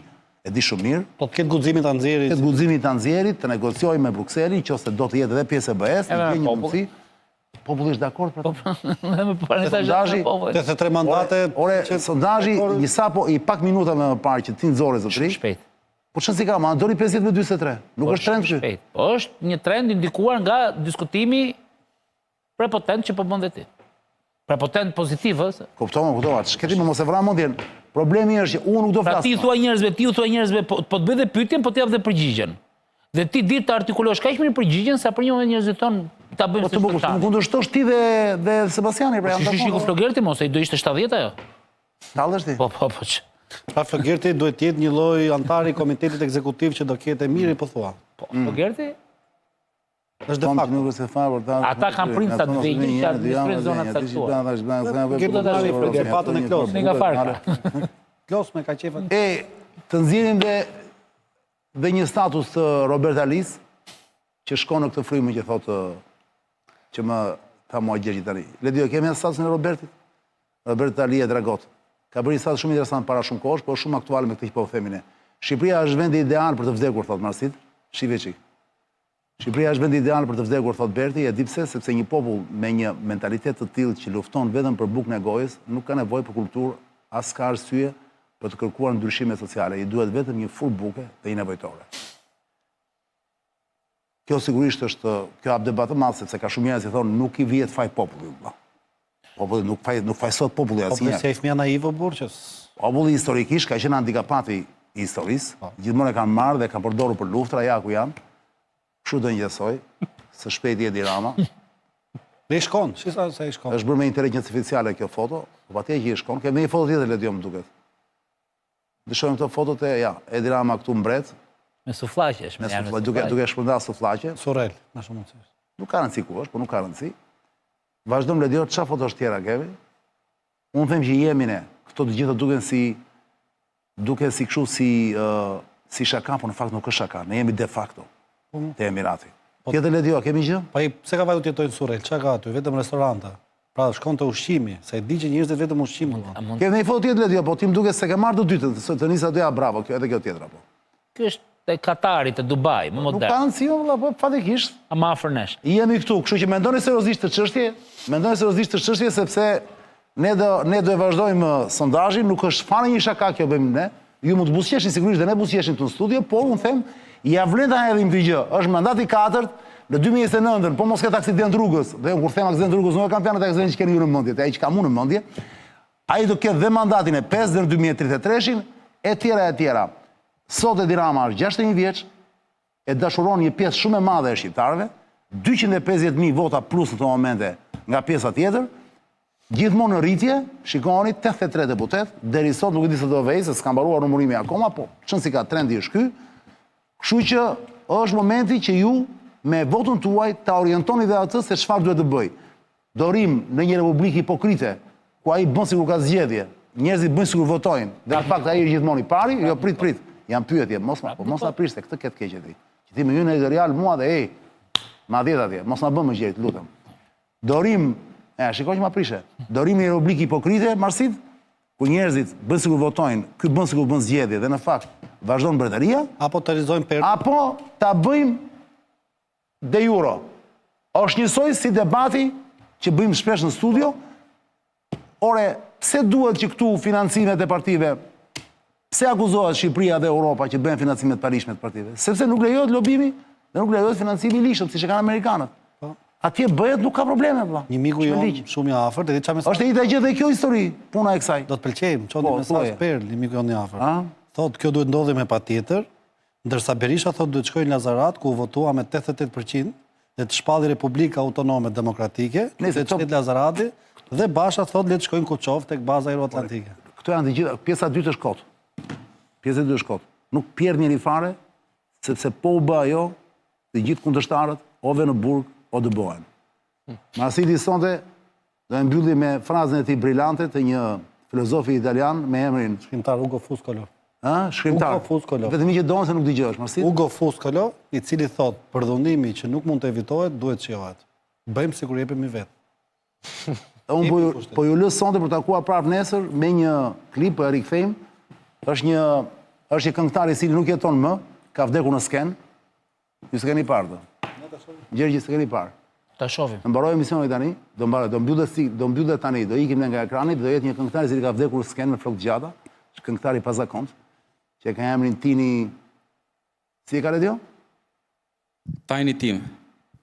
e di shumë mirë. Po të ketë guximin ta nxjerrë. Të ketë guximin ta nxjerrë, të negociojë me Brukselin, qoftë se do të jetë edhe pjesë e BE-së, të gjejë një mundësi. Populli është dakord për të. Po, po, sondazhi, 83 mandate. Ore, sondazhi një sapo i pak minutave më parë që ti nxore zotëri. Shpejt. Po ç'rëndësi ka, ma doli 50 me 43. Nuk po, është trend ky. Po është një trend i ndikuar nga diskutimi prepotent që po bën dhe ti. Prepotent pozitiv, ë? Kuptova, kuptova. Ç'ke ti më mos e vra mendjen. Problemi është që unë nuk do pra flas. Pra ti thua njerëzve, ti u thua njerëzve, po, po të bëj dhe pyetjen, po të jap dhe përgjigjen. Dhe ti di të artikulosh kaq mirë përgjigjen sa për një moment njerëzit thonë ta bëjmë po, si të të kundërshtosh ti dhe dhe Sebastiani pra jam dakord. Shi Flogerti mos ai do ishte 70 ajo. Tallesh ti? Po po po. Pra Flogerti duhet të jetë një lloj anëtari i komitetit ekzekutiv që do ketë emiri po thua. Po mm. Flogerti Është de facto. Nuk është e favor, ta. Ata kanë princa të vegjël që administrojnë zona të caktuara. Flogerti patën e Klos. Nga farka. Klos me ka qejf. E. Të nxjerrim dhe dhe një status të Robert Alisë që shkon në këtë frymën që thotë që më tha mua Gjergji tani. Ledio, kemi atë statusin e Robertit? Robert Ali e Dragot. Ka bërë një status shumë interesant para shumë kohësh, por shumë aktual me këtë që po themi ne. Shqipëria është vendi ideal për të vdekur, thotë Marsit. Shife çik. Shqipëria është vendi ideal për të vdekur, thotë Berti, e di pse, sepse një popull me një mentalitet të tillë që lufton vetëm për bukën e gojës, nuk ka nevojë për kulturë, as ka arsye për të kërkuar ndryshime sociale, i duhet vetëm një furrë buke dhe një nevojtore. Kjo sigurisht është, kjo hap debat të madh, sepse ka shumë njerëz që thonë nuk i vihet faj popullit, vëlla. Populli nuk faj, nuk fajësohet populli Populli asnjëherë. si ai fëmija naiv o burrë që Populli historikisht ka qenë handikapati i historisë, po. gjithmonë e kanë marrë dhe kanë përdorur për luftra, ja ku janë. Kështu do ngjasoj, së shpejti Edi Rama. Dhe i shkon, si sa sa i shkon. Është bërë me inteligjencë artificiale kjo foto, po patjetër që i shkon. Kemi një foto tjetër Ledio më duket. Dëshojmë këto fotot e, ja, Edi Rama këtu mbret. Me sufllaqe, me sufllaqe, duke duke shpërndarë sufllaqe. Surrel, më shumë mundësi. Nuk ka rëndësi ku është, po nuk ka rëndësi. Vazhdojmë Ledio, çfarë fotosh tjera kemi? Unë them që jemi ne. Këto të gjitha duken si duken si kështu si uh, si shaka, por në fakt nuk është shaka. Ne jemi de facto po, te Emirati. Po, Tjetër Ledio, a kemi gjë? Po ai pse ka vajtur të jetojë në Surrel? Çka ka aty? Vetëm restorante. Pra shkon te ushqimi, se e di që njerëzit vetëm ushqim duan. Kemi një foto tjetër Ledio, po ti më duket se ke marrë të dytën, të nisa doja bravo, kjo edhe kjo tjetra po. Ky është te Katari, te Dubai, më modern. Nuk ka rëndësi, o vëlla, po faktikisht. A më afër nesh. Jemi këtu, kështu që mendoni seriozisht këtë çështje, mendoni seriozisht këtë çështje sepse ne do ne do e vazhdojmë uh, sondazhin, nuk është fare një shaka kjo bëjmë ne. Ju mund të buzëqeshni sigurisht dhe ne buzëqeshim këtu në studio, por unë them ia vlen ta hedhim këtë gjë. Është mandati i katërt në 2029-ën, po mos ketë aksident rrugës, dhe unë kur them aksident rrugës nuk e kam fjalën atë aksident që keni ju në mendje, te ai që kam unë në mendje, Ai do ketë dhe mandatin e pestë dhe në 2033-shin, e tjera e tjera. Sot Edi Rama është 61 vjeç, e dashuron një pjesë shumë e madhe e shqiptarëve, 250.000 vota plus në këto momente nga pjesa tjetër, gjithmonë në rritje, shikoni 83 deputet, deri sot nuk e di se do vejë, se s'ka mbaruar numërimi akoma, po çon si ka trendi është ky. Kështu që është momenti që ju me votën tuaj ta orientoni dhe atë se çfarë duhet të bëjë. Do rrim në një republikë hipokrite, ku ai bën sikur ka zgjedhje, njerëzit bëjnë sikur votojnë, dhe në fakt ai është gjithmonë i pari, jo prit prit, janë pyetje, mos ma, po mos na prish se këtë ke të keqe ti. Që ti më hyn në editorial mua dhe ej, ma dhjet atje, mos na bën më Gjergj, të lutem. Do rrim, e, shiko që ma prishe. Do rrim në një republikë hipokrite, Marsit, ku njerëzit bëjnë sikur votojnë, ky bën sikur bën zgjedhje dhe në fakt vazhdon mbretëria, apo të realizojmë per apo ta bëjmë De jure. Është njësoj si debati që bëjmë shpesh në studio, ore, pse duhet që këtu financimet e partive, pse akuzohet Shqipëria dhe Europa që bëjnë financime të paligjshme të partive? Sepse nuk lejohet lobimi dhe nuk lejohet financimi i ligjshëm, siç e kanë amerikanët. Po. Atje bëhet nuk ka probleme, vëlla. Një miku jonë shumë i afërt, edhe çfarë mesazh? Është e njëjta gjë dhe kjo histori, puna e kësaj. Do të pëlqejmë, çon një po, mesazh Perl, një miku jonë i afërt. Thotë, kjo duhet ndodhi me patjetër, Ndërsa Berisha thotë duhet të shkojë në Lazarat ku u votua me 88 për qind dhe të shpalli Republikë Autonome Demokratike, Nëse të shkojë Lazarati dhe Basha thotë le të shkojë në Kuçovë tek baza aeroatlantike. Këto janë të gjitha, pjesa e dytë është kot. Pjesa e dytë është kot. Nuk pjerdh njeri fare, sepse po u bë ajo, të gjithë kundërshtarët o vë në burg o dëbohen. Marsidi sonte do e mbylli me frazën e tij brilante të një filozofi italian me emrin Shkrimtar Ugo Foscolo. Ë, shkrimtar. Ugo Foscolo. Vetëm i që donë se nuk dëgjohesh, Marsid. Ugo Foscolo, i cili thotë, përdhunimi që nuk mund të evitohet, duhet shijohet. Bëjmë sikur jepemi vetë. Unë po ju, po ju lë sonte për takuar prapë nesër me një klip, po e rikthejmë. Është një është një këngëtar i cili nuk jeton më, ka vdekur në skenë. Ju s'e keni parë të. Gjergji s'e keni parë. Ta shohim. Në mbaroj emisioni tani, do mbaroj, do mbyllet si, do mbyllet tani, do ikim ne nga ekrani, do jetë një këngëtar i cili ka vdekur në skenë me flokë të gjata, është këngëtar i pazakontë, që e ka emrin Tini Si e ka Ledio? Tiny Tim.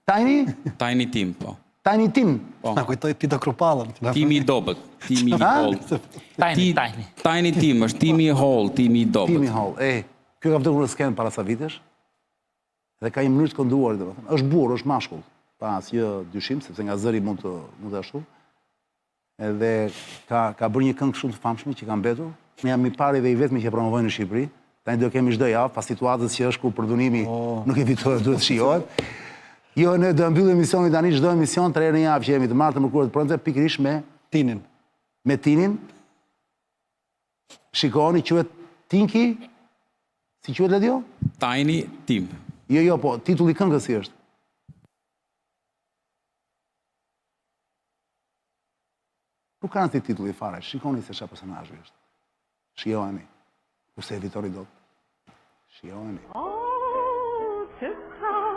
Tiny? Tiny Tim, po. Tiny Tim. Po. Na kujtoi Tito Krupallën. Timi i dobët, Timi i hollë. Tiny, Tiny. Tiny Tim është Timi i hollë, Timi i dobët. Timi i hollë, e. Ky ka vdekur në skenë para sa vitesh. Dhe ka një mënyrë të kënduari, domethënë. Është burrë, është mashkull, pa asnjë dyshim, sepse nga zëri mund të mund të ashtu. Edhe ka ka bërë një këngë shumë të famshme që ka mbetur. Ne jam i pari dhe i vetmi që e promovoj në Shqipëri. Tani do e kemi çdo javë, pas situatës që është ku përdhunimi oh. nuk evitohet, duhet të shijohet. Jo, ne do e mbyllim emisionin tani çdo emision tre herë në javë që jemi të martë, të mërkurë, të premte, pikërisht me Tinin. Me Tinin. Shikoni, quhet Tinki. Si quhet Ledio? Tiny Tim. Jo, jo, po titulli i këngës si është? Nuk ka rëndësi titulli fare, shikoni se çfarë personazhi është. Shijojeni. Kurse e fitoni dot. Shijojeni.